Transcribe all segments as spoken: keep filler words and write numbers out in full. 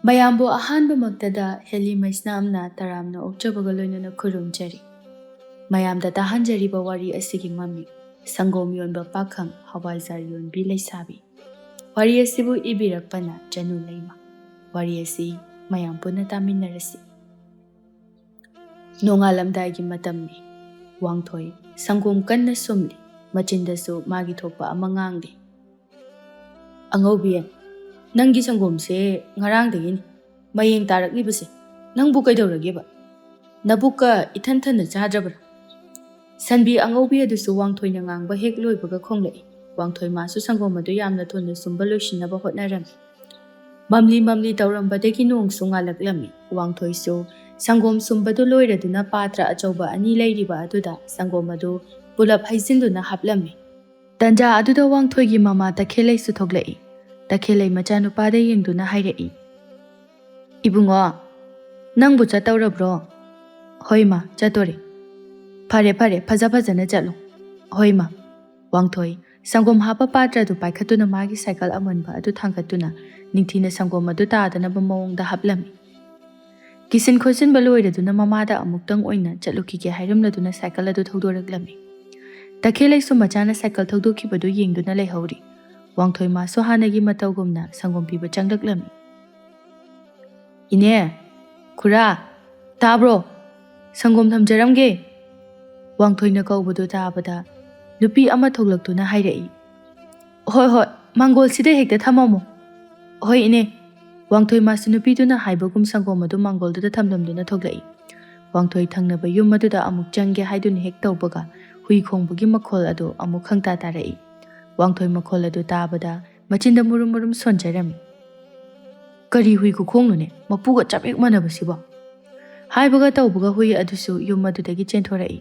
ꯃꯌꯥꯝꯕꯨ ꯑꯍꯥꯟꯕꯃꯛꯇꯗ ꯍꯦꯂꯤ ꯃꯩꯁꯅꯥꯝꯅ ꯇꯔꯥꯝꯅ ꯑꯣꯛꯆꯕꯒ ꯂꯣꯏꯅꯅ ꯈꯨꯔꯨꯝꯖꯔꯤ꯫ ꯃꯌꯥꯝꯗ ꯇꯥꯍꯟꯖꯔꯤꯕ ꯋꯥꯔꯤ ꯑꯁꯤꯒꯤ ꯃꯃꯤꯡ ꯁꯪꯒꯣꯝ ꯌꯣꯟꯕ ꯄꯥꯈꯪ ꯍꯋꯥꯏꯖꯥꯔ ꯌꯣꯟꯕꯤ ꯂꯩꯁꯥꯕꯤ꯫ ꯋꯥꯔꯤ ꯑꯁꯤꯕꯨ ꯏꯕꯤꯔꯛꯄꯅ ꯆꯅꯨ ꯂꯩꯃ꯫ ꯋꯥꯔꯤ ꯑꯁꯤ ꯃꯌꯥꯝ ꯄꯨꯟꯅ ꯇꯥꯃꯤꯟꯅꯔꯁꯤ꯫ ꯅꯣꯡꯉꯥꯜꯂꯝꯗꯥꯏꯒꯤ ꯃꯇꯝꯅꯤ꯫ ꯋꯥꯡꯊꯣꯏ ꯁꯪꯒꯣꯝ ꯀꯟꯅ ꯁꯨꯝꯂꯤ꯫ ꯃꯆꯤꯟꯗꯁꯨ ꯃꯥꯒꯤ ꯊꯣꯛꯄ ꯑꯃ ꯉꯥꯡꯂꯤ꯫ "ꯑꯉꯧꯕꯤ, ꯅꯪꯒꯤ ꯁꯪꯒꯣꯝꯁꯦ ꯉꯔꯥꯡꯗꯒꯤꯅꯤ ꯃꯌꯦꯡ ꯇꯥꯔꯛꯂꯤꯕꯁꯦ꯫ ꯅꯪꯕꯨ ꯀꯩꯗꯧꯔꯒꯦꯕ? ꯅꯕꯨꯛꯀ ꯏꯊꯟ ꯊꯟꯅ ꯆꯥꯗ꯭ꯔꯕ꯭ꯔꯥ?" ꯁꯟꯕꯤ ꯑꯉꯧꯕꯤ ꯑꯗꯨꯁꯨ ꯋꯥꯡꯊꯣꯏꯅ ꯉꯥꯡꯕ ꯍꯦꯛ ꯂꯣꯏꯕꯒ ꯈꯣꯡꯂꯛꯏ꯫ ꯋꯥꯡꯊꯣꯏ ꯃꯥꯁꯨ ꯁꯪꯒꯣꯝ ꯑꯗꯨ ꯌꯥꯝꯅ ꯊꯨꯅ ꯁꯨꯝꯕ ꯂꯣꯏꯁꯤꯟꯅꯕ ꯍꯣꯠꯅꯔꯝꯃꯤ꯫ ꯃꯝꯂꯤ ꯃꯝꯂꯤ ꯇꯧꯔꯝꯕꯗꯒꯤ ꯅꯣꯡꯁꯨ ꯉꯥꯜꯂꯛꯂꯝꯃꯤ꯫ ꯋꯥꯡꯊꯣꯏꯁꯨ ꯁꯪꯒꯣꯝ ꯁꯨꯝꯕꯗꯨ ꯂꯣꯏꯔꯗꯨꯅ ꯄꯥꯇ꯭ꯔ ꯑꯆꯧꯕ ꯑꯅꯤ ꯂꯩꯔꯤꯕ ꯑꯗꯨꯗ ꯁꯪꯒꯣꯝ ꯑꯗꯨ ꯄꯨꯂꯞ ꯍꯩꯖꯤꯟꯗꯨꯅ ꯍꯥꯞꯂꯝꯃꯤ꯫ ꯇꯟꯖꯥ ꯑꯗꯨꯗ ꯋꯥꯡꯊꯣꯏꯒꯤ ꯃꯃꯥ ꯇꯈꯦꯜꯂꯩꯁꯨ ꯊꯣꯛꯂꯛꯏ꯫ ꯇꯈꯦꯜꯂꯩ ꯃꯆꯥꯅꯨꯄꯥꯗ ꯌꯦꯡꯗꯨꯅ ꯍꯥꯏꯔꯛꯏ, "ꯏꯕꯨꯡꯉꯣ, ꯅꯪꯕꯨ ꯆꯠꯇꯧꯔꯕ꯭ꯔꯣ?" "ꯍꯣꯏ ꯃꯥ, ꯆꯠꯇꯣꯔꯦ꯫" "ꯐꯔꯦ ꯐꯔꯦ, ꯐꯖ ꯐꯖꯅ ꯆꯠꯂꯨ꯫" "ꯍꯣꯏ ꯃꯥ꯫" ꯋꯥꯡꯊꯣꯏ ꯁꯪꯒꯣꯝ ꯍꯥꯞꯄ ꯄꯥꯇ꯭ꯔ ꯑꯗꯨ ꯄꯥꯏꯈꯠꯇꯨꯅ ꯃꯥꯒꯤ ꯁꯥꯏꯀꯜ ꯑꯃꯟꯕ ꯑꯗꯨ ꯊꯥꯡꯒꯠꯇꯨꯅ ꯅꯤꯡꯊꯤꯅ ꯁꯪꯒꯣꯝ ꯑꯗꯨ ꯇꯥꯗꯅꯕ ꯃꯑꯣꯡꯗ ꯍꯥꯞꯂꯝꯃꯤ꯫ ꯀꯤꯁꯤꯟ ꯈꯣꯠꯆꯤꯟꯕ ꯂꯣꯏꯔꯗꯨꯅ ꯃꯃꯥꯗ ꯑꯃꯨꯛꯇꯪ ꯑꯣꯏꯅ ꯆꯠꯂꯨꯈꯤꯒꯦ ꯍꯥꯏꯔꯝꯂꯗꯨꯅ ꯁꯥꯏꯀꯜ ꯑꯗꯨ ꯊꯧꯗꯣꯔꯛꯂꯝꯃꯤ꯫ ꯇꯈꯦꯜꯂꯩꯁꯨ ꯃꯆꯥꯅ ꯁꯥꯏꯀꯜ ꯊꯧꯗꯣꯛꯈꯤꯕꯗꯨ ꯌꯦꯡꯗꯨꯅ ꯂꯩꯍꯧꯔꯤ꯫ ꯋꯥꯡꯊꯣꯏ ꯃꯥꯁꯨ ꯍꯥꯟꯅꯒꯤ ꯃꯇꯧꯒꯨꯝꯅ ꯁꯪꯒꯣꯝ ꯄꯤꯕ ꯆꯪꯂꯛꯂꯝꯃꯤ꯫ "ꯏꯅꯦ, ꯈꯨꯔꯥ, ꯇꯥꯕ꯭ꯔꯣ? ꯁꯪꯒꯣꯝ ꯊꯝꯖꯔꯝꯒꯦ꯫" ꯋꯥꯡꯊꯣꯏꯅ ꯀꯧꯕꯗꯨ ꯇꯥꯕꯗ ꯅꯨꯄꯤ ꯑꯃ ꯊꯣꯛꯂꯛꯇꯨꯅ ꯍꯥꯏꯔꯛꯏ, "ꯍꯣꯏ ꯍꯣꯏ, ꯃꯥꯡꯒꯣꯜꯁꯤꯗ ꯍꯦꯛꯇ ꯊꯝꯃꯝꯃꯣ꯫" "ꯍꯣꯏ ꯏꯅꯦ꯫" ꯋꯥꯡꯊꯣꯏ ꯃꯥꯁꯨ ꯅꯨꯄꯤꯗꯨꯅ ꯍꯥꯏꯕꯒꯨꯝ ꯁꯪꯒꯣꯝ ꯑꯗꯨ ꯃꯥꯡꯒꯣꯜꯗꯨꯗ ꯊꯝꯂꯝꯗꯨꯅ ꯊꯣꯛꯂꯛꯏ꯫ ꯋꯥꯡꯊꯣꯏ ꯊꯪꯅꯕ ꯌꯨꯝ ꯑꯗꯨꯗ ꯑꯃꯨꯛ ꯆꯪꯒꯦ ꯍꯥꯏꯗꯨꯅ ꯍꯦꯛ ꯇꯧꯕꯒ ꯍꯨꯏ ꯈꯣꯡꯕꯒꯤ ꯃꯈꯣꯜ ꯑꯗꯨ ꯑꯃꯨꯛ ꯈꯪꯇꯥ ꯇꯥꯔꯛꯏ꯫ ꯋꯥꯡꯊꯣꯏ ꯃꯈꯣꯜ ꯑꯗꯨ ꯇꯥꯕꯗ ꯃꯆꯤꯟꯗ ꯃꯨꯔꯨꯝ ꯃꯨꯔꯨꯝ ꯁꯣꯟꯖꯔꯝꯃꯤ꯫ "ꯀꯔꯤ ꯍꯨꯏ ꯈꯨꯈꯣꯡꯅꯣꯅꯦ, ꯃꯄꯨꯒ ꯆꯞ ꯍꯦꯛ ꯃꯥꯟꯅꯕꯁꯤꯕꯣ?" ꯍꯥꯏꯕꯒ ꯇꯧꯕꯒ ꯍꯨꯏ ꯑꯗꯨꯁꯨ ꯌꯨꯝ ꯑꯗꯨꯗꯒꯤ ꯆꯦꯟꯊꯣꯔꯛꯏ꯫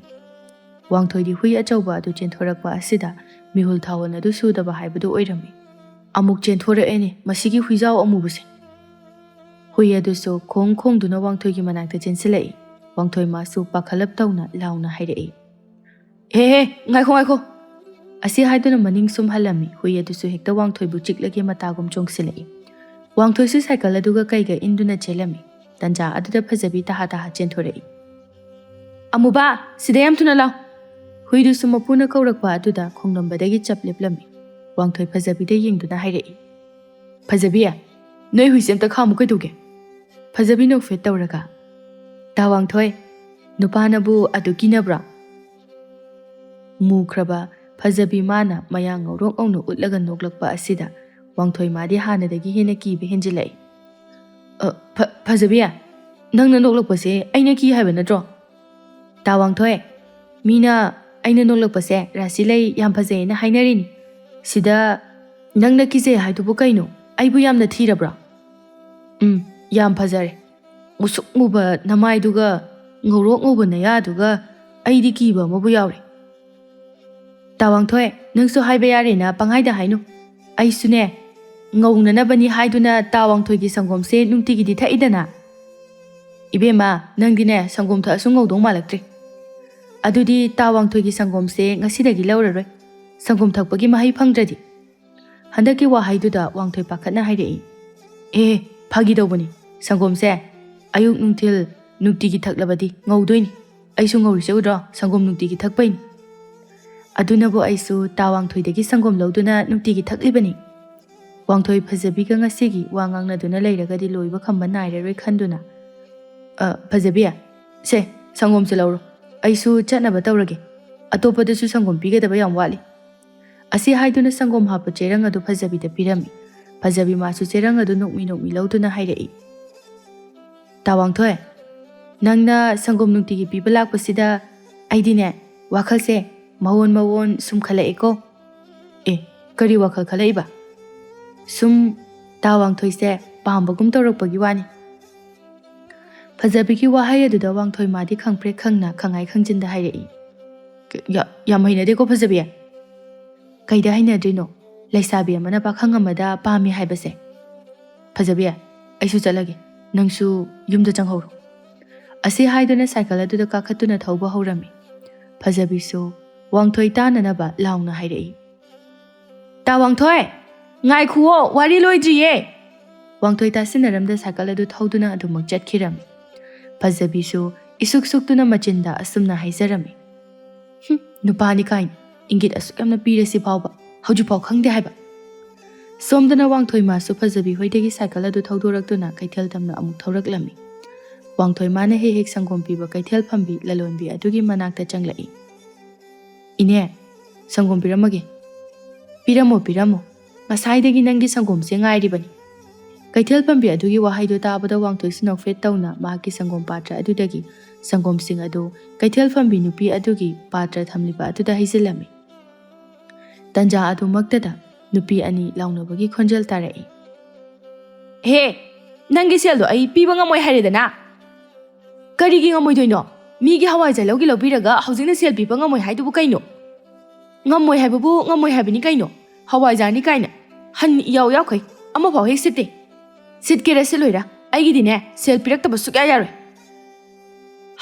ꯋꯥꯡꯊꯣꯏꯗꯤ ꯍꯨꯏ ꯑꯆꯧꯕ ꯑꯗꯨ ꯆꯦꯟꯊꯣꯔꯛꯄ ꯑꯁꯤꯗ ꯃꯤꯍꯨꯜ ꯊꯥꯍꯨꯜ ꯑꯗꯨ ꯁꯨꯗꯕ ꯍꯥꯏꯕꯗꯨ ꯑꯣꯏꯔꯝꯃꯤ꯫ "ꯑꯃꯨꯛ ꯆꯦꯟꯊꯣꯔꯛꯑꯦꯅꯦ ꯃꯁꯤꯒꯤ ꯍꯨꯏꯖꯥꯎ ꯑꯃꯨꯕꯁꯦ!" ꯍꯨꯏ ꯑꯗꯨꯁꯨ ꯈꯣꯡ ꯈꯣꯡꯗꯨꯅ ꯋꯥꯡꯊꯣꯏꯒꯤ ꯃꯅꯥꯛꯇ ꯆꯦꯟꯁꯤꯜꯂꯛꯏ꯫ ꯋꯥꯡꯊꯣꯏ ꯃꯥꯁꯨ ꯄꯥꯈꯠꯂꯞ ꯇꯧꯅ ꯂꯥꯎꯅ ꯍꯥꯏꯔꯛꯏ, "ꯍꯦ ꯍꯦ, ꯉꯥꯏꯈꯣ ꯉꯥꯏꯈꯣ!" ꯑꯁꯤ ꯍꯥꯏꯗꯨꯅ ꯃꯅꯤꯡ ꯁꯨꯝ ꯍꯜꯂꯝꯃꯤ꯫ ꯍꯨꯏ ꯑꯗꯨꯁꯨ ꯍꯦꯛꯇ ꯋꯥꯡꯊꯣꯏꯕꯨ ꯆꯤꯛꯂꯒꯦ ꯃꯇꯥꯒꯨꯝ ꯆꯣꯡꯁꯤꯜꯂꯛꯏ꯫ ꯋꯥꯡꯊꯣꯏꯁꯨ ꯁꯥꯏꯀꯜ ꯑꯗꯨꯒ ꯀꯩꯒ ꯏꯟꯗꯨꯅ ꯆꯦꯜꯂꯝꯃꯤ꯫ ꯇꯟꯖꯥ ꯑꯗꯨꯗ ꯐꯖꯕꯤ ꯇꯍꯥ ꯇꯍꯥ ꯆꯦꯟꯊꯣꯔꯛꯏ꯫ "ꯑꯃꯨꯕ, ꯁꯤꯗ ꯌꯥꯝ ꯊꯨꯅ ꯂꯥꯎ!" ꯍꯨꯏꯗꯨꯁꯨ ꯃꯄꯨꯅ ꯀꯧꯔꯛꯄ ꯑꯗꯨꯗ ꯈꯣꯡꯂꯝꯕꯗꯒꯤ ꯆꯞ ꯂꯦꯞꯂꯝꯃꯤ꯫ ꯋꯥꯡꯊꯣꯏ ꯐꯖꯕꯤꯗ ꯌꯦꯡꯗꯨꯅ ꯍꯥꯏꯔꯛꯏ, "ꯐꯖꯕꯤ, ꯅꯣꯏ ꯍꯨꯏꯁꯦ ꯑꯝꯇ ꯈꯥꯝꯃꯨ ꯀꯩꯗꯧꯒꯦ?" ꯐꯖꯕꯤ ꯅꯣꯛꯐꯦꯠ ꯇꯧꯔꯒ, "ꯇꯥ ꯋꯥꯡꯊꯣꯏ, ꯅꯨꯄꯥꯅꯕꯨ ꯑꯗꯨ ꯀꯤꯅꯕ꯭ꯔꯣ?" ꯃꯨꯈ꯭ꯔꯕ ꯐꯖꯕꯤ ꯃꯥꯅ ꯃꯌꯥ ꯉꯧꯔꯣꯛ ꯉꯧꯅ ꯎꯠꯂꯒ ꯅꯣꯛꯂꯛꯄ ꯑꯁꯤꯗ ꯋꯥꯡꯊꯣꯏ ꯃꯥꯗꯤ ꯍꯥꯟꯅꯗꯒꯤ ꯍꯦꯟꯅ ꯀꯤꯕ ꯍꯦꯟꯖꯤꯜꯂꯛꯏ꯫ "ꯑ, ꯐ-, ꯐꯖꯕꯤ, ꯅꯪꯅ ꯅꯣꯛꯂꯛꯄꯁꯦ ꯑꯩꯅ ꯀꯤ ꯍꯥꯏꯕ ꯅꯠꯇ꯭ꯔꯣ?" "ꯇꯥ ꯋꯥꯡꯊꯣꯏ, ꯃꯤꯅ ꯑꯩꯅ ꯅꯣꯛꯂꯛꯄꯁꯦ ꯔꯥꯁꯤ ꯂꯩ, ꯌꯥꯝ ꯐꯖꯩꯅ ꯍꯥꯏꯅꯔꯤꯅꯤ꯫ ꯁꯤꯗ ꯅꯪꯅ ꯀꯤꯖꯩ ꯍꯥꯏꯗꯨꯕꯨ ꯀꯩꯅꯣ? ꯑꯩꯕꯨ ꯌꯥꯝꯅ ꯊꯤꯔꯕ꯭ꯔꯣ?" "ꯎꯝ, ꯌꯥꯝ ꯐꯖꯔꯦ꯫ ꯃꯨꯁꯨꯛ ꯃꯨꯕ ꯅꯃꯥꯏꯗꯨꯒ ꯉꯧꯔꯣꯛ ꯉꯧꯕ ꯅꯌꯥꯗꯨꯒ ꯑꯩꯗꯤ ꯀꯤꯕ ꯑꯃꯕꯨ ꯌꯥꯎꯔꯦ꯫" "ꯇꯥ ꯋꯥꯡꯊꯣꯏ, ꯅꯪꯁꯨ ꯍꯥꯏꯕ ꯌꯥꯔꯦꯅ ꯄꯪꯍꯥꯏꯗ ꯍꯥꯏꯅꯨ꯫ ꯑꯩꯁꯨꯅꯦ, ꯉꯧꯅꯅꯕꯅꯤ ꯍꯥꯏꯗꯨꯅ ꯇꯥ ꯋꯥꯡꯊꯣꯏꯒꯤ ꯁꯪꯒꯣꯝꯁꯦ ꯅꯨꯡꯇꯤꯒꯤꯗꯤ ꯊꯛꯏꯗꯅ꯫" "ꯏꯕꯦꯝꯃ, ꯅꯪꯗꯤꯅꯦ ꯁꯪꯒꯣꯝ ꯊꯛꯑꯁꯨ ꯉꯧꯗꯧ ꯃꯥꯜꯂꯛꯇ꯭ꯔꯦ꯫ ꯑꯗꯨꯗꯤ ꯇꯥ ꯋꯥꯡꯊꯣꯏꯒꯤ ꯁꯪꯒꯣꯝꯁꯦ ꯉꯁꯤꯗꯒꯤ ꯂꯧꯔꯔꯣꯏ, ꯁꯪꯒꯣꯝ ꯊꯛꯄꯒꯤ ꯃꯍꯩ ꯐꯪꯗ꯭ꯔꯗꯤ꯫" ꯍꯟꯗꯛꯀꯤ ꯋꯥꯍꯩꯗꯨꯗ ꯋꯥꯡꯊꯣꯏ ꯄꯥꯈꯠꯅ ꯍꯥꯏꯔꯛꯏ, "ꯑꯦ, ꯐꯥꯒꯤ ꯇꯧꯕꯅꯤ꯫ ꯁꯪꯒꯣꯝꯁꯦ ꯑꯌꯨꯛ ꯅꯨꯡꯊꯤꯜ ꯅꯨꯡꯇꯤꯒꯤ ꯊꯛꯂꯕꯗꯤ ꯉꯧꯗꯣꯏꯅꯤ꯫ ꯑꯩꯁꯨ ꯉꯧꯔꯤꯁꯦ ꯎꯗ꯭ꯔꯣ? ꯁꯪꯒꯣꯝ ꯅꯨꯡꯇꯤꯒꯤ ꯊꯛꯄꯩꯅꯤ꯫ ꯑꯗꯨꯅꯕꯨ ꯑꯩꯁꯨ ꯇꯥ ꯋꯥꯡꯊꯣꯏꯗꯒꯤ ꯁꯪꯒꯣꯝ ꯂꯧꯗꯨꯅ ꯅꯨꯡꯇꯤꯒꯤ ꯊꯛꯂꯤꯕꯅꯤ꯫" ꯋꯥꯡꯊꯣꯏ ꯐꯖꯕꯤꯒ ꯉꯁꯤꯒꯤ ꯋꯥ ꯉꯥꯡꯅꯗꯨꯅ ꯂꯩꯔꯒꯗꯤ ꯂꯣꯏꯕ ꯈꯝꯕ ꯅꯥꯏꯔꯔꯣꯏ ꯈꯟꯗꯨꯅ, "ꯑ, ꯐꯖꯕꯤ, ꯁꯦ, ꯁꯪꯒꯣꯝꯁꯦ ꯂꯧꯔꯣ꯫ ꯑꯩꯁꯨ ꯆꯠꯅꯕ ꯇꯧꯔꯒꯦ꯫ ꯑꯇꯣꯞꯄꯗꯁꯨ ꯁꯪꯒꯣꯝ ꯄꯤꯒꯗꯕ ꯌꯥꯝ ꯋꯥꯠꯂꯤ꯫" ꯑꯁꯤ ꯍꯥꯏꯗꯨꯅ ꯁꯪꯒꯣꯝ ꯍꯥꯞꯄ ꯆꯦꯔꯪ ꯑꯗꯨ ꯐꯖꯕꯤꯗ ꯄꯤꯔꯝꯃꯤ꯫ ꯐꯖꯕꯤ ꯃꯥꯁꯨ ꯆꯦꯔꯪ ꯑꯗꯨ ꯅꯣꯛꯃꯤ ꯅꯣꯛꯃꯤ ꯂꯧꯗꯨꯅ ꯍꯥꯏꯔꯛꯏ, "ꯇꯥ ꯋꯥꯡꯊꯣꯏ, ꯅꯪꯅ ꯁꯪꯒꯣꯝ ꯅꯨꯡꯇꯤꯒꯤ ꯄꯤꯕ ꯂꯥꯛꯄꯁꯤꯗ ꯑꯩꯗꯤꯅꯦ, ꯋꯥꯈꯜꯁꯦ ꯃꯑꯣꯟ ꯃꯑꯣꯟ ꯁꯨꯝ ꯈꯜꯂꯛꯑꯦꯀꯣ꯫" "ꯑꯦ, ꯀꯔꯤ ꯋꯥꯈꯜ ꯈꯜꯂꯛꯏꯕ?" "ꯁꯨꯝ ꯇꯥ ꯋꯥꯡꯊꯣꯏꯁꯦ ꯄꯥꯝꯕꯒꯨꯝ ꯇꯧꯔꯛꯄꯒꯤ ꯋꯥꯅꯤ꯫" ꯐꯖꯕꯤꯒꯤ ꯋꯥꯍꯩ ꯑꯗꯨꯗ ꯋꯥꯡꯊꯣꯏ ꯃꯥꯗꯤ ꯈꯪꯄ꯭ꯔꯦꯛ ꯈꯪꯅ ꯈꯪꯉꯥꯏ ꯈꯪꯖꯤꯟꯗ ꯍꯥꯏꯔꯛꯏ, "ꯌꯥ-, ꯌꯥꯝ ꯍꯩꯅꯗꯦꯀꯣ ꯐꯖꯕꯤ꯫ ꯀꯩꯗ ꯍꯩꯅꯗ꯭ꯔꯤꯅꯣ? ꯂꯩꯁꯥꯕꯤ ꯑꯃꯅ ꯄꯥꯈꯪ ꯑꯃꯗ ꯄꯥꯝꯃꯤ ꯍꯥꯏꯕꯁꯦ꯫ ꯐꯖꯕꯤ, ꯑꯩꯁꯨ ꯆꯠꯂꯒꯦ, ꯅꯪꯁꯨ ꯌꯨꯝꯗ ꯆꯪꯍꯧꯔꯣ꯫" ꯑꯁꯤ ꯍꯥꯏꯗꯨꯅ ꯁꯥꯏꯀꯜ ꯑꯗꯨꯗ ꯀꯥꯈꯠꯇꯨꯅ ꯊꯧꯕ ꯍꯧꯔꯝꯃꯤ꯫ ꯐꯖꯕꯤꯁꯨ ꯋꯥꯡꯊꯣꯏ ꯇꯥꯅꯅꯕ ꯂꯥꯎꯅ ꯍꯥꯏꯔꯛꯏ, "ꯇꯥ ꯋꯥꯡꯊꯣꯏ, ꯉꯥꯏꯈꯨꯋꯣ, ꯋꯥꯔꯤ ꯂꯣꯏꯗ꯭ꯔꯤꯌꯦ꯫" ꯋꯥꯡꯊꯣꯏ ꯇꯥꯁꯤꯟꯅꯔꯝꯗ ꯁꯥꯏꯀꯜ ꯑꯗꯨ ꯊꯧꯗꯨꯅ ꯑꯗꯨꯃꯛ ꯆꯠꯈꯤꯔꯝꯃꯤ꯫ ꯐꯖꯕꯤꯁꯨ ꯏꯁꯨꯛ ꯁꯨꯛꯇꯨꯅ ꯃꯆꯤꯟꯗ ꯑꯁꯨꯝꯅ ꯍꯥꯏꯖꯔꯝꯃꯤ, "ꯍꯨꯝ, ꯅꯨꯄꯥꯅꯤ ꯀꯥꯏꯅ ꯏꯪꯒꯤꯠ ꯑꯁꯨꯛ ꯌꯥꯝꯅ ꯄꯤꯔꯁꯤ ꯐꯥꯎꯕ ꯍꯧꯖꯤꯛꯐꯥꯎ ꯈꯪꯗꯦ ꯍꯥꯏꯕ?" ꯁꯣꯝꯗꯅ ꯋꯥꯡꯊꯣꯏ ꯃꯥꯁꯨ ꯐꯖꯕꯤ ꯍꯣꯏꯗꯒꯤ ꯁꯥꯏꯀꯜ ꯑꯗꯨ ꯊꯧꯗꯣꯔꯛꯇꯨꯅ ꯀꯩꯊꯦꯜ ꯇꯝꯅ ꯑꯃꯨꯛ ꯊꯧꯔꯛꯂꯝꯃꯤ꯫ ꯋꯥꯡꯊꯣꯏ ꯃꯥꯅ ꯍꯦꯛ ꯍꯦꯛ ꯁꯪꯒꯣꯝ ꯄꯤꯕ ꯀꯩꯊꯦꯜ ꯐꯝꯕꯤ ꯂꯂꯣꯟꯕꯤ ꯑꯗꯨꯒꯤ ꯃꯅꯥꯛꯇ ꯆꯪꯂꯛꯏ꯫ "ꯏꯅꯦ, ꯁꯪꯒꯣꯝ ꯄꯤꯔꯝꯃꯒꯦ꯫" "ꯄꯤꯔꯝꯃꯣ, ꯄꯤꯔꯝꯃꯣ꯫ ꯉꯁꯥꯏꯗꯒꯤ ꯅꯪꯒꯤ ꯁꯪꯒꯣꯝꯁꯦ ꯉꯥꯏꯔꯤꯕꯅꯤ꯫" ꯀꯩꯊꯦꯜ ꯐꯝꯕꯤ ꯑꯗꯨꯒꯤ ꯋꯥꯍꯩꯗꯨ ꯇꯥꯕꯗ ꯋꯥꯡꯊꯣꯏꯁꯨ ꯅꯣꯛꯐꯦꯠ ꯇꯧꯅ ꯃꯍꯥꯛꯀꯤ ꯁꯪꯒꯣꯝ ꯄꯥꯇ꯭ꯔ ꯑꯗꯨꯗꯒꯤ ꯁꯪꯒꯣꯝꯁꯤꯡ ꯑꯗꯨ ꯀꯩꯊꯦꯜ ꯐꯝꯕꯤ ꯅꯨꯄꯤ ꯑꯗꯨꯒꯤ ꯄꯥꯇ꯭ꯔ ꯊꯝꯂꯤꯕ ꯑꯗꯨꯗ ꯍꯩꯖꯤꯜꯂꯝꯃꯤ꯫ ꯇꯟꯖꯥ ꯑꯗꯨꯃꯛꯇꯗ ꯅꯨꯄꯤ ꯑꯅꯤ ꯂꯥꯎꯅꯕꯒꯤ ꯈꯣꯟꯖꯦꯜ ꯇꯥꯔꯛꯏ꯫ "ꯍꯦ, ꯅꯪꯒꯤ ꯁꯦꯜꯗꯣ ꯑꯩ ꯄꯤꯕ ꯉꯝꯃꯣꯏ ꯍꯥꯏꯔꯦꯗꯅ꯫ ꯀꯔꯤꯒꯤ ꯉꯝꯃꯣꯏꯗꯣꯏꯅꯣ? ꯃꯤꯒꯤ ꯍꯋꯥꯏꯖꯥꯔ ꯂꯧꯒꯦ ꯂꯧꯕꯤꯔꯒ ꯍꯧꯖꯤꯛꯅ ꯁꯦꯜ ꯄꯤꯕ ꯉꯝꯃꯣꯏ ꯍꯥꯏꯗꯨꯕꯨ ꯀꯩꯅꯣ? ꯉꯝꯃꯣꯏ ꯍꯥꯏꯕꯕꯨ ꯉꯝꯃꯣꯏ ꯍꯥꯏꯕꯅꯤ ꯀꯩꯅꯣ꯫ ꯍꯋꯥꯏꯖꯥꯔꯅꯤ ꯀꯥꯏꯅ ꯍꯟ ꯏꯌꯥꯎ ꯌꯥꯎꯈꯩ ꯑꯃꯐꯥꯎ ꯍꯦꯛ ꯁꯤꯠꯇꯦ꯫ ꯁꯤꯠꯀꯦꯔꯥ ꯁꯤꯠꯂꯣꯏꯔꯥ, ꯑꯩꯒꯤꯗꯤꯅꯦ ꯁꯦꯜ ꯄꯤꯔꯛꯇꯕ ꯁꯨꯛꯌꯥ ꯌꯥꯔꯣꯏ꯫"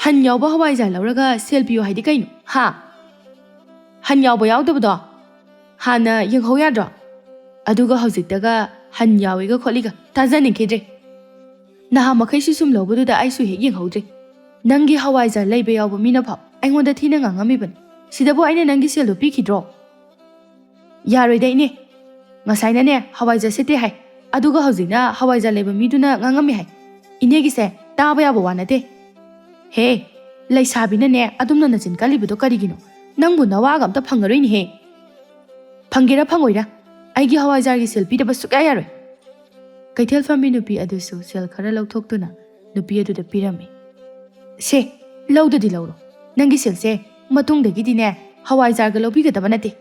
"ꯍꯟ ꯌꯥꯎꯕ ꯍꯋꯥꯏꯖꯥꯔ ꯂꯧꯔꯒ ꯁꯦꯜ ꯄꯤꯌꯣ ꯍꯥꯏꯗꯤ ꯀꯩꯅꯣ? ꯍꯥ? ꯍꯟ ꯌꯥꯎꯕ ꯌꯥꯎꯗꯕꯗꯣ ꯍꯥꯟꯅ ꯌꯦꯡꯍꯧ ꯌꯥꯗ꯭ꯔꯣ? ꯑꯗꯨꯒ ꯍꯧꯖꯤꯛꯇꯒ ꯍꯟ ꯌꯥꯎꯏꯒ ꯈꯣꯠꯂꯤꯒ ꯇꯥꯖꯅꯤꯡꯈꯤꯗ꯭ꯔꯦ꯫ ꯅꯍꯥ ꯃꯈꯩꯁꯨ ꯁꯨꯝ ꯂꯧꯕꯗꯨꯗ ꯑꯩꯁꯨ ꯍꯦꯛ ꯌꯦꯡꯍꯧꯗ꯭ꯔꯦ꯫ ꯅꯪꯒꯤ ꯍꯋꯥꯏꯖꯥꯔ ꯂꯩꯕ ꯌꯥꯎꯕ ꯃꯤꯅ ꯐꯥꯎ ꯑꯩꯉꯣꯟꯗ ꯊꯤꯅ ꯉꯥꯡꯉꯝꯃꯤꯕꯅꯤ꯫ ꯁꯤꯗꯕꯨ ꯑꯩꯅ ꯅꯪꯒꯤ ꯁꯦꯜꯗꯣ ꯄꯤꯈꯤꯗ꯭ꯔꯣ?" "ꯌꯥꯔꯣꯏꯗ ꯏꯅꯦ꯫ ꯉꯁꯥꯏꯅꯅꯦ ꯍꯋꯥꯏꯖꯥꯔ ꯁꯤꯠꯇꯦ ꯍꯥꯏ, ꯑꯗꯨꯒ ꯍꯧꯖꯤꯛꯅ ꯍꯋꯥꯏꯖꯥꯔ ꯂꯩꯕ ꯃꯤꯗꯨꯅ ꯉꯥꯡꯉꯝꯃꯤ ꯍꯥꯏ꯫ ꯏꯅꯦꯒꯤꯁꯦ ꯇꯥꯕ ꯌꯥꯕ ꯋꯥ ꯅꯠꯇꯦ꯫" "ꯍꯦ, ꯂꯩꯁꯥꯕꯤꯅꯅꯦ ꯑꯗꯨꯝꯅ ꯅꯆꯤꯟ ꯀꯜꯂꯤꯕꯗꯣ ꯀꯔꯤꯒꯤꯅꯣ? ꯅꯪꯕꯨ ꯅꯋꯥꯒ ꯑꯝꯇ ꯐꯪꯉꯔꯣꯏꯅꯦꯍꯦ꯫ ꯐꯪꯒꯦꯔꯥ ꯐꯪꯉꯣꯏꯔꯥ, ꯑꯩꯒꯤ ꯍꯋꯥꯏꯖꯥꯔꯒꯤ ꯁꯦꯜ ꯄꯤꯗꯕ ꯁꯨꯛꯌꯥ ꯌꯥꯔꯣꯏ꯫" ꯀꯩꯊꯦꯜ ꯐꯝꯕꯤ ꯅꯨꯄꯤ ꯑꯗꯨꯁꯨ ꯁꯦꯜ ꯈꯔ ꯂꯧꯊꯣꯛꯇꯨꯅ ꯅꯨꯄꯤ ꯑꯗꯨꯗ ꯄꯤꯔꯝꯃꯤ꯫ "ꯁꯦ, ꯂꯧꯗꯗꯤ ꯂꯧꯔꯣ꯫ ꯅꯪꯒꯤ ꯁꯦꯜꯁꯦ ꯃꯇꯨꯡꯗꯒꯤꯗꯤꯅꯦ ꯍꯋꯥꯏꯖꯥꯔꯒ ꯂꯧꯕꯤꯒꯗꯕ ꯅꯠꯇꯦ꯫"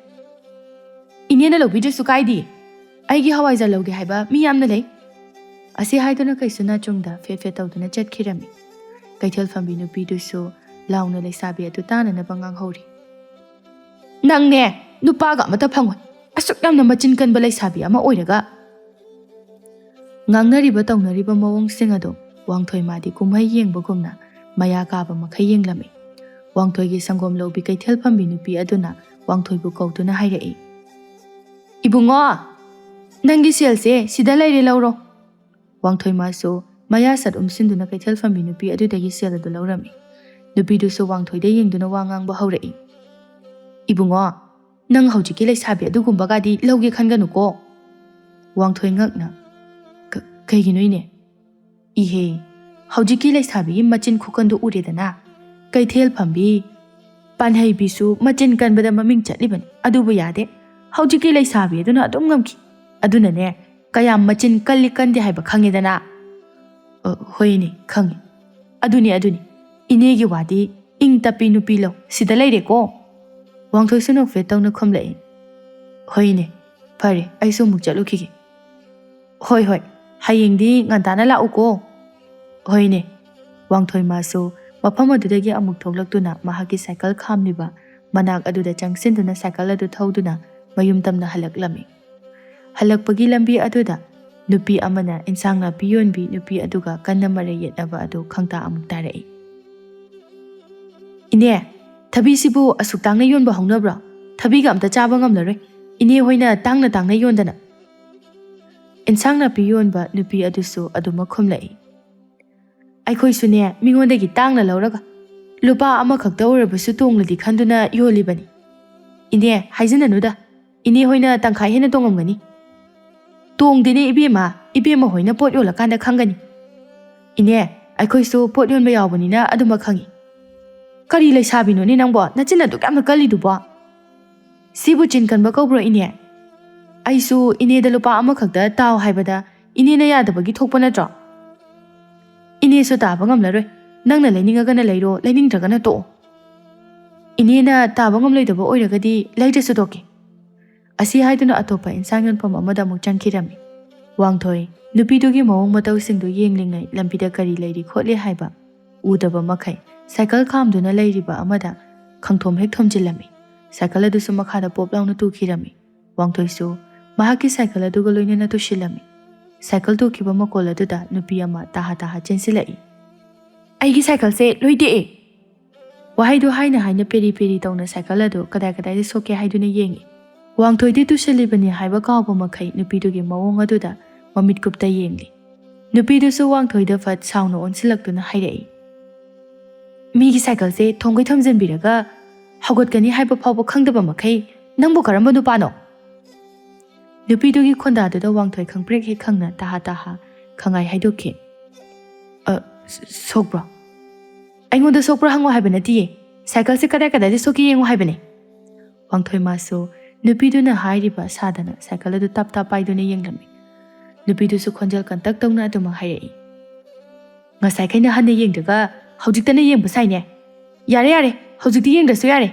"ꯏꯅꯦꯅ ꯂꯧꯕꯤꯗ꯭ꯔꯁꯨ ꯀꯥꯏꯗꯦ꯫ ꯑꯩꯒꯤ ꯍꯋꯥꯏꯖꯥꯔ ꯂꯧꯒꯦ ꯍꯥꯏꯕ ꯃꯤ ꯌꯥꯝꯅ ꯂꯩ꯫" ꯑꯁꯤ ꯍꯥꯏꯗꯨꯅ ꯀꯩꯁꯨ ꯅꯥꯆꯨꯡꯗ ꯐꯦꯠ ꯐꯦꯠ ꯇꯧꯗꯨꯅ ꯆꯠꯈꯤꯔꯝꯃꯤ꯫ ꯀꯩꯊꯦꯜ ꯐꯝꯕꯤ ꯅꯨꯄꯤꯗꯨꯁꯨ ꯂꯥꯎꯅ ꯂꯩꯁꯥꯕꯤ ꯑꯗꯨ ꯇꯥꯅꯅꯕ ꯉꯥꯡꯍꯧꯔꯤ꯫ "ꯅꯪꯅꯦ ꯅꯨꯄꯥꯒ ꯑꯃꯠꯇ ꯐꯪꯉꯣꯏ꯫ ꯑꯁꯨꯛ ꯌꯥꯝꯅ ꯃꯆꯤꯟ ꯀꯟꯕ ꯂꯩꯁꯥꯕꯤ ꯑꯃ ꯑꯣꯏꯔꯒ꯫" ꯉꯥꯡꯅꯔꯤꯕ ꯇꯧꯅꯔꯤꯕ ꯃꯑꯣꯡꯁꯤꯡ ꯑꯗꯨ ꯋꯥꯡꯊꯣꯏ ꯃꯥꯗꯤ ꯀꯨꯝꯍꯩ ꯌꯦꯡꯕꯒꯨꯝꯅ ꯃꯌꯥ ꯀꯥꯕ ꯃꯈꯩ ꯌꯦꯡꯂꯝꯃꯤ꯫ ꯋꯥꯡꯊꯣꯏꯒꯤ ꯁꯪꯒꯣꯝ ꯂꯧꯕꯤ ꯀꯩꯊꯦꯜ ꯐꯝꯕꯤ ꯅꯨꯄꯤ ꯑꯗꯨꯅ ꯋꯥꯡꯊꯣꯏꯕꯨ ꯀꯧꯗꯨꯅ ꯍꯥꯏꯔꯛꯏ, "ꯏꯕꯨꯡꯉꯣ, ꯅꯪꯒꯤ ꯁꯦꯜꯁꯦ ꯁꯤꯗ ꯂꯩꯔꯦ, ꯂꯧꯔꯣ꯫" ꯋꯥꯡꯊꯣꯏꯃꯁꯨ ꯃꯌꯥ ꯁꯠ ꯎꯝꯁꯤꯟꯗꯨꯅ ꯀꯩꯊꯦꯜ ꯐꯝꯕꯤ ꯅꯨꯄꯤ ꯑꯗꯨꯗꯒꯤ ꯁꯦꯜ ꯑꯗꯨ ꯂꯧꯔꯝꯃꯤ꯫ ꯅꯨꯄꯤꯗꯨꯁꯨ ꯋꯥꯡꯊꯣꯏꯗ ꯌꯦꯡꯗꯨꯅ ꯋꯥ ꯉꯥꯡꯕ ꯍꯧꯔꯛꯏ꯫ "ꯏꯕꯨꯡꯉꯣ, ꯅꯪ ꯍꯧꯖꯤꯛꯀꯤ ꯂꯩꯁꯥꯕꯤ ꯑꯗꯨꯒꯨꯝꯕꯒꯗꯤ ꯂꯧꯒꯦ ꯈꯟꯒꯅꯨꯀꯣ꯫" ꯋꯥꯡꯊꯣꯏ ꯉꯛꯅ, "ꯀ-, ꯀꯩꯒꯤꯅꯣ ꯏꯅꯦ?" "ꯏꯍꯦ, ꯍꯧꯖꯤꯛꯀꯤ ꯂꯩꯁꯥꯕꯤꯒꯤ ꯃꯆꯤꯟ ꯈꯨꯀꯟꯗꯨ ꯎꯔꯦꯗꯅ? ꯀꯩꯊꯦꯜ ꯐꯝꯕꯤ ꯄꯥꯟꯍꯩꯕꯤꯁꯨ ꯃꯆꯤꯟ ꯀꯟꯕꯗ ꯃꯃꯤꯡ ꯆꯠꯂꯤꯕꯅꯤ, ꯑꯗꯨꯕꯨ ꯌꯥꯗꯦ꯫ ꯍꯧꯖꯤꯛꯀꯤ ꯂꯩꯁꯥꯕꯤ ꯑꯗꯨꯅ ꯑꯗꯨꯝ ꯉꯝꯈꯤ꯫ ꯑꯗꯨꯅꯅꯦ, ꯀꯌꯥꯝ ꯃꯆꯤꯟ ꯀꯜꯂꯤ ꯀꯟꯗꯦ ꯍꯥꯏꯕ ꯈꯪꯉꯦꯗꯅ?" "ꯑ, ꯍꯣꯏꯅꯦ, ꯈꯪꯉꯦ꯫ ꯑꯗꯨꯅꯤ, ꯑꯗꯨꯅꯤ꯫ ꯏꯅꯦꯒꯤ ꯋꯥꯗꯤ ꯏꯪ ꯇꯞꯄꯤ ꯅꯨꯄꯤ ꯂꯧ, ꯁꯤꯗ ꯂꯩꯔꯦꯀꯣ꯫" ꯋꯥꯡꯊꯣꯏꯁꯨ ꯅꯣꯛꯐꯦꯠ ꯇꯧꯅ ꯈꯨꯝꯂꯛꯏ꯫ "ꯍꯣꯏꯅꯦ, ꯐꯔꯦ, ꯑꯩꯁꯨ ꯑꯃꯨꯛ ꯆꯠꯂꯨꯈꯤꯒꯦ꯫" "ꯍꯣꯏ, ꯍꯣꯏ, ꯍꯌꯦꯡꯗꯤ ꯉꯟꯇꯥꯅ ꯂꯥꯛꯎꯀꯣ꯫" "ꯍꯣꯏꯅꯦ꯫" ꯋꯥꯡꯊꯣꯏꯃꯁꯨ ꯃꯐꯝ ꯑꯗꯨꯗꯒꯤ ꯑꯃꯨꯛ ꯊꯣꯛꯂꯛꯇꯨꯅ ꯃꯍꯥꯛꯀꯤ ꯁꯥꯏꯀꯜ ꯈꯥꯝꯂꯤꯕ ꯃꯅꯥꯛ ꯑꯗꯨꯗ ꯆꯪꯁꯤꯟꯗꯨꯅ ꯁꯥꯏꯀꯜ ꯑꯗꯨ ꯊꯧꯗꯨꯅ ꯃꯌꯨꯝ ꯇꯝꯅ ꯍꯜꯂꯛꯂꯝꯃꯤ꯫ ꯍꯜꯂꯛꯄꯒꯤ ꯂꯝꯕꯤ ꯑꯗꯨꯗ ꯅꯨꯄꯤ ꯑꯃꯅ ꯏꯟꯁꯥꯡ ꯅꯥꯄꯤ ꯌꯣꯟꯕꯤ ꯅꯨꯄꯤ ꯑꯗꯨꯒ ꯀꯟꯅ ꯃꯔꯩ ꯌꯦꯠꯅꯕ ꯑꯗꯨ ꯈꯪꯇꯥ ꯑꯃꯨꯛ ꯇꯥꯔꯛꯏ꯫ "ꯏꯅꯦ, ꯊꯕꯤꯁꯤꯕꯨ ꯑꯁꯨꯛ ꯇꯥꯡꯅ ꯌꯣꯟꯕ ꯍꯧꯅꯕ꯭ꯔꯣ? ꯊꯕꯤꯒ ꯑꯝꯇ ꯆꯥꯕ ꯉꯝꯂꯔꯣꯏ, ꯏꯅꯦ ꯍꯣꯏꯅ ꯇꯥꯡꯅ ꯇꯥꯡꯅ ꯌꯣꯟꯗꯅ꯫" ꯏꯟꯁꯥꯡ ꯅꯥꯄꯤ ꯌꯣꯟꯕ ꯅꯨꯄꯤ ꯑꯗꯨꯁꯨ ꯑꯗꯨꯃꯛ ꯈꯨꯝꯂꯛꯏ꯫ "ꯑꯩꯈꯣꯏꯁꯨꯅꯦ, ꯃꯤꯉꯣꯟꯗꯒꯤ ꯇꯥꯡꯅ ꯂꯧꯔꯒ ꯂꯨꯄꯥ ꯑꯃꯈꯛꯇ ꯑꯣꯏꯔꯕꯁꯨ ꯇꯣꯡꯂꯗꯤ ꯈꯟꯗꯨꯅ ꯌꯣꯜꯂꯤꯕꯅꯤ꯫ ꯏꯅꯦ, ꯍꯥꯏꯖꯤꯟꯅꯅꯨꯗ, ꯏꯅꯦ ꯍꯣꯏꯅ ꯇꯪꯈꯥꯏ ꯍꯦꯟꯅ ꯇꯣꯡꯉꯝꯒꯅꯤ꯫" "ꯇꯣꯡꯗꯦꯅꯦ ꯏꯕꯦꯝꯃ, ꯏꯕꯦꯝꯃ ꯍꯣꯏꯅ ꯄꯣꯠ ꯌꯣꯜꯂꯀꯥꯟꯗ ꯈꯪꯒꯅꯤ꯫" "ꯏꯅꯦ, ꯑꯩꯈꯣꯏꯁꯨ ꯄꯣꯠ ꯌꯣꯟꯕ ꯌꯥꯎꯕꯅꯤꯅ ꯑꯗꯨꯃꯛ ꯈꯪꯉꯤ꯫" "ꯀꯔꯤ ꯂꯩꯁꯥꯕꯤꯅꯣꯅꯦ ꯅꯪꯕꯣ, ꯅꯆꯤꯟ ꯑꯗꯨꯛ ꯌꯥꯝꯅ ꯀꯜꯂꯤꯗꯨꯕꯣ? ꯁꯤꯕꯨ ꯆꯤꯟ ꯀꯟꯕ ꯀꯧꯕ꯭ꯔꯣ ꯏꯅꯦ? ꯑꯩꯁꯨ ꯏꯅꯦꯗ ꯂꯨꯄꯥ ꯑꯃꯈꯛꯇ ꯇꯥꯎ ꯍꯥꯏꯕꯗ ꯏꯅꯦꯅ ꯌꯥꯗꯕꯒꯤ ꯊꯣꯛꯄ ꯅꯠꯇ꯭ꯔꯣ? ꯏꯅꯦꯁꯨ ꯇꯥꯕ ꯉꯝꯂꯔꯣꯏ꯫ ꯅꯪꯅ ꯂꯩꯅꯤꯡꯉꯒꯅ ꯂꯩꯔꯣ, ꯂꯩꯅꯤꯡꯗ꯭ꯔꯒꯅ ꯇꯣꯛꯑꯣ꯫ ꯏꯅꯦꯅ ꯇꯥꯕ ꯉꯝꯂꯣꯏꯗꯕ ꯑꯣꯏꯔꯒꯗꯤ ꯂꯩꯗ꯭ꯔꯁꯨ ꯇꯣꯛꯀꯦ꯫" ꯑꯁꯤ ꯍꯥꯏꯗꯨꯅ ꯑꯇꯣꯞꯄ ꯏꯟꯁꯥꯡ ꯌꯣꯟꯐꯝ ꯑꯃꯗ ꯑꯃꯨꯛ ꯆꯪꯈꯤꯔꯝꯃꯤ꯫ ꯋꯥꯡꯊꯣꯏ ꯅꯨꯄꯤꯗꯨꯒꯤ ꯃꯑꯣꯡ ꯃꯇꯧꯁꯤꯡꯗꯨ ꯌꯦꯡꯂꯤꯉꯩ ꯂꯝꯕꯤꯗ ꯀꯔꯤ ꯂꯩꯔꯤ ꯈꯣꯠꯂꯤ ꯍꯥꯏꯕ ꯎꯗꯕ ꯃꯈꯩ ꯁꯥꯏꯀꯜ ꯈꯥꯝꯗꯨꯅ ꯂꯩꯔꯤꯕ ꯑꯃꯗ ꯈꯪꯊꯣꯝ ꯍꯦꯛ ꯊꯣꯝꯖꯤꯜꯂꯝꯃꯤ꯫ ꯁꯥꯏꯀꯜ ꯑꯗꯨꯁꯨ ꯃꯈꯥꯗ ꯄꯣꯞ ꯂꯥꯎꯅ ꯇꯨꯈꯤꯔꯝꯃꯤ꯫ ꯋꯥꯡꯊꯣꯏꯁꯨ ꯃꯍꯥꯛꯀꯤ ꯁꯥꯏꯀꯜ ꯑꯗꯨꯒ ꯂꯣꯏꯅꯅ ꯇꯨꯁꯤꯜꯂꯝꯃꯤ꯫ ꯁꯥꯏꯀꯜ ꯇꯨꯈꯤꯕ ꯃꯈꯣꯜ ꯑꯗꯨꯗ ꯅꯨꯄꯤ ꯑꯃ ꯇꯥꯍꯥ ꯇꯥꯍꯥ ꯆꯦꯟꯁꯤꯜꯂꯛꯏ꯫ "ꯑꯩꯒꯤ ꯁꯥꯏꯀꯜꯁꯦ ꯂꯣꯏ ꯇꯦꯛꯑꯦ!" ꯋꯥꯍꯩꯗꯨ ꯍꯥꯏꯅ ꯍꯥꯏꯅ ꯄꯦꯔꯤ ꯄꯦꯔꯤ ꯇꯧꯅ ꯁꯥꯏꯀꯜ ꯑꯗꯨ ꯀꯗꯥꯏ ꯀꯗꯥꯏꯗ ꯁꯣꯛꯀꯦ ꯍꯥꯏꯗꯨꯅ ꯌꯦꯡꯏ꯫ ꯋꯥꯡꯊꯣꯏꯗꯤ ꯇꯨꯁꯤꯜꯂꯤꯕꯅꯤ ꯍꯥꯏꯕ ꯀꯥꯎꯕ ꯃꯈꯩ ꯅꯨꯄꯤꯗꯨꯒꯤ ꯃꯑꯣꯡ ꯑꯗꯨꯗ ꯃꯃꯤꯠ ꯀꯨꯞꯇ ꯌꯦꯡꯂꯤ꯫ ꯅꯨꯄꯤꯗꯨꯁꯨ ꯋꯥꯡꯊꯣꯏꯗ ꯐꯠ ꯁꯥꯎꯅ ꯑꯣꯟꯁꯤꯜꯂꯛꯇꯨꯅ ꯍꯥꯏꯔꯛꯏ, "ꯃꯤꯒꯤ ꯁꯥꯏꯀꯜꯁꯦ ꯊꯣꯡꯈꯩ ꯊꯝꯖꯤꯟꯕꯤꯔꯒ ꯍꯧꯒꯠꯀꯅꯤ ꯍꯥꯏꯕ ꯐꯥꯎꯕ ꯈꯪꯗꯕ ꯃꯈꯩ ꯅꯪꯕꯨ ꯀꯔꯝꯕ ꯅꯨꯄꯥꯅꯣ?" ꯅꯨꯄꯤꯗꯨꯒꯤ ꯈꯣꯟꯗꯥꯗꯨꯗ ꯋꯥꯡꯊꯣꯏ ꯈꯪꯄ꯭ꯔꯦꯛ ꯍꯦꯛ ꯈꯪꯅ ꯇꯍꯥ ꯇꯍꯥ ꯈꯪꯉꯥꯏ ꯍꯥꯏꯗꯣꯛꯈꯤ꯫ "ꯑ, ꯁ-, ꯁꯣꯛꯄ꯭ꯔꯣ? ꯑꯩꯉꯣꯟꯗ ꯁꯣꯛꯄ꯭ꯔꯥ ꯍꯪꯉꯣ ꯍꯥꯏꯕ ꯅꯠꯇꯤꯌꯦ꯫ ꯁꯥꯏꯀꯜꯁꯦ ꯀꯗꯥꯏ ꯀꯗꯥꯏꯗ ꯁꯣꯛꯀꯦ ꯌꯦꯡꯉꯣ ꯍꯥꯏꯕꯅꯦ꯫" ꯋꯥꯡꯊꯣꯏ ꯃꯥꯁꯨ ꯅꯨꯄꯤꯗꯨꯅ ꯍꯥꯏꯔꯤꯕ ꯁꯥꯗꯅ ꯁꯥꯏꯀꯜ ꯑꯗꯨ ꯇꯞ ꯇꯞ ꯄꯥꯏꯗꯨꯅ ꯌꯦꯡꯂꯝꯃꯤ꯫ ꯅꯨꯄꯤꯗꯨꯁꯨ ꯈꯣꯟꯖꯦꯜ ꯀꯟꯇꯛ ꯇꯧꯅ ꯑꯗꯨꯃꯛ ꯍꯥꯏꯔꯛꯏ꯫ "ꯉꯁꯥꯏꯈꯩꯅ ꯍꯟꯅ ꯌꯦꯡꯗ꯭ꯔꯒ ꯍꯧꯖꯤꯛꯇꯅ ꯌꯦꯡꯕ ꯁꯥꯏꯅꯦ꯫ ꯌꯥꯔꯦ, ꯌꯥꯔꯦ, ꯍꯧꯖꯤꯛꯇꯤ ꯌꯦꯡꯗ꯭ꯔꯁꯨ ꯌꯥꯔꯦ꯫"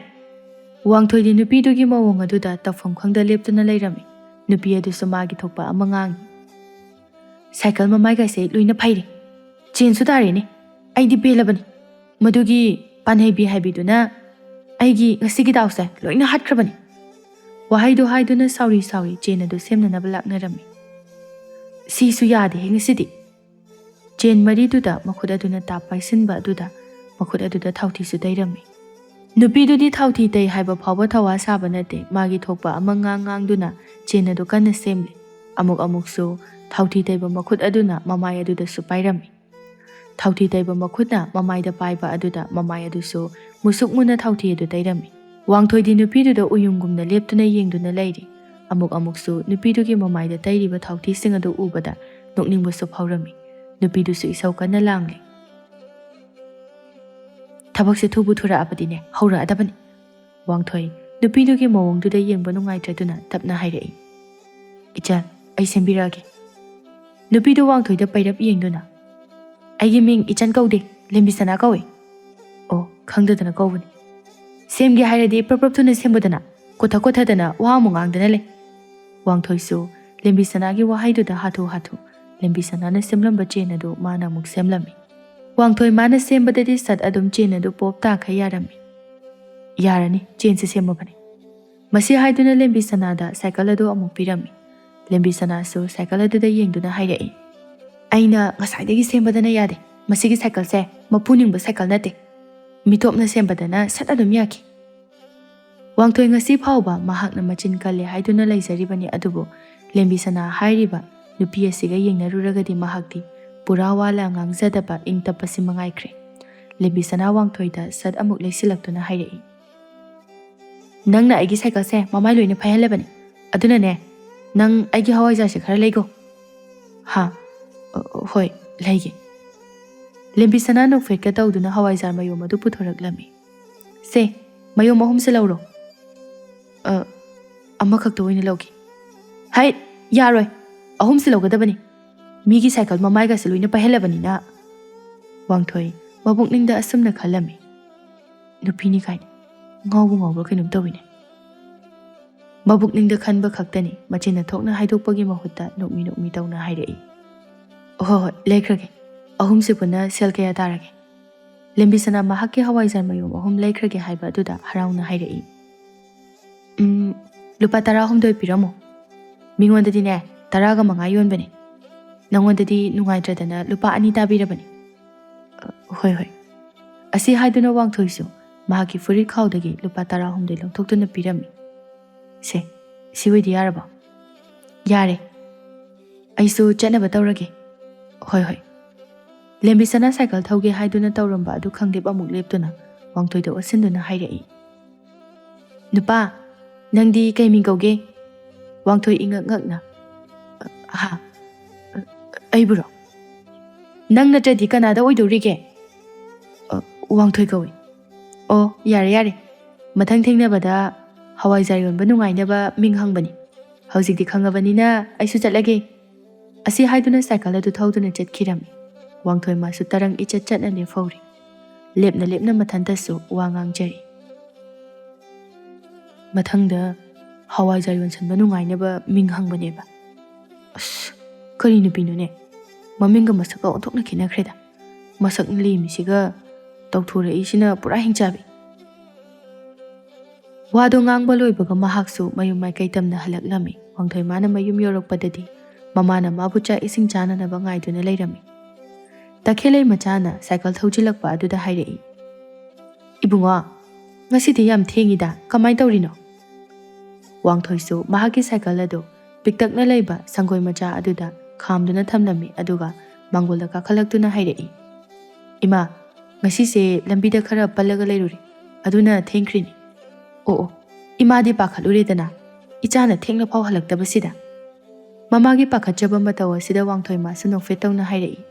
ꯋꯥꯡꯊꯣꯏꯗꯤ ꯅꯨꯄꯤꯗꯨꯒꯤ ꯃꯑꯣꯡ ꯑꯗꯨꯗ ꯇꯧꯐꯝ ꯈꯪꯗ ꯂꯦꯞꯇꯨꯅ ꯂꯩꯔꯝꯃꯤ꯫ ꯅꯨꯄꯤ ꯑꯗꯨꯁꯨ ꯃꯥꯒꯤ ꯊꯣꯛꯄ ꯑꯃ ꯉꯥꯡꯉꯤ꯫ "ꯁꯥꯏꯀꯜ ꯃꯃꯥꯏꯒꯥꯏꯁꯦ ꯂꯣꯏꯅ ꯐꯩꯔꯦ꯫ ꯆꯦꯟꯁꯨ ꯇꯥꯔꯦꯅꯦ꯫ ꯑꯩꯗꯤ ꯄꯦꯜꯂꯕꯅꯤ꯫ ꯃꯗꯨꯒꯤ ꯄꯥꯟꯍꯩꯕꯤ ꯍꯥꯏꯕꯤꯗꯨꯅ ꯑꯩꯒꯤ ꯉꯁꯤꯒꯤ ꯗꯥꯎꯁꯦ ꯂꯣꯏꯅ ꯍꯥꯠꯈ꯭ꯔꯕꯅꯤ꯫" ꯋꯥꯍꯩꯗꯨ ꯍꯥꯏꯗꯨꯅ ꯁꯥꯎꯔꯤ ꯁꯥꯎꯔꯤ ꯆꯦꯟ ꯑꯗꯨ ꯁꯦꯝꯅꯅꯕ ꯂꯥꯛꯅꯔꯝꯃꯤ꯫ "ꯁꯤꯁꯨ ꯌꯥꯗꯦꯍꯦ ꯉꯁꯤꯗꯤ꯫" ꯆꯦꯟ ꯃꯔꯤꯗꯨꯗ ꯃꯈꯨꯠ ꯑꯗꯨꯅ ꯇꯥꯞ ꯄꯥꯏꯁꯤꯟꯕ ꯑꯗꯨꯗ ꯃꯈꯨꯠ ꯑꯗꯨꯗ ꯊꯥꯎꯊꯤꯁꯨ ꯇꯩꯔꯝꯃꯤ꯫ ꯅꯨꯄꯤꯗꯨꯗꯤ ꯊꯥꯎꯊꯤ ꯇꯩ ꯍꯥꯏꯕ ꯐꯥꯎꯕ ꯊꯧꯋꯥ ꯁꯥꯕ ꯅꯠꯇꯦ, ꯃꯥꯒꯤ ꯊꯣꯛꯄ ꯑꯃ ꯉꯥꯡ ꯉꯥꯡꯗꯨꯅ ꯆꯦꯟ ꯑꯗꯨ ꯀꯟꯅ ꯁꯦꯝꯂꯤ꯫ ꯑꯃꯨꯛ ꯑꯃꯨꯛꯁꯨ ꯊꯥꯎꯊꯤ ꯇꯩꯕ ꯃꯈꯨꯠ ꯑꯗꯨꯅ ꯃꯃꯥꯏ ꯑꯗꯨꯗꯁꯨ ꯄꯥꯏꯔꯝꯃꯤ꯫ ꯊꯥꯎꯊꯤ ꯇꯩꯕ ꯃꯈꯨꯠꯅ ꯃꯃꯥꯏꯗ ꯄꯥꯏꯕ ꯑꯗꯨꯗ ꯃꯃꯥꯏ ꯑꯗꯨꯁꯨ ꯃꯨꯁꯨꯛ ꯃꯨꯅ ꯊꯥꯎꯊꯤ ꯑꯗꯨ ꯇꯩꯔꯝꯃꯤ꯫ ꯋꯥꯡꯊꯣꯏꯗꯤ ꯅꯨꯄꯤꯗꯨꯗ ꯎꯌꯨꯡꯒꯨꯝꯅ ꯂꯦꯞꯇꯨꯅ ꯌꯦꯡꯗꯨꯅ ꯂꯩꯔꯤ꯫ ꯑꯃꯨꯛ ꯑꯃꯨꯛꯁꯨ ꯅꯨꯄꯤꯗꯨꯒꯤ ꯃꯃꯥꯏꯗ ꯇꯩꯔꯤꯕ ꯊꯥꯎꯊꯤꯁꯤꯡ ꯑꯗꯨ ꯎꯕꯗ ꯅꯣꯛꯅꯤꯡꯕꯁꯨ ꯐꯥꯎꯔꯝꯃꯤ꯫ ꯅꯨꯄꯤꯗꯨꯁꯨ ꯏꯁꯧ ꯀꯟꯅ ꯂꯥꯡꯂꯤ꯫ "ꯊꯕꯛꯁꯦ ꯊꯨꯕꯨ ꯊꯨꯔꯛꯑꯕꯗꯤꯅꯦ, ꯍꯧꯔꯛꯑꯗꯕꯅꯤ꯫" ꯋꯥꯡꯊꯣꯏ ꯅꯨꯄꯤꯗꯨꯒꯤ ꯃꯑꯣꯡꯗꯨꯗ ꯌꯦꯡꯕ ꯅꯨꯡꯉꯥꯏꯇ꯭ꯔꯗꯨꯅ ꯇꯞꯅ ꯍꯥꯏꯔꯛꯏ꯫ "ꯏꯆꯟ, ꯑꯩ ꯁꯦꯝꯕꯤꯔꯛꯑꯒꯦ꯫" ꯅꯨꯄꯤꯗꯨ ꯋꯥꯡꯊꯣꯏꯗ ꯄꯩꯔꯞ ꯌꯦꯡꯗꯨꯅ, "ꯑꯩꯒꯤ ꯃꯤꯡ ꯏꯆꯟ ꯀꯧꯗꯦ, ꯂꯦꯝꯕꯤꯁꯅꯥ ꯀꯧꯏ꯫" "ꯑꯣ, ꯈꯪꯗꯗꯅ ꯀꯧꯕꯅꯤ꯫" "ꯁꯦꯝꯒꯦ ꯍꯥꯏꯔꯗꯤ ꯄ꯭ꯔꯞ ꯄ꯭ꯔꯞ ꯊꯨꯅ ꯁꯦꯝꯕꯗꯅ, ꯀꯣꯊ ꯀꯣꯊꯗꯅ ꯋꯥ ꯑꯃꯨꯛ ꯉꯥꯡꯗꯅ ꯂꯩ꯫" ꯋꯥꯡꯊꯣꯏꯁꯨ ꯂꯦꯝꯕꯤꯁꯅꯥꯒꯤ ꯋꯥꯍꯩꯗꯨꯗ ꯍꯥꯊꯨ ꯍꯥꯊꯨ ꯂꯦꯝꯕꯤꯁꯅꯥꯅ ꯁꯦꯝꯂꯝꯕ ꯆꯦꯟ ꯑꯗꯨ ꯃꯥꯅ ꯑꯃꯨꯛ ꯁꯦꯝꯂꯝꯃꯤ꯫ ꯋꯥꯡꯊꯣꯏ ꯃꯥꯅ ꯁꯦꯝꯕꯗꯗꯤ ꯁꯠ ꯑꯗꯨꯝ ꯆꯦꯟ ꯑꯗꯨ ꯄꯣꯞ ꯇꯥꯈꯩ ꯌꯥꯔꯝꯃꯤ꯫ "ꯌꯥꯔꯅꯤ, ꯆꯦꯟꯁꯤ ꯁꯦꯝꯃꯕꯅꯤ꯫" ꯃꯁꯤ ꯍꯥꯏꯗꯨꯅ ꯂꯦꯝꯕꯤꯁꯅꯥꯗ ꯁꯥꯏꯀꯜ ꯑꯗꯨ ꯑꯃꯨꯛ ꯄꯤꯔꯝꯃꯤ꯫ ꯂꯦꯝꯕꯤꯁꯅꯥꯁꯨ ꯁꯥꯏꯀꯜ ꯑꯗꯨꯗ ꯌꯦꯡꯗꯨꯅ ꯍꯥꯏꯔꯛꯏ, "ꯑꯩꯅ ꯉꯁꯥꯏꯗꯒꯤ ꯁꯦꯝꯕꯗꯅ ꯌꯥꯗꯦ꯫ ꯃꯁꯤꯒꯤ ꯁꯥꯏꯀꯜꯁꯦ ꯃꯄꯨ ꯅꯤꯡꯕ ꯁꯥꯏꯀꯜ ꯅꯠꯇꯦ꯫ ꯃꯤꯇꯣꯞꯅ ꯁꯦꯝꯕꯗꯅ ꯁꯠ ꯑꯗꯨꯝ ꯌꯥꯈꯤ꯫" ꯋꯥꯡꯊꯣꯏ ꯉꯁꯤ ꯐꯥꯎꯕ ꯃꯍꯥꯛꯅ ꯃꯆꯤꯟ ꯀꯜꯂꯦ ꯍꯥꯏꯗꯨꯅ ꯂꯩꯖꯔꯤꯕꯅꯤ, ꯑꯗꯨꯕꯨ ꯂꯦꯝꯕꯤꯁꯅꯥ ꯍꯥꯏꯔꯤꯕ ꯅꯨꯄꯤ ꯑꯁꯤꯒ ꯌꯦꯡꯅꯔꯨꯔꯒꯗꯤ ꯃꯍꯥꯛꯇꯤ ꯄꯨꯔꯥ ꯋꯥ ꯂꯥ ꯉꯥꯡꯖꯗꯕ ꯏꯪ ꯇꯞꯄꯁꯤ ꯃꯉꯥꯏꯈ꯭ꯔꯦ꯫ ꯂꯦꯝꯕꯤꯁꯅꯥ ꯋꯥꯡꯊꯣꯏꯗ ꯁꯠ ꯑꯃꯨꯛ ꯂꯩꯁꯤꯜꯂꯛꯇꯨꯅ ꯍꯥꯏꯔꯛꯏ, "ꯅꯪꯅ ꯑꯩꯒꯤ ꯁꯥꯏꯀꯜꯁꯦ ꯃꯃꯥꯏ ꯂꯣꯏꯅ ꯐꯥꯏꯍꯜꯂꯕꯅꯤ, ꯑꯗꯨꯅꯅꯦ, ꯅꯪ ꯑꯩꯒꯤ ꯍꯋꯥꯏꯖꯥꯔꯁꯦ ꯈꯔ ꯂꯩꯒꯣ"꯫ "ꯍꯥ? ꯑ, ꯍꯣꯏ, ꯂꯩꯒꯦ"꯫ ꯂꯦꯝꯕꯤꯁꯅꯥ ꯅꯣꯛꯐꯦꯠꯀ ꯇꯧꯗꯨꯅ ꯍꯋꯥꯏꯖꯥꯔ ꯃꯌꯣꯝ ꯑꯗꯨ ꯄꯨꯊꯣꯔꯛꯂꯝꯃꯤ꯫ "ꯁꯦ, ꯃꯌꯣꯝ ꯑꯍꯨꯝꯁꯦ ꯂꯧꯔꯣ"꯫ "ꯑ, ꯑꯃꯈꯛꯇ ꯑꯣꯏꯅ ꯂꯧꯒꯦ"꯫ "ꯍꯥꯏꯠ, ꯌꯥꯔꯣꯏ, ꯑꯍꯨꯝꯁꯦ ꯂꯧꯒꯗꯕꯅꯤ꯫ ꯃꯤꯒꯤ ꯁꯥꯏꯀꯜ ꯃꯃꯥꯏꯒꯁꯦ ꯂꯣꯏꯅ ꯄꯥꯏꯍꯜꯂꯕꯅꯤꯅ"꯫ ꯋꯥꯡꯊꯣꯏ ꯃꯄꯨꯛꯅꯤꯡꯗ ꯑꯁꯨꯝꯅ ꯈꯜꯂꯝꯃꯤ, "ꯅꯨꯄꯤꯅꯤ ꯀꯥꯏꯅ ꯉꯥꯎꯕ ꯉꯥꯎꯕ꯭ꯔꯥ ꯀꯩꯅꯣꯝ ꯇꯧꯋꯤꯅꯦ"꯫ ꯃꯕꯨꯛꯅꯤꯡꯗ ꯈꯟꯕ ꯈꯛꯇꯅꯤ, ꯃꯆꯤꯟꯅ ꯊꯣꯛꯅ ꯍꯥꯏꯗꯣꯛꯄꯒꯤ ꯃꯍꯨꯠꯇ ꯅꯣꯛꯃꯤ ꯅꯣꯛꯃꯤ ꯇꯧꯅ ꯍꯥꯏꯔꯛꯏ, "ꯍꯣꯏ ꯍꯣꯏ, ꯂꯩꯈ꯭ꯔꯒꯦ꯫ ꯑꯍꯨꯝꯁꯤ ꯄꯨꯟꯅ ꯁꯦꯜ ꯀꯌꯥ ꯇꯥꯔꯒꯦ"꯫ ꯂꯦꯝꯕꯤꯁꯅꯥ ꯃꯍꯥꯛꯀꯤ ꯍꯋꯥꯏꯖꯥꯔ ꯃꯌꯣꯝ ꯑꯍꯨꯝ ꯂꯩꯈ꯭ꯔꯒꯦ ꯍꯥꯏꯕ ꯑꯗꯨꯗ ꯍꯔꯥꯎꯅ ꯍꯥꯏꯔꯛꯏ, "ꯎꯝ, ꯂꯨꯄꯥ ꯇꯔꯥꯍꯨꯝꯗꯣꯏ ꯄꯤꯔꯝꯃꯣ꯫ ꯃꯤꯉꯣꯟꯗꯗꯤꯅꯦ, ꯇꯔꯥꯒ ꯃꯉꯥ ꯌꯣꯟꯕꯅꯤ꯫ ꯅꯉꯣꯟꯗꯗꯤ ꯅꯨꯡꯉꯥꯏꯇ꯭ꯔꯗꯅ ꯂꯨꯄꯥ ꯑꯅꯤ ꯇꯥꯕꯤꯔꯕꯅꯤ"꯫ "ꯑ, ꯍꯣꯏ ꯍꯣꯏ"꯫ ꯑꯁꯤ ꯍꯥꯏꯗꯨꯅ ꯋꯥꯡꯊꯣꯏꯁꯨ ꯃꯍꯥꯛꯀꯤ ꯐꯨꯔꯤꯠ ꯈꯥꯎꯗꯒꯤ ꯂꯨꯄꯥ ꯇꯔꯥꯍꯨꯝꯗꯣꯏ ꯂꯧꯊꯣꯛꯇꯨꯅ ꯄꯤꯔꯝꯃꯤ꯫ "ꯁꯦ, ꯁꯤ ꯑꯣꯏꯗꯤ ꯌꯥꯔꯕꯣ?" "ꯌꯥꯔꯦ꯫ ꯑꯩꯁꯨ ꯆꯠꯅꯕ ꯇꯧꯔꯒꯦ"꯫ "ꯍꯣꯏ ꯍꯣꯏ"꯫ ꯂꯦꯝꯕꯤꯁꯅꯥ ꯁꯥꯏꯀꯜ ꯊꯧꯒꯦ ꯍꯥꯏꯗꯨꯅ ꯇꯧꯔꯝꯕ ꯑꯗꯨ ꯈꯪꯂꯦꯞ ꯑꯃꯨꯛ ꯂꯦꯞꯇꯨꯅ ꯋꯥꯡꯊꯣꯏꯗ ꯑꯣꯠꯁꯤꯟꯗꯨꯅ ꯍꯥꯏꯔꯛꯏ, "ꯅꯨꯄꯥ, ꯅꯪꯗꯤ ꯀꯩ ꯃꯤꯡ ꯀꯧꯒꯦ?" ꯋꯥꯡꯊꯣꯏ ꯏꯉꯛ ꯉꯛꯅ, "ꯑ, ꯍꯥ? ꯑ, ꯑꯩꯕꯨꯔꯣ? ꯅꯪ ꯅꯠꯇ꯭ꯔꯗꯤ ꯀꯅꯥꯗ ꯑꯣꯏꯗꯧꯔꯤꯒꯦ?" "ꯑ, ꯋꯥꯡꯊꯣꯏ ꯀꯧꯏ"꯫ "ꯑꯣ, ꯌꯥꯔꯦ ꯌꯥꯔꯦ, ꯃꯊꯪ ꯊꯦꯡꯅꯕꯗ ꯍꯋꯥꯏꯖꯥꯔ ꯌꯣꯟꯕ ꯅꯨꯡꯉꯥꯏꯅꯕ ꯃꯤꯡ ꯍꯪꯕꯅꯤ꯫ ꯍꯧꯖꯤꯛꯇꯤ ꯈꯪꯉꯕꯅꯤꯅ ꯑꯩꯁꯨ ꯆꯠꯂꯒꯦ"꯫ ꯑꯁꯤ ꯍꯥꯏꯗꯨꯅ ꯁꯥꯏꯀꯜ ꯑꯗꯨ ꯊꯧꯗꯨꯅ ꯆꯠꯈꯤꯔꯝꯃꯤ꯫ ꯋꯥꯡꯊꯣꯏ ꯃꯥꯁꯨ ꯇꯔꯪ ꯏꯆꯠ ꯆꯠꯅ ꯂꯦꯞꯍꯧꯔꯤ꯫ ꯂꯦꯞꯅ ꯂꯦꯞꯅ ꯃꯊꯟꯇꯁꯨ ꯋꯥ ꯉꯥꯡꯖꯔꯤ꯫ "ꯃꯊꯪꯗ ꯍꯋꯥꯏꯖꯥꯔ ꯌꯣꯟꯁꯟꯕ ꯅꯨꯡꯉꯥꯏꯅꯕ ꯃꯤꯡ ꯍꯪꯕꯅꯦꯕ꯫ ꯑꯁ, ꯀꯔꯤ ꯅꯨꯄꯤꯅꯣꯅꯦ? ꯃꯃꯤꯡꯒ ꯃꯁꯛꯀ ꯑꯣꯟꯊꯣꯛꯅ ꯈꯦꯠꯅꯈ꯭ꯔꯦꯗ꯫ ꯃꯁꯛꯅ ꯂꯦꯝꯃꯤꯁꯤꯒ ꯇꯧꯊꯣꯔꯛꯏꯁꯤꯅ ꯄꯨꯔꯥ ꯍꯤꯡꯆꯥꯕꯤ"꯫ ꯋꯥꯗꯣ ꯉꯥꯡꯕ ꯂꯣꯏꯕꯒ ꯃꯍꯥꯛꯁꯨ ꯃꯌꯨꯝ ꯃꯥꯏꯀꯩ ꯇꯝꯅ ꯍꯜꯂꯛꯂꯝꯃꯤ꯫ ꯋꯥꯡꯊꯣꯏꯃꯥꯅ ꯃꯌꯨꯝ ꯌꯧꯔꯛꯄꯗꯗꯤ ꯃꯃꯥꯅ ꯃꯥꯕꯨ ꯆꯥꯛ ꯏꯁꯤꯡ ꯆꯥꯅꯅꯕ ꯉꯥꯏꯗꯨꯅ ꯂꯩꯔꯝꯃꯤ꯫ ꯇꯈꯦꯜꯂꯩ ꯃꯆꯥꯅ ꯁꯥꯏꯀꯜ ꯊꯧꯖꯤꯜꯂꯛꯄ ꯑꯗꯨꯗ ꯍꯥꯏꯔꯛꯏ, "ꯏꯕꯨꯡꯉꯣ, ꯉꯁꯤꯗꯤ ꯌꯥꯝ ꯊꯦꯡꯉꯤꯗ, ꯀꯃꯥꯏ ꯇꯧꯔꯤꯅꯣ?" ꯋꯥꯡꯊꯣꯏꯁꯨ ꯃꯍꯥꯛꯀꯤ ꯁꯥꯏꯀꯜ ꯑꯗꯨ ꯄꯤꯛꯇꯛꯅ ꯂꯩꯕ ꯁꯪꯒꯣꯏ ꯃꯆꯥ ꯑꯗꯨꯗ ꯈꯥꯝꯗꯨꯅ ꯊꯝꯂꯝꯃꯤ, ꯑꯗꯨꯒ ꯃꯥꯡꯒꯣꯜꯗ ꯀꯥꯈꯠꯂꯛꯇꯨꯅ ꯍꯥꯏꯔꯛꯏ, "ꯏꯃꯥ, ꯉꯁꯤꯁꯦ ꯂꯝꯕꯤꯗ ꯈꯔ ꯄꯜꯂꯒ ꯂꯩꯔꯨꯔꯦ, ꯑꯗꯨꯅ ꯊꯦꯡꯈ꯭ꯔꯤꯅꯤ꯫" "ꯑꯣ ꯑꯣ, ꯏꯃꯥꯗꯤ ꯄꯥꯈꯠꯂꯨꯔꯦꯗꯅ, ꯏꯆꯥꯅ ꯊꯦꯡꯅ ꯐꯥꯎ ꯍꯜꯂꯛꯇꯕꯁꯤꯗ꯫" ꯃꯃꯥꯒꯤ ꯄꯥꯈꯠꯆꯕ ꯃꯇꯧ ꯑꯁꯤꯗ ꯋꯥꯡꯊꯣꯏꯃꯥꯁꯨ ꯅꯣꯛꯐꯦꯠ ꯇꯧꯅ ꯍꯥꯏꯔꯛꯏ,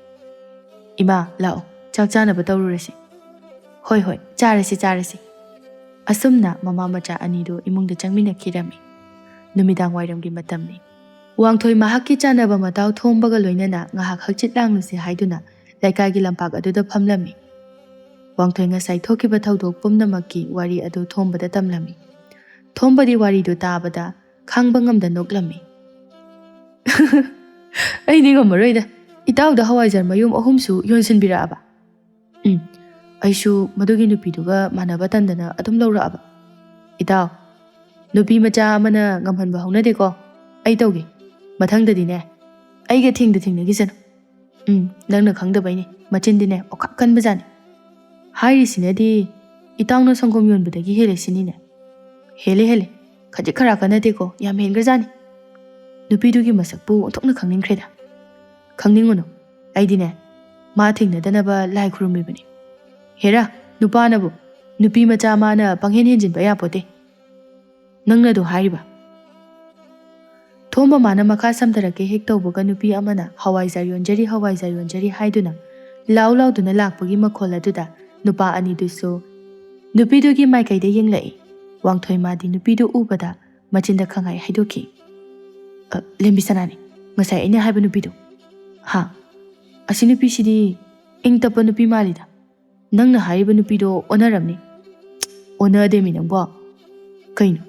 "ꯏꯃꯥ, ꯂꯥꯛꯑꯣ, ꯆꯥꯛ ꯆꯥꯅꯕ ꯇꯧꯔꯨꯔꯁꯤ꯫" "ꯍꯣꯏ ꯍꯣꯏ, ꯆꯥꯔꯁꯤ ꯆꯥꯔꯁꯤ꯫" ꯑꯁꯨꯝꯅ ꯃꯃꯥ ꯃꯆꯥ ꯑꯅꯤꯗꯨ ꯏꯃꯨꯡꯗ ꯆꯪꯃꯤꯟꯅꯈꯤꯔꯝꯃꯤ꯫ ꯅꯨꯃꯤꯗꯥꯡ ꯋꯥꯏꯔꯝꯒꯤ ꯃꯇꯝꯅꯤ꯫ ꯋꯥꯡꯊꯣꯏ ꯃꯍꯥꯛꯀꯤ ꯆꯥꯅꯕ ꯃꯇꯥꯎ ꯊꯣꯝꯕꯒ ꯂꯣꯏꯅꯅ ꯉꯥꯏꯍꯥꯛ ꯍꯛꯆꯤꯠ ꯂꯥꯡꯂꯨꯁꯤ ꯍꯥꯏꯗꯨꯅ ꯂꯩꯀꯥꯏꯒꯤ ꯂꯝꯄꯥꯛ ꯑꯗꯨꯗ ꯐꯝꯂꯝꯃꯤ꯫ ꯋꯥꯡꯊꯣꯏ ꯉꯁꯥꯏ ꯊꯣꯛꯈꯤꯕ ꯊꯧꯗꯣꯛ ꯄꯨꯝꯅꯃꯛꯀꯤ ꯋꯥꯔꯤ ꯑꯗꯨ ꯊꯣꯝꯕꯗ ꯇꯝꯂꯝꯃꯤ꯫ ꯊꯣꯝꯕꯗꯤ ꯋꯥꯔꯤꯗꯨ ꯇꯥꯕꯗ ꯈꯥꯡꯕ ꯉꯝꯗ ꯅꯣꯛꯂꯝꯃꯤ꯫ "ꯑꯩꯗꯤ ꯉꯝꯃꯔꯣꯏꯗ, ꯏꯇꯥꯎꯗ ꯍꯋꯥꯏꯖꯥꯔ ꯃꯌꯨꯝ ꯑꯍꯨꯝꯁꯨ ꯌꯣꯟꯁꯤꯟꯕꯤꯔꯛꯑꯕ?" "ꯎꯝ, ꯑꯩꯁꯨ ꯃꯗꯨꯒꯤ ꯅꯨꯄꯤꯗꯨꯒ ꯃꯥꯟꯅꯕ ꯇꯟꯗꯅ ꯑꯗꯨꯝ ꯂꯧꯔꯛꯑꯕ꯫" "ꯏꯇꯥꯎ, ꯅꯨꯄꯤ ꯃꯆꯥ ꯑꯃꯅ ꯉꯝꯍꯟꯕ ꯍꯧꯅꯗꯦꯀꯣ, ꯑꯩ ꯇꯧꯒꯦ꯫ ꯃꯊꯪꯗꯗꯤꯅꯦ, ꯑꯩꯒ ꯊꯦꯡꯗ ꯊꯦꯡꯅꯈꯤꯁꯅꯨ꯫" "ꯎꯝ, ꯅꯪꯅ ꯈꯪꯗꯕꯩꯅꯦ, ꯃꯆꯤꯟꯗꯤꯅꯦ ꯑꯣꯈꯥꯛ ꯀꯟꯕꯖꯥꯠꯅꯤ꯫" "ꯍꯥꯏꯔꯤꯁꯤꯅꯗꯤ ꯏꯇꯥꯎꯅ ꯁꯪꯒꯣꯝ ꯌꯣꯟꯕꯗꯒꯤ ꯍꯦꯜꯂꯦ ꯁꯤꯅꯤꯅꯦ꯫" "ꯍꯦꯜꯂꯦ ꯍꯦꯜꯂꯦ, ꯈꯖꯤꯛ ꯈꯔꯥꯛꯀ ꯅꯠꯇꯦꯀꯣ, ꯌꯥꯝ ꯍꯦꯟꯈ꯭ꯔꯖꯥꯠꯅꯤ꯫ ꯅꯨꯄꯤꯗꯨꯒꯤ ꯃꯁꯛꯄꯨ ꯑꯣꯟꯊꯣꯛꯅ ꯈꯪꯅꯤꯡꯈ꯭ꯔꯦꯗ꯫" "ꯈꯪꯅꯤꯡꯉꯨꯅꯨ, ꯑꯩꯗꯤꯅꯦ ꯃꯥ ꯊꯦꯡꯅꯗꯅꯕ ꯂꯥꯏ ꯈꯨꯔꯨꯝꯃꯤꯕꯅꯤ꯫" "ꯍꯦꯔꯥ, ꯅꯨꯄꯥꯅꯕꯨ ꯅꯨꯄꯤ ꯃꯆꯥ ꯃꯥꯅ ꯄꯪꯍꯦꯟ ꯍꯦꯟꯖꯤꯟꯕ ꯌꯥꯄꯣꯠꯇꯦ꯫ ꯅꯪꯅ ꯑꯗꯨ ꯍꯥꯏꯔꯤꯕ?" ꯊꯣꯝꯕ ꯃꯥꯅ ꯃꯈꯥ ꯁꯝꯊꯔꯛꯀꯦ ꯍꯦꯛ ꯇꯧꯕꯒ ꯅꯨꯄꯤ ꯑꯃꯅ "ꯍꯋꯥꯏꯖꯥꯔ ꯌꯣꯟꯖꯔꯤ, ꯍꯋꯥꯏꯖꯥꯔ ꯌꯣꯟꯖꯔꯤ" ꯍꯥꯏꯗꯨꯅ ꯂꯥꯎ ꯂꯥꯎꯗꯨꯅ ꯂꯥꯛꯄꯒꯤ ꯃꯈꯣꯜ ꯑꯗꯨꯗ ꯅꯨꯄꯥ ꯑꯅꯤꯗꯨꯁꯨ ꯅꯨꯄꯤꯗꯨꯒꯤ ꯃꯥꯏꯀꯩꯗ ꯌꯦꯡꯂꯛꯏ꯫ ꯋꯥꯡꯊꯣꯏ ꯃꯥꯗꯤ ꯅꯨꯄꯤꯗꯨ ꯎꯕꯗ ꯃꯆꯤꯟꯗ ꯈꯪꯍꯥꯏ ꯍꯥꯏꯗꯣꯛꯈꯤ꯫ "ꯑ, ꯂꯦꯝꯕꯤ ꯁꯅꯥꯅꯤ, ꯉꯁꯥꯏ ꯑꯩꯅ ꯍꯥꯏꯕ ꯅꯨꯄꯤꯗꯣ꯫" "ꯍꯥ? ꯑꯁꯤ ꯅꯨꯄꯤꯁꯤꯗꯤ ꯏꯪ ꯇꯞꯄ ꯅꯨꯄꯤ ꯃꯥꯜꯂꯤꯗ꯫ ꯅꯪꯅ ꯍꯥꯏꯔꯤꯕ ꯅꯨꯄꯤꯗꯣ ꯑꯣꯟꯅꯔꯝꯅꯤ꯫" "ꯑꯣꯟꯅꯗꯦꯃꯤ ꯅꯪꯕꯣ꯫ ꯀꯩꯅꯣ,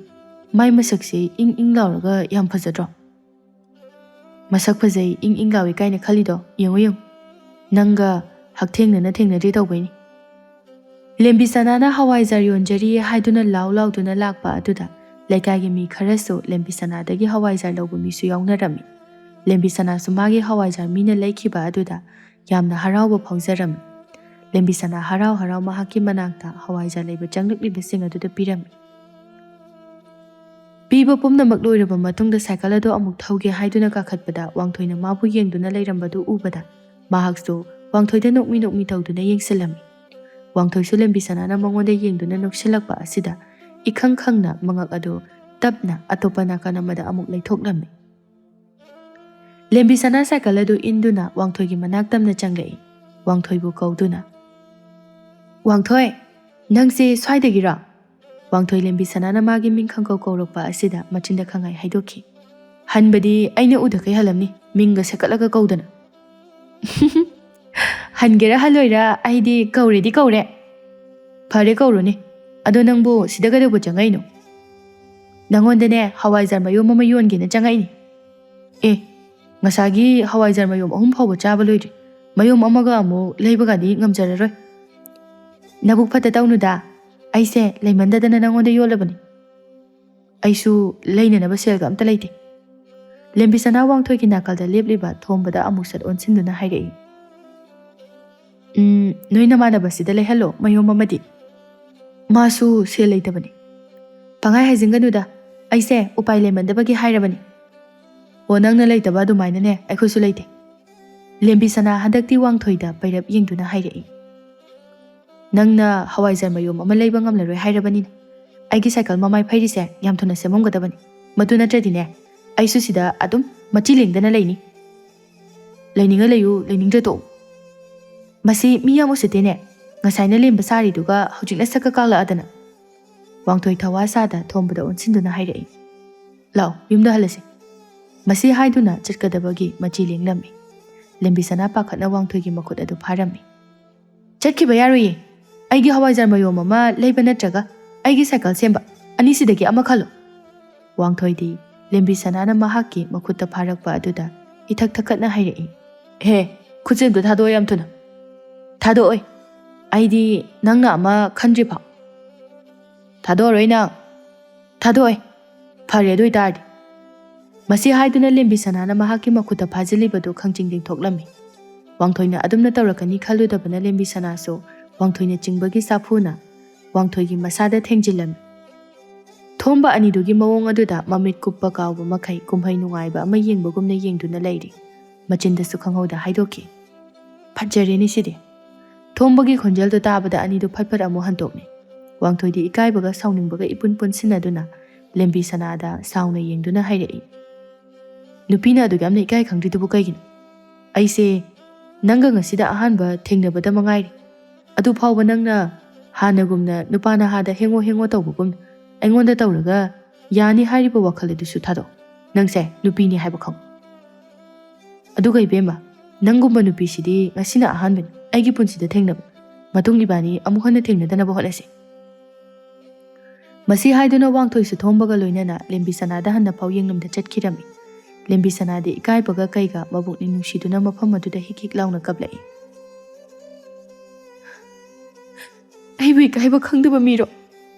ꯃꯥꯏ ꯃꯁꯛꯁꯦ ꯏꯪ ꯏꯪ ꯂꯥꯎꯔꯒ ꯌꯥꯝ ꯐꯖꯗ꯭ꯔꯣ? ꯃꯁꯛ ꯐꯖꯩ, ꯏꯪ ꯏꯪ ꯂꯥꯎꯏ ꯀꯥꯏꯅ ꯈꯜꯂꯤꯗꯣ ꯌꯦꯡꯉꯨ ꯌꯦꯡꯉꯨ꯫ ꯅꯪꯒ ꯍꯛꯊꯦꯡꯅꯅ ꯊꯦꯡꯅꯗ꯭ꯔꯤ ꯇꯧꯕꯩꯅꯤ꯫" ꯂꯦꯝꯕꯤ ꯁꯅꯥꯅ "ꯍꯋꯥꯏꯖꯥꯔ ꯌꯣꯟꯖꯔꯤ" ꯍꯥꯏꯗꯨꯅ ꯂꯥꯎ ꯂꯥꯎꯗꯨꯅ ꯂꯥꯛꯄ ꯑꯗꯨꯗ ꯂꯩꯀꯥꯏꯒꯤ ꯃꯤ ꯈꯔꯁꯨ ꯂꯦꯝꯕꯤ ꯁꯅꯥꯗꯒꯤ ꯍꯋꯥꯏꯖꯥꯔ ꯂꯧꯕ ꯃꯤꯁꯨ ꯌꯥꯎꯅꯔꯝꯃꯤ꯫ ꯂꯦꯝꯕꯤ ꯁꯅꯥꯁꯨ ꯃꯥꯒꯤ ꯍꯋꯥꯏꯖꯥꯔ ꯃꯤꯅ ꯂꯩꯈꯤꯕ ꯑꯗꯨꯗ ꯌꯥꯝꯅ ꯍꯔꯥꯎꯕ ꯐꯥꯎꯖꯔꯝꯃꯤ꯫ ꯂꯦꯝꯕꯤ ꯁꯅꯥ ꯍꯔꯥꯎ ꯍꯔꯥꯎ ꯃꯍꯥꯛꯀꯤ ꯃꯅꯥꯛꯇ ꯍꯋꯥꯏꯖꯥꯔ ꯂꯩꯕ ꯆꯪꯂꯛꯂꯤꯕꯁꯤꯡ ꯑꯗꯨꯗ ꯄꯤꯔꯝꯃꯤ꯫ ꯄꯤꯕ ꯄꯨꯝꯅꯃꯛ ꯂꯣꯏꯔꯕ ꯃꯇꯨꯡꯗ ꯁꯥꯏꯀꯜ ꯑꯗꯨ ꯑꯃꯨꯛ ꯊꯧꯒꯦ ꯍꯥꯏꯗꯨꯅ ꯀꯥꯈꯠꯄꯗ ꯋꯥꯡꯊꯣꯏꯅ ꯃꯥꯕꯨ ꯌꯦꯡꯗꯨꯅ ꯂꯩꯔꯝꯕꯗꯨ ꯎꯕꯗ ꯃꯍꯥꯛꯁꯨ ꯋꯥꯡꯊꯣꯏꯗ ꯅꯣꯛꯃꯤ ꯅꯣꯛꯃꯤ ꯇꯧꯗꯨꯅ ꯌꯦꯡꯁꯤꯜꯂꯝꯃꯤ꯫ ꯋꯥꯡꯊꯣꯏꯁꯨ ꯂꯦꯝꯕꯤ ꯁꯅꯥꯅ ꯃꯉꯣꯟꯗ ꯌꯦꯡꯗꯨꯅ ꯅꯣꯛꯁꯤꯜꯂꯛꯄ ꯑꯁꯤꯗ ꯏꯈꯪ ꯈꯪꯅ ꯃꯉꯛ ꯑꯗꯨ ꯇꯞꯅ ꯑꯇꯣꯞꯄ ꯅꯥꯀꯟ ꯑꯃꯗ ꯑꯃꯨꯛ ꯂꯩꯊꯣꯛꯂꯝꯃꯤ꯫ ꯂꯦꯝꯕꯤ ꯁꯅꯥ ꯁꯥꯏꯀꯜ ꯑꯗꯨ ꯏꯟꯗꯨꯅ ꯋꯥꯡꯊꯣꯏꯒꯤ ꯃꯅꯥꯛ ꯇꯝꯅ ꯆꯪꯂꯛꯏ꯫ ꯋꯥꯡꯊꯣꯏꯕꯨ ꯀꯧꯗꯨꯅ, "ꯋꯥꯡꯊꯣꯏ, ꯅꯪꯁꯦ ꯁ꯭ꯋꯥꯏꯗꯒꯤꯔꯣ?" ꯋꯥꯡꯊꯣꯏ ꯂꯦꯝꯕꯤ ꯁꯅꯥꯅ ꯃꯥꯒꯤ ꯃꯤꯡ ꯈꯪꯀꯧ ꯀꯧꯔꯛꯄ ꯑꯁꯤꯗ ꯃꯆꯤꯟꯗ ꯈꯪꯍꯥꯏ ꯍꯥꯏꯗꯣꯛꯈꯤ꯫ "ꯍꯟꯕꯗꯤ ꯑꯩꯅ ꯎꯗꯈꯩ ꯍꯜꯂꯝꯅꯤ, ꯃꯤꯡꯒ ꯁꯦꯀꯠꯂꯒ ꯀꯧꯗꯅ꯫" "ꯍꯟꯒꯦꯔꯥ ꯍꯜꯂꯣꯏꯔꯥ, ꯑꯩꯗꯤ ꯀꯧꯔꯦꯗꯤ ꯀꯧꯔꯦ꯫" "ꯐꯔꯦ, ꯀꯧꯔꯨꯅꯦ꯫ ꯑꯗꯣ ꯅꯪꯕꯨ ꯁꯤꯗ ꯀꯩꯗꯧꯕ ꯆꯪꯉꯛꯏꯅꯣ?" "ꯅꯪꯉꯣꯟꯗꯅꯦ, ꯍꯋꯥꯏꯖꯥꯔ ꯃꯌꯣꯝ ꯑꯃ ꯌꯣꯟꯒꯦꯅ ꯆꯪꯉꯛꯏꯅꯤ꯫" "ꯑꯦ, ꯉꯁꯥꯏꯒꯤ ꯍꯋꯥꯏꯖꯥꯔ ꯃꯌꯣꯝ ꯑꯍꯨꯝ ꯐꯥꯎꯕ ꯆꯥꯕ ꯂꯣꯏꯗ꯭ꯔꯤ꯫ ꯃꯌꯣꯝ ꯑꯃꯒ ꯑꯃꯨꯛ ꯂꯩꯕꯒꯗꯤ ꯉꯝꯖꯔꯔꯣꯏ꯫" "ꯅꯕꯨꯛ ꯐꯠꯇ ꯇꯧꯅꯨꯗ꯫ ꯑꯩꯁꯦ ꯂꯩꯃꯟꯗꯗꯅ ꯅꯪꯉꯣꯟꯗ ꯌꯣꯜꯂꯕꯅꯤ꯫ ꯑꯩꯁꯨ ꯂꯩꯅꯅꯕ ꯁꯦꯜꯒ ꯑꯝꯇ ꯂꯩꯇꯦ꯫" ꯂꯦꯝꯕꯤ ꯁꯅꯥ ꯋꯥꯡꯊꯣꯏꯒꯤ ꯅꯥꯀꯜꯗ ꯂꯦꯞꯂꯤꯕ ꯊꯣꯝꯕꯗ ꯑꯃꯨꯛ ꯁꯠ ꯑꯣꯟꯁꯤꯟꯗꯨꯅ ꯍꯥꯏꯔꯛꯏ꯫ "ꯎꯝ, ꯅꯣꯏ ꯅꯃꯥꯟꯅꯕꯁꯤꯗ ꯂꯩꯍꯜꯂꯣ ꯃꯌꯣꯝ ꯑꯃꯗꯤ꯫ ꯃꯥꯁꯨ ꯁꯦꯜ ꯂꯩꯇꯕꯅꯤ꯫" "ꯄꯪꯍꯥꯏ ꯍꯥꯏꯖꯤꯟꯒꯅꯨꯗ, ꯑꯩꯁꯦ ꯎꯄꯥꯏ ꯂꯩꯃꯟꯗꯕꯒꯤ ꯍꯥꯏꯔꯕꯅꯤ꯫" "ꯑꯣ, ꯅꯪꯅ ꯂꯩꯇꯕ ꯑꯗꯨꯃꯥꯏꯅꯅꯦ ꯑꯩꯈꯣꯏꯁꯨ ꯂꯩꯇꯦ꯫" ꯂꯦꯝꯕꯤ ꯁꯅꯥ ꯍꯟꯗꯛꯇꯤ ꯋꯥꯡꯊꯣꯏꯗ ꯄꯩꯔꯞ ꯌꯦꯡꯗꯨꯅ ꯍꯥꯏꯔꯛꯏ꯫ "ꯅꯪꯅ ꯍꯋꯥꯏꯖꯥꯔ ꯃꯌꯣꯝ ꯑꯃ ꯂꯩꯕ ꯉꯝꯂꯔꯣꯏ ꯍꯥꯏꯔꯕꯅꯤꯅ, ꯑꯩꯒꯤ ꯁꯥꯏꯀꯜ ꯃꯃꯥꯏ ꯐꯩꯔꯤꯁꯦ ꯌꯥꯝ ꯊꯨꯅ ꯁꯦꯝꯃꯝꯒꯗꯕꯅꯤ꯫ ꯃꯗꯨ ꯅꯠꯇ꯭ꯔꯗꯤꯅꯦ, ꯑꯩꯁꯨ ꯁꯤꯗ ꯑꯗꯨꯝ ꯃꯆꯤ ꯂꯦꯡꯗꯅ ꯂꯩꯅꯤ꯫" "ꯂꯩꯅꯤꯡꯉ ꯂꯩꯌꯨ, ꯂꯩꯅꯤꯡꯗ꯭ꯔ ꯇꯣꯛꯎ꯫" "ꯃꯁꯤ ꯃꯤ ꯌꯥꯝ ꯎꯁꯤꯠꯇꯦꯅꯦ, ꯉꯁꯥꯏꯅ ꯂꯦꯝꯕ ꯁꯥꯔꯤꯗꯨꯒ ꯍꯧꯖꯤꯛꯅ ꯁꯛꯀ ꯀꯥꯂꯛꯑꯗꯅ꯫" ꯋꯥꯡꯊꯣꯏ ꯊꯋꯥ ꯁꯥꯗ ꯊꯣꯝꯕꯗ ꯑꯣꯟꯁꯤꯟꯗꯨꯅ ꯍꯥꯏꯔꯛꯏ꯫ "ꯂꯥꯛꯑꯣ, ꯌꯨꯝꯗ ꯍꯜꯂꯁꯤ꯫" ꯃꯁꯤ ꯍꯥꯏꯗꯨꯅ ꯆꯠꯀꯗꯕꯒꯤ ꯃꯆꯤ ꯂꯦꯡꯂꯝꯃꯤ꯫ ꯂꯦꯝꯕꯤ ꯁꯅꯥ ꯄꯥꯈꯠꯅ ꯋꯥꯡꯊꯣꯏꯒꯤ ꯃꯈꯨꯠ ꯑꯗꯨ ꯐꯥꯔꯝꯃꯤ꯫ "ꯆꯠꯈꯤꯕ ꯌꯥꯔꯣꯏꯌꯦ꯫ ꯑꯩꯒꯤ ꯍꯋꯥꯏꯖꯥꯔ ꯃꯌꯣꯝ ꯑꯃ ꯂꯩꯕ ꯅꯠꯇ꯭ꯔꯒ ꯑꯩꯒꯤ ꯁꯥꯏꯀꯜ ꯁꯦꯝꯕ, ꯑꯅꯤꯁꯤꯗꯒꯤ ꯑꯃ ꯈꯜꯂꯣ꯫" ꯋꯥꯡꯊꯣꯏꯗꯤ ꯂꯦꯝꯕꯤ ꯁꯅꯥꯅ ꯃꯍꯥꯛꯀꯤ ꯃꯈꯨꯠꯇ ꯐꯥꯔꯛꯄ ꯑꯗꯨꯗ ꯏꯊꯛ ꯊꯛꯀꯠꯅ ꯍꯥꯏꯔꯛꯏ꯫ "ꯍꯦ, ꯈꯨꯠꯁꯦ ꯑꯝꯇ ꯊꯥꯗꯣꯛꯑꯣ ꯌꯥꯝ ꯊꯨꯅ꯫" "ꯊꯥꯗꯣꯛꯑꯣꯏ꯫ ꯑꯩꯗꯤ ꯅꯪꯅ ꯑꯃ ꯈꯟꯗ꯭ꯔꯤ ꯐꯥꯎ꯫" "ꯊꯥꯗꯣꯛꯑꯔꯣꯏ ꯅꯪ꯫" "ꯊꯥꯗꯣꯛꯑꯣꯏ꯫" "ꯐꯔꯦ, ꯑꯗꯨ ꯑꯣꯏꯇꯥꯔꯗꯤ꯫" ꯃꯁꯤ ꯍꯥꯏꯗꯨꯅ ꯂꯦꯝꯕꯤ ꯁꯅꯥꯅ ꯃꯍꯥꯛꯀꯤ ꯃꯈꯨꯠꯇ ꯐꯥꯖꯤꯜꯂꯤꯕꯗꯨ ꯈꯪꯆꯤꯡ ꯆꯤꯡꯊꯣꯛꯂꯝꯃꯤ꯫ ꯋꯥꯡꯊꯣꯏꯅ ꯑꯗꯨꯝꯅ ꯇꯧꯔꯛꯀꯅꯤ ꯈꯜꯂꯨꯗꯕꯅ ꯂꯦꯝꯕꯤ ꯁꯅꯥꯁꯨ ꯋꯥꯡꯊꯣꯏꯅ ꯆꯤꯡꯕꯒꯤ ꯁꯥꯐꯨꯅ ꯋꯥꯡꯊꯣꯏꯒꯤ ꯃꯁꯥꯗ ꯊꯦꯡꯖꯤꯜꯂꯝꯃꯤ꯫ ꯊꯣꯝꯕ ꯑꯅꯤꯗꯨꯒꯤ ꯃꯑꯣꯡ ꯑꯗꯨꯗ ꯃꯃꯤꯠ ꯀꯨꯞꯄ ꯀꯥꯎꯕ ꯃꯈꯩ ꯀꯨꯝꯍꯩ ꯅꯨꯡꯉꯥꯏꯕ ꯑꯃ ꯌꯦꯡꯕꯒꯨꯝꯅ ꯌꯦꯡꯗꯨꯅ ꯂꯩꯔꯤ꯫ ꯃꯆꯤꯟꯗꯁꯨ ꯈꯪꯍꯧꯗ ꯍꯥꯏꯗꯣꯛꯈꯤ, "ꯐꯠꯖꯔꯦꯅꯦ ꯁꯤꯗꯤ"꯫ ꯊꯣꯝꯕꯒꯤ ꯈꯣꯟꯖꯦꯜꯗꯨ ꯇꯥꯕꯗ ꯑꯅꯤꯗꯨ ꯐꯠ ꯐꯠ ꯑꯃꯨꯛ ꯍꯟꯇꯣꯛꯂꯦ꯫ ꯋꯥꯡꯊꯣꯏꯗꯤ ꯏꯀꯥꯏꯕꯒ ꯁꯥꯎꯅꯤꯡꯕꯒ ꯏꯄꯨꯟ ꯄꯨꯟꯁꯤꯟꯅꯗꯨꯅ ꯂꯦꯝꯕꯤ ꯁꯅꯥꯗ ꯁꯥꯎꯅ ꯌꯦꯡꯗꯨꯅ ꯍꯥꯏꯔꯛꯏ, "ꯅꯨꯄꯤꯅ ꯑꯗꯨꯛ ꯌꯥꯝꯅ ꯏꯀꯥꯏ ꯈꯪꯗ꯭ꯔꯤꯗꯨꯕꯨ ꯀꯩꯒꯤꯅꯣ? ꯑꯩꯁꯦ ꯅꯪꯒ ꯉꯁꯤꯗ ꯑꯍꯥꯟꯕ ꯊꯦꯡꯅꯕꯗ ꯃꯉꯥꯏꯔꯤ꯫ ꯑꯗꯨ ꯐꯥꯎꯕ ꯅꯪꯅ ꯍꯥꯟꯅꯒꯨꯝꯅ ꯅꯨꯄꯥ ꯅꯍꯥꯗ ꯍꯦꯡꯉꯣ ꯍꯦꯡꯉꯣ ꯇꯧꯕꯒꯨꯝ ꯑꯩꯉꯣꯟꯗ ꯇꯧꯔꯒ ꯌꯥꯅꯤ ꯍꯥꯏꯔꯤꯕ ꯋꯥꯈꯜ ꯑꯗꯨꯁꯨ ꯊꯥꯗꯣꯛ꯫ ꯅꯪꯁꯦ ꯅꯨꯄꯤꯅꯤ ꯍꯥꯏꯕ ꯈꯪꯉꯨ꯫ ꯑꯗꯨꯒ ꯏꯕꯦꯝꯃ, ꯅꯪꯒꯨꯝꯕ ꯅꯨꯄꯤꯁꯤꯗꯤ ꯉꯁꯤꯅ ꯑꯍꯥꯟꯕꯅꯤ ꯑꯩꯒꯤ ꯄꯨꯟꯁꯤꯗ ꯊꯦꯡꯅꯕ꯫ ꯃꯇꯨꯡ ꯏꯕꯥꯅꯤ ꯑꯃꯨꯛ ꯍꯟꯅ ꯊꯦꯡꯅꯗꯅꯕ ꯍꯣꯠꯅꯁꯤ"꯫ ꯃꯁꯤ ꯍꯥꯏꯗꯨꯅ ꯋꯥꯡꯊꯣꯏꯁꯨ ꯊꯣꯝꯕꯒ ꯂꯣꯏꯅꯅ ꯂꯦꯝꯕꯤ ꯁꯅꯥꯗ ꯍꯟꯅ ꯐꯥꯎ ꯌꯦꯡꯂꯝꯗ ꯆꯠꯈꯤꯔꯝꯃꯤ꯫ ꯂꯦꯝꯕꯤ ꯁꯅꯥꯗꯤ ꯏꯀꯥꯏꯕꯒ ꯀꯩꯒ ꯃꯕꯨꯛꯅꯤꯡ ꯅꯨꯡꯁꯤꯗꯨꯅ ꯃꯐꯝ ꯑꯗꯨꯗ ꯍꯤꯛ ꯍꯤꯛ ꯂꯥꯎꯅ ꯀꯞꯂꯛꯏ꯫ "ꯑꯩꯕꯨ ꯏꯀꯥꯏꯕ ꯈꯪꯗꯕ ꯃꯤꯔꯣ?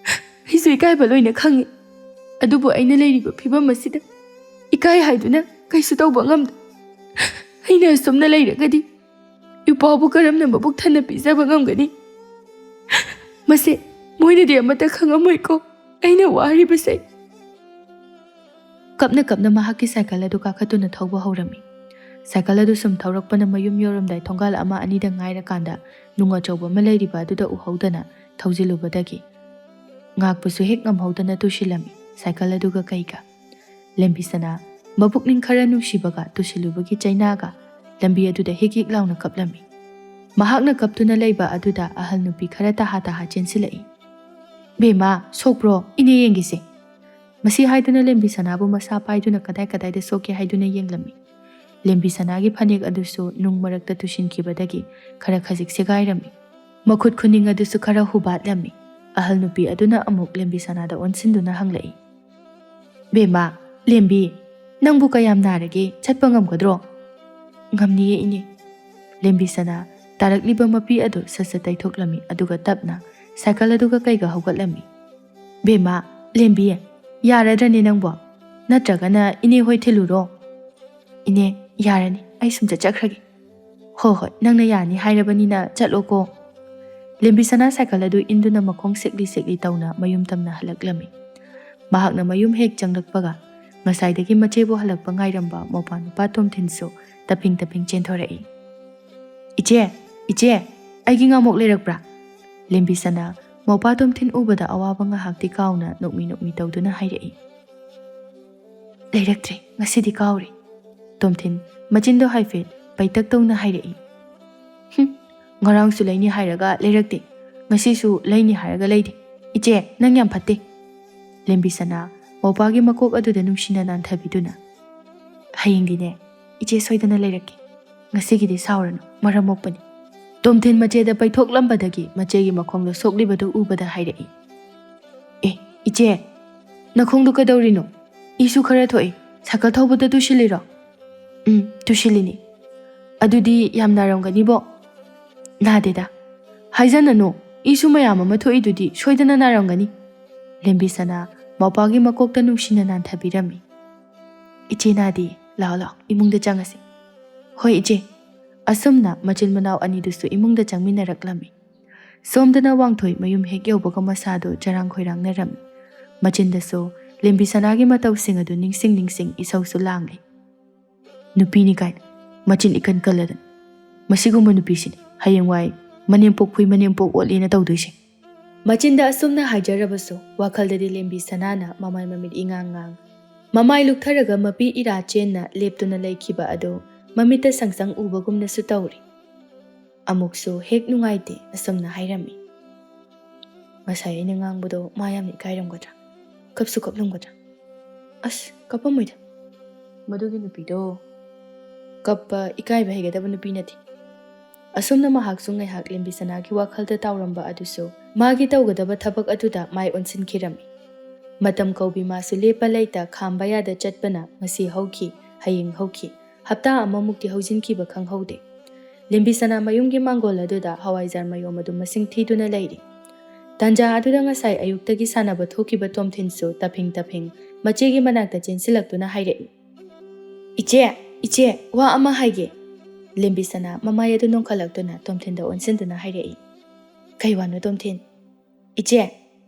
ꯑꯩꯁꯨ ꯏꯀꯥꯏꯕ ꯂꯣꯏꯅ ꯈꯪꯉꯤ꯫ ꯑꯗꯨꯕꯨ ꯑꯩꯅ ꯂꯩꯔꯤꯕ ꯐꯤꯕꯝ ꯑꯁꯤꯗ ꯏꯀꯥꯏ ꯍꯥꯏꯗꯨꯅ ꯀꯩꯁꯨ ꯇꯧꯕ ꯉꯝꯗꯦ꯫ ꯑꯩꯅ ꯑꯁꯨꯝꯅ ꯂꯩꯔꯒꯗꯤ ꯏꯄꯥꯕꯨ ꯀꯔꯝꯅ ꯃꯕꯨꯛ ꯊꯟꯅ ꯄꯤꯖꯕ ꯉꯝꯒꯅꯤ? ꯃꯁꯦ ꯃꯣꯏꯅꯗꯤ ꯑꯃꯠꯇ ꯈꯪꯉꯝꯃꯣꯏꯀꯣ ꯑꯩꯅ ꯋꯥꯔꯤꯕꯁꯦ"꯫ ꯀꯞꯅ ꯀꯞꯅ ꯃꯍꯥꯛꯀꯤ ꯁꯥꯏꯀꯜ ꯑꯗꯨ ꯀꯥꯈꯠꯇꯨꯅ ꯊꯧꯕ ꯍꯧꯔꯝꯃꯤ꯫ ꯁꯥꯏꯀꯜ ꯑꯗꯨ ꯁꯨꯝ ꯊꯧꯔꯛꯄꯅ ꯃꯌꯨꯝ ꯌꯧꯔꯝꯗꯥꯏ ꯊꯣꯡꯒꯥꯜ ꯑꯃ ꯑꯅꯤꯗ ꯉꯥꯏꯔꯀꯥꯟꯗ ꯅꯨꯡ ꯑꯆꯧꯕ ꯑꯃ ꯂꯩꯔꯤꯕ ꯑꯗꯨꯗ ꯎꯍꯧꯗꯅ ꯊꯧꯖꯤꯜꯂꯨꯕꯗꯒꯤ ꯉꯥꯛꯄꯁꯨ ꯍꯦꯛ ꯉꯝꯍꯧꯗꯅ ꯇꯨꯁꯤꯜꯂꯝꯃꯤ, ꯁꯥꯏꯀꯜ ꯑꯗꯨꯒ ꯀꯩꯒ꯫ ꯂꯦꯝꯕꯤꯁꯅꯥ ꯃꯕꯨꯛꯅꯤꯡ ꯈꯔ ꯅꯨꯡꯁꯤꯕꯒ ꯇꯨꯁꯤꯜꯂꯨꯕꯒꯤ ꯆꯩꯅꯥꯒ ꯂꯝꯕꯤ ꯑꯗꯨꯗ ꯍꯤꯛ ꯍꯤꯛ ꯂꯥꯎꯅ ꯀꯞꯂꯝꯃꯤ꯫ ꯃꯍꯥꯛꯅ ꯀꯞꯇꯨꯅ ꯂꯩꯕ ꯑꯗꯨꯗ ꯑꯍꯜ ꯅꯨꯄꯤ ꯈꯔ ꯇꯍꯥ ꯇꯍꯥ ꯆꯦꯟꯁꯤꯜꯂꯛꯏ꯫ "ꯕꯦꯝꯃ, ꯁꯣꯛꯄ꯭ꯔꯣ? ꯏꯅꯦ ꯌꯦꯡꯒꯦꯁꯦ"꯫ ꯃꯁꯤ ꯍꯥꯏꯗꯨꯅ ꯂꯦꯝꯕꯤꯁꯅꯥꯕꯨ ꯃꯁꯥ ꯄꯥꯏꯗꯨꯅ ꯀꯗꯥꯏ ꯀꯗꯥꯏꯗ ꯁꯣꯛꯀꯦ ꯍꯥꯏꯗꯨꯅ ꯌꯦꯡꯂꯝꯃꯤ꯫ ꯂꯦꯝꯕꯤꯁꯅꯥꯒꯤ ꯐꯅꯦꯛ ꯑꯗꯨꯁꯨ ꯅꯨꯡ ꯃꯔꯛꯇ ꯇꯨꯁꯤꯟꯈꯤꯕꯗꯒꯤ ꯈꯔ ꯈꯖꯤꯛ ꯁꯦꯒꯥꯏꯔꯝꯃꯤ꯫ ꯃꯈꯨꯠ ꯈꯨꯅꯤꯡ ꯑꯗꯨꯁꯨ ꯈꯔ ꯍꯨꯕꯥꯠꯂꯝꯃꯤ꯫ ꯑꯍꯜ ꯅꯨꯄꯤ ꯑꯗꯨꯅ ꯑꯃꯨꯛ ꯂꯦꯝꯕꯤꯁꯅꯥꯗ ꯑꯣꯟꯁꯤꯟꯗꯨꯅ ꯍꯪꯂꯛꯏ, "ꯕꯦꯝꯃ, ꯂꯦꯝꯕꯤ, ꯅꯪꯕꯨ ꯀꯌꯥꯝ ꯅꯥꯔꯒꯦ? ꯆꯠꯄ ꯉꯝꯒꯗ꯭ꯔꯣ?" "ꯉꯝꯅꯤꯌꯦ, ꯏꯅꯦ"꯫ ꯂꯦꯝꯕꯤꯁꯅꯥ ꯇꯥꯔꯛꯂꯤꯕ ꯃꯄꯤ ꯑꯗꯨ ꯁꯠ ꯁꯠ ꯇꯩꯊꯣꯛꯂꯝꯃꯤ, ꯑꯗꯨꯒ ꯇꯞꯅ ꯁꯥꯏꯀꯜ ꯑꯗꯨꯒ ꯀꯩꯒ ꯍꯧꯒꯠꯂꯝꯃꯤ꯫ "ꯕꯦꯝꯃ, ꯂꯦꯝꯕꯤ, ꯌꯥꯔꯗ꯭ꯔꯅꯦ ꯅꯪꯕꯣ? ꯅꯠꯇ꯭ꯔꯒꯅ ꯏꯅꯦ ꯍꯣꯏ ꯊꯤꯜꯂꯨꯔꯣ?" "ꯏꯅꯦ, ꯌꯥꯔꯅꯤ, ꯑꯩ ꯁꯨꯝ ꯆꯠꯆꯈ꯭ꯔꯒꯦ"꯫ "ꯍꯣ ꯍꯣꯏ, ꯅꯪꯅ ꯌꯥꯅꯤ ꯍꯥꯏꯔꯕꯅꯤꯅ ꯆꯠꯂꯣꯀꯣ"꯫ ꯂꯦꯝꯕꯤꯁꯅꯥ ꯁꯥꯏꯀꯜ ꯑꯗꯨ ꯏꯟꯗꯨꯅ ꯃꯈꯣꯡ ꯁꯦꯛꯂꯤ ꯁꯦꯛꯂꯤ ꯇꯧꯅ ꯃꯌꯨꯝ ꯇꯝꯅ ꯍꯜꯂꯛꯂꯝꯃꯤ꯫ ꯃꯍꯥꯛꯅ ꯃꯌꯨꯝ ꯍꯦꯛ ꯆꯪꯂꯛꯄꯒ, ꯉꯁꯥꯏꯗꯒꯤ ꯃꯆꯦꯕꯨ ꯍꯜꯂꯛꯄ ꯉꯥꯏꯔꯝꯕ ꯃꯧꯄꯥ ꯅꯨꯄꯥ ꯇꯣꯝꯊꯤꯟꯁꯨ ꯇꯞꯐꯤꯡ ꯇꯞꯐꯤꯡ ꯆꯦꯟꯊꯣꯔꯛꯏ꯫ "ꯏꯆꯦ, ꯏꯆꯦ, ꯑꯩꯒꯤ ꯉꯥꯃꯣꯛ ꯂꯩꯔꯛꯄ꯭ꯔꯥ?" ꯂꯦꯝꯕꯤꯁꯅꯥ ꯃꯧꯄꯥ ꯇꯣꯝꯊꯤꯟ ꯎꯕꯗ ꯑꯋꯥꯕ ꯉꯥꯏꯍꯥꯛꯇꯤ ꯀꯥꯎꯅ ꯅꯣꯛꯃꯤ ꯅꯣꯛꯃꯤ ꯇꯧꯗꯨꯅ ꯍꯥꯏꯔꯛꯏ꯫ "ꯂꯩꯔꯛꯇ꯭ꯔꯦ, ꯉꯁꯤꯗꯤ ꯀꯥꯎꯔꯦ꯫" ꯇꯣꯝꯊꯤꯟ ꯃꯆꯤꯟꯗꯣ ꯍꯥꯏꯐꯦꯠ ꯄꯩꯇꯛ ꯇꯧꯅ ꯍꯥꯏꯔꯛꯏ꯫ "ꯍꯨꯝ, ꯉꯔꯥꯡꯁꯨ ꯂꯩꯅꯤ ꯍꯥꯏꯔꯒ ꯂꯩꯔꯛꯇꯦ, ꯉꯁꯤꯁꯨ ꯂꯩꯅꯤ ꯍꯥꯏꯔꯒ ꯂꯩꯗꯦ꯫ ꯏꯆꯦ, ꯅꯪ ꯌꯥꯝ ꯐꯠꯇꯦ꯫" ꯂꯦꯝꯕꯤꯁꯅꯥ ꯃꯧꯄꯥꯒꯤ ꯃꯀꯣꯛ ꯑꯗꯨꯗ ꯅꯨꯡꯁꯤꯅ ꯅꯥꯟꯊꯕꯤꯗꯨꯅ, "ꯍꯌꯦꯡꯗꯤꯅꯦ, ꯏꯆꯦ ꯁꯣꯏꯗꯅ ꯂꯩꯔꯛꯀꯦ꯫ ꯉꯁꯤꯒꯤꯗꯤ ꯁꯥꯎꯔꯅꯨ, ꯃꯔꯝ ꯃꯣꯛꯄꯅꯤ꯫" ꯇꯣꯝꯊꯤꯟ ꯃꯆꯦꯗ ꯄꯩꯊꯣꯛꯂꯝꯕꯗꯒꯤ ꯃꯆꯦꯒꯤ ꯃꯈꯣꯡꯗ ꯁꯣꯛꯂꯤꯕꯗꯨ ꯎꯕꯗ ꯍꯥꯏꯔꯛꯏ꯫ "ꯑꯦ, ꯏꯆꯦ, ꯅꯈꯣꯡꯗꯣ ꯀꯩꯗꯧꯔꯤꯅꯣ? ꯏꯁꯨ ꯈꯔ ꯊꯣꯛꯏ, ꯁꯥꯏꯀꯜ ꯊꯧꯕꯗ ꯇꯨꯁꯤꯜꯂꯤꯔꯣ?" "ꯎꯝ, ꯇꯨꯁꯤꯜꯂꯤꯅꯤ꯫" "ꯑꯗꯨꯗꯤ ꯌꯥꯝ ꯅꯥꯔꯝꯒꯅꯤꯕꯣ?" "ꯅꯥꯗꯦꯗ꯫ ꯍꯥꯏꯖꯅꯅꯨ, ꯏꯁꯨ ꯃꯌꯥꯝ ꯑꯃ ꯊꯣꯛꯏꯗꯨꯗꯤ ꯁꯣꯏꯗꯅ ꯅꯥꯔꯝꯒꯅꯤ꯫" ꯂꯦꯝꯕꯤꯁꯅꯥ ꯃꯧꯄꯥꯒꯤ ꯃꯀꯣꯛꯇ ꯅꯨꯡꯁꯤꯅ ꯅꯥꯟꯊꯕꯤꯔꯝꯃꯤ꯫ "ꯏꯆꯦ ꯅꯥꯗꯦ, ꯂꯥꯛꯑꯣ ꯂꯥꯛꯑꯣ, ꯏꯃꯨꯡꯗ ꯆꯪꯉꯁꯤ꯫" "ꯍꯣꯏ ꯏꯆꯦ꯫" ꯑꯁꯨꯝꯅ ꯃꯆꯤꯟ ꯃꯅꯥꯎ ꯑꯅꯤꯗꯨꯁꯨ ꯏꯃꯨꯡꯗ ꯆꯪꯃꯤꯟꯅꯔꯛꯂꯝꯃꯤ꯫ ꯁꯣꯝꯗꯅ ꯋꯥꯡꯊꯣꯏ ꯃꯌꯨꯝ ꯍꯦꯛ ꯌꯧꯕꯒ ꯃꯁꯥꯗꯨ ꯆꯔꯥꯡ ꯈꯣꯏꯔꯥꯡꯅꯔꯝꯃꯤ꯫ ꯃꯆꯤꯟꯗꯁꯨ ꯂꯦꯝꯕꯤꯁꯅꯥꯒꯤ ꯃꯇꯧꯁꯤꯡ ꯑꯗꯨ ꯅꯤꯡꯁꯤꯡ ꯅꯤꯡꯁꯤꯡ ꯏꯁꯧꯁꯨ ꯂꯥꯡꯂꯤ꯫ "ꯅꯨꯄꯤꯅꯤ ꯀꯥꯏꯅ ꯃꯆꯤꯟ ꯏꯀꯟ ꯀꯜꯂꯗꯅ꯫ ꯃꯁꯤꯒꯨꯝꯕ ꯅꯨꯄꯤꯁꯤꯅꯤ ꯍꯌꯦꯡꯋꯥꯏ ꯃꯅꯦꯝꯄꯣꯛ ꯍꯨꯏ ꯃꯅꯦꯝꯄꯣꯛ ꯑꯣꯠꯂꯦꯅ ꯇꯧꯗꯣꯏꯁꯦ꯫" ꯃꯆꯤꯟꯗ ꯑꯁꯨꯝꯅ ꯍꯥꯏꯖꯔꯕꯁꯨ ꯋꯥꯈꯜꯗꯗꯤ ꯂꯦꯝꯕꯤꯁꯅꯥꯅ ꯃꯃꯥꯏ ꯃꯃꯤꯠ ꯏꯉꯥꯡ ꯉꯥꯡ, ꯃꯃꯥꯏ ꯂꯨꯛꯊꯔꯒ ꯃꯄꯤ ꯏꯔꯥ ꯆꯦꯟꯅ ꯂꯦꯞꯇꯨꯅ ꯂꯩꯈꯤꯕ ꯑꯗꯨ ꯃꯃꯤꯠꯇ ꯁꯪꯁꯪ ꯎꯕꯒꯨꯝꯅꯁꯨ ꯇꯧꯔꯤ꯫ ꯑꯃꯨꯛꯁꯨ ꯍꯦꯛ ꯅꯨꯡꯉꯥꯏꯇꯦ ꯑꯁꯨꯝꯅ ꯍꯥꯏꯔꯝꯃꯤ꯫ "ꯉꯁꯥꯏ ꯑꯩꯅ ꯉꯥꯡꯕꯗꯣ ꯃꯥ ꯌꯥꯝꯅ ꯏꯀꯥꯏꯔꯝꯒꯗ꯭ꯔꯥ? ꯀꯞꯁꯨ ꯀꯞꯂꯝꯒꯗ꯭ꯔꯥ? ꯑꯁ, ꯀꯞꯄꯝꯃꯣꯏꯗ꯫ ꯃꯗꯨꯒꯤ ꯅꯨꯄꯤꯗꯣ ꯀꯞꯄ ꯏꯀꯥꯏꯕ ꯍꯩꯒꯗꯕ ꯅꯨꯄꯤ ꯅꯠꯇꯦ꯫" ꯑꯁꯨꯝꯅ ꯃꯍꯥꯛꯁꯨ ꯉꯥꯏꯍꯥꯛ ꯂꯦꯝꯕꯤꯁꯅꯥꯒꯤ ꯋꯥꯈꯜꯗ ꯇꯥꯎꯔꯝꯕ ꯑꯗꯨꯁꯨ ꯃꯥꯒꯤ ꯇꯧꯒꯗꯕ ꯊꯕꯛ ꯑꯗꯨꯗ ꯃꯥꯏ ꯑꯣꯟꯁꯤꯟꯈꯤꯔꯝꯃꯤ꯫ ꯃꯇꯝ ꯀꯧꯕꯤ ꯃꯥꯁꯨ ꯂꯦꯞꯄ ꯂꯩꯇ ꯈꯥꯝꯕ ꯌꯥꯗ ꯆꯠꯄꯅ ꯉꯁꯤ ꯍꯧꯈꯤ, ꯍꯌꯦꯡ ꯍꯧꯈꯤ, ꯍꯞꯇꯥ ꯑꯃꯃꯨꯛꯇꯤ ꯍꯧꯖꯤꯟꯈꯤꯕ ꯈꯪꯍꯧꯗꯦ꯫ ꯂꯦꯝꯕꯤꯁꯅꯥ ꯃꯌꯨꯝꯒꯤ ꯃꯥꯡꯒꯣꯜ ꯑꯗꯨꯗ ꯍꯋꯥꯏꯖꯥꯔ ꯃꯌꯣꯝ ꯑꯗꯨ ꯃꯁꯤꯡ ꯊꯤꯗꯨꯅ ꯂꯩꯔꯤ꯫ ꯇꯥꯟꯖꯥ ꯑꯗꯨꯗ ꯉꯁꯥꯏ ꯑꯌꯨꯛꯇꯒꯤ ꯁꯥꯟꯅꯕ ꯊꯣꯛꯈꯤꯕ ꯇꯣꯝꯊꯤꯟꯁꯨ ꯇꯞꯐꯤꯡ ꯇꯞꯐꯤꯡ ꯃꯆꯦꯒꯤ ꯃꯅꯥꯛꯇ ꯆꯦꯟꯁꯤꯜꯂꯛꯇꯨꯅ ꯍꯥꯏꯔꯛꯏ, "ꯏꯆꯦ, ꯏꯆꯦ, ꯋꯥ ꯑꯃ ꯍꯥꯏꯒꯦ꯫" ꯂꯦꯝꯕꯤꯁꯅꯥ ꯃꯃꯥꯏ ꯑꯗꯨ ꯅꯣꯡꯈꯠꯂꯛꯇꯨꯅ ꯇꯣꯝꯊꯤꯟꯗ ꯑꯣꯟꯁꯤꯟꯗꯨꯅ ꯍꯥꯏꯔꯛꯏ꯫ "ꯀꯩ ꯋꯥꯅꯣ ꯇꯣꯝꯊꯤꯟ?" "ꯏꯆꯦ,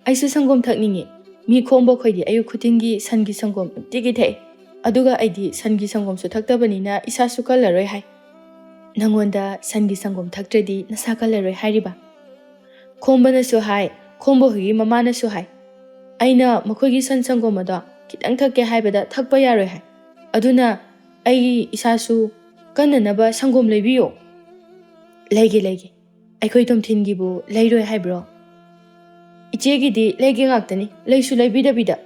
ꯑꯩꯁꯨ ꯁꯪꯒꯣꯝ ꯊꯛꯅꯤꯡꯉꯤ꯫ "ꯃꯤ ꯈꯣꯝꯕ ꯈꯣꯏꯗꯤ ꯑꯌꯨꯛ ꯈꯨꯗꯤꯡꯒꯤ ꯁꯟꯒꯤ ꯁꯪꯒꯣꯝ ꯅꯨꯡꯇꯤꯒꯤ ꯊꯛꯏ, ꯑꯗꯨꯒ ꯑꯩꯗꯤ ꯁꯟꯒꯤ ꯁꯪꯒꯣꯝꯁꯨ ꯊꯛꯇꯕꯅꯤꯅ ꯏꯁꯥꯁꯨ ꯀꯜꯂꯔꯣꯏ" ꯍꯥꯏ꯫ "ꯅꯪꯉꯣꯟꯗ ꯁꯟꯒꯤ ꯁꯪꯒꯣꯝ ꯊꯛꯇ꯭ꯔꯗꯤ ꯅꯁꯥ ꯀꯜꯂꯔꯣꯏ ꯍꯥꯏꯔꯤꯕ?" ꯈꯣꯝꯕꯅꯁꯨ ꯍꯥꯏ, ꯈꯣꯝꯕ ꯍꯣꯏꯒꯤ ꯃꯃꯥꯅꯁꯨ ꯍꯥꯏ, "ꯑꯩꯅ ꯃꯈꯣꯏꯒꯤ ꯁꯟ ꯁꯪꯒꯣꯝ ꯑꯗꯣ ꯈꯤꯇꯪ ꯊꯛꯀꯦ ꯍꯥꯏꯕꯗ ꯊꯛꯄ ꯌꯥꯔꯣꯏ" ꯍꯥꯏ꯫ "ꯑꯗꯨꯅ ꯑꯩ ꯏꯁꯥꯁꯨ ꯀꯟꯅꯅꯕ ꯁꯪꯒꯣꯝ ꯂꯩꯕꯤꯌꯣ"꯫ "ꯂꯩꯒꯦ, ꯂꯩꯒꯦ꯫ ꯑꯩꯈꯣꯏ ꯇꯣꯝꯊꯤꯟꯒꯤꯕꯨ ꯂꯩꯔꯣꯏ ꯍꯥꯏꯕ꯭ꯔꯣ? ꯏꯆꯦꯒꯤꯗꯤ ꯂꯩꯒꯦ ꯉꯥꯛꯇꯅꯤ, ꯂꯩꯁꯨ ꯂꯩꯕꯤꯗꯕꯤꯗ꯫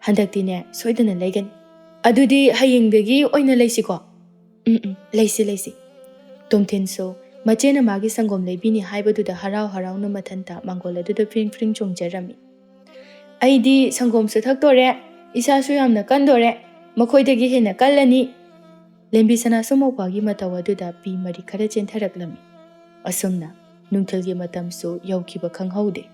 ꯍꯟꯗꯛꯇꯤꯅꯦ, ꯁꯣꯏꯗꯅ ꯂꯩꯒꯅꯤ꯫ ꯑꯗꯨꯗꯤ ꯍꯌꯦꯡꯗꯒꯤ ꯑꯣꯏꯅ ꯂꯩꯁꯤꯀꯣ?" "ꯎꯝ, ꯎꯝ, ꯂꯩꯁꯤ, ꯂꯩꯁꯤ"꯫ ꯇꯣꯝꯊꯤꯟꯁꯨ ꯃꯆꯦꯅ ꯃꯥꯒꯤ ꯁꯪꯒꯣꯝ ꯂꯩꯕꯤꯅꯤ ꯍꯥꯏꯕꯗꯨꯗ ꯍꯔꯥꯎ ꯍꯔꯥꯎꯅ ꯃꯊꯟꯇ ꯃꯥꯡꯒꯣꯜ ꯑꯗꯨꯗ ꯐ꯭ꯔꯤꯡ ꯐ꯭ꯔꯤꯡ ꯆꯣꯡꯖꯔꯝꯃꯤ꯫ "ꯑꯩꯗꯤ ꯁꯪꯒꯣꯝꯁꯨ ꯊꯛꯇꯣꯔꯦ, ꯏꯁꯥꯁꯨ ꯌꯥꯝꯅ ꯀꯟꯗꯣꯔꯦ, ꯃꯈꯣꯏꯗꯒꯤ ꯍꯦꯟꯅ ꯀꯜꯂꯅꯤ"꯫ ꯂꯦꯝꯕꯤ ꯁꯅꯥꯁꯨ ꯃꯧꯄ꯭ꯋꯥꯒꯤ ꯃꯇꯧ ꯑꯗꯨꯗ ꯄꯤ ꯃꯔꯤ ꯈꯔ ꯆꯦꯟꯊꯔꯛꯂꯝꯃꯤ꯫ ꯑꯁꯨꯝꯅ ꯅꯨꯡꯊꯤꯜꯒꯤ ꯃꯇꯝꯁꯨ ꯌꯧꯈꯤꯕ ꯈꯪꯍꯧꯗꯦ꯫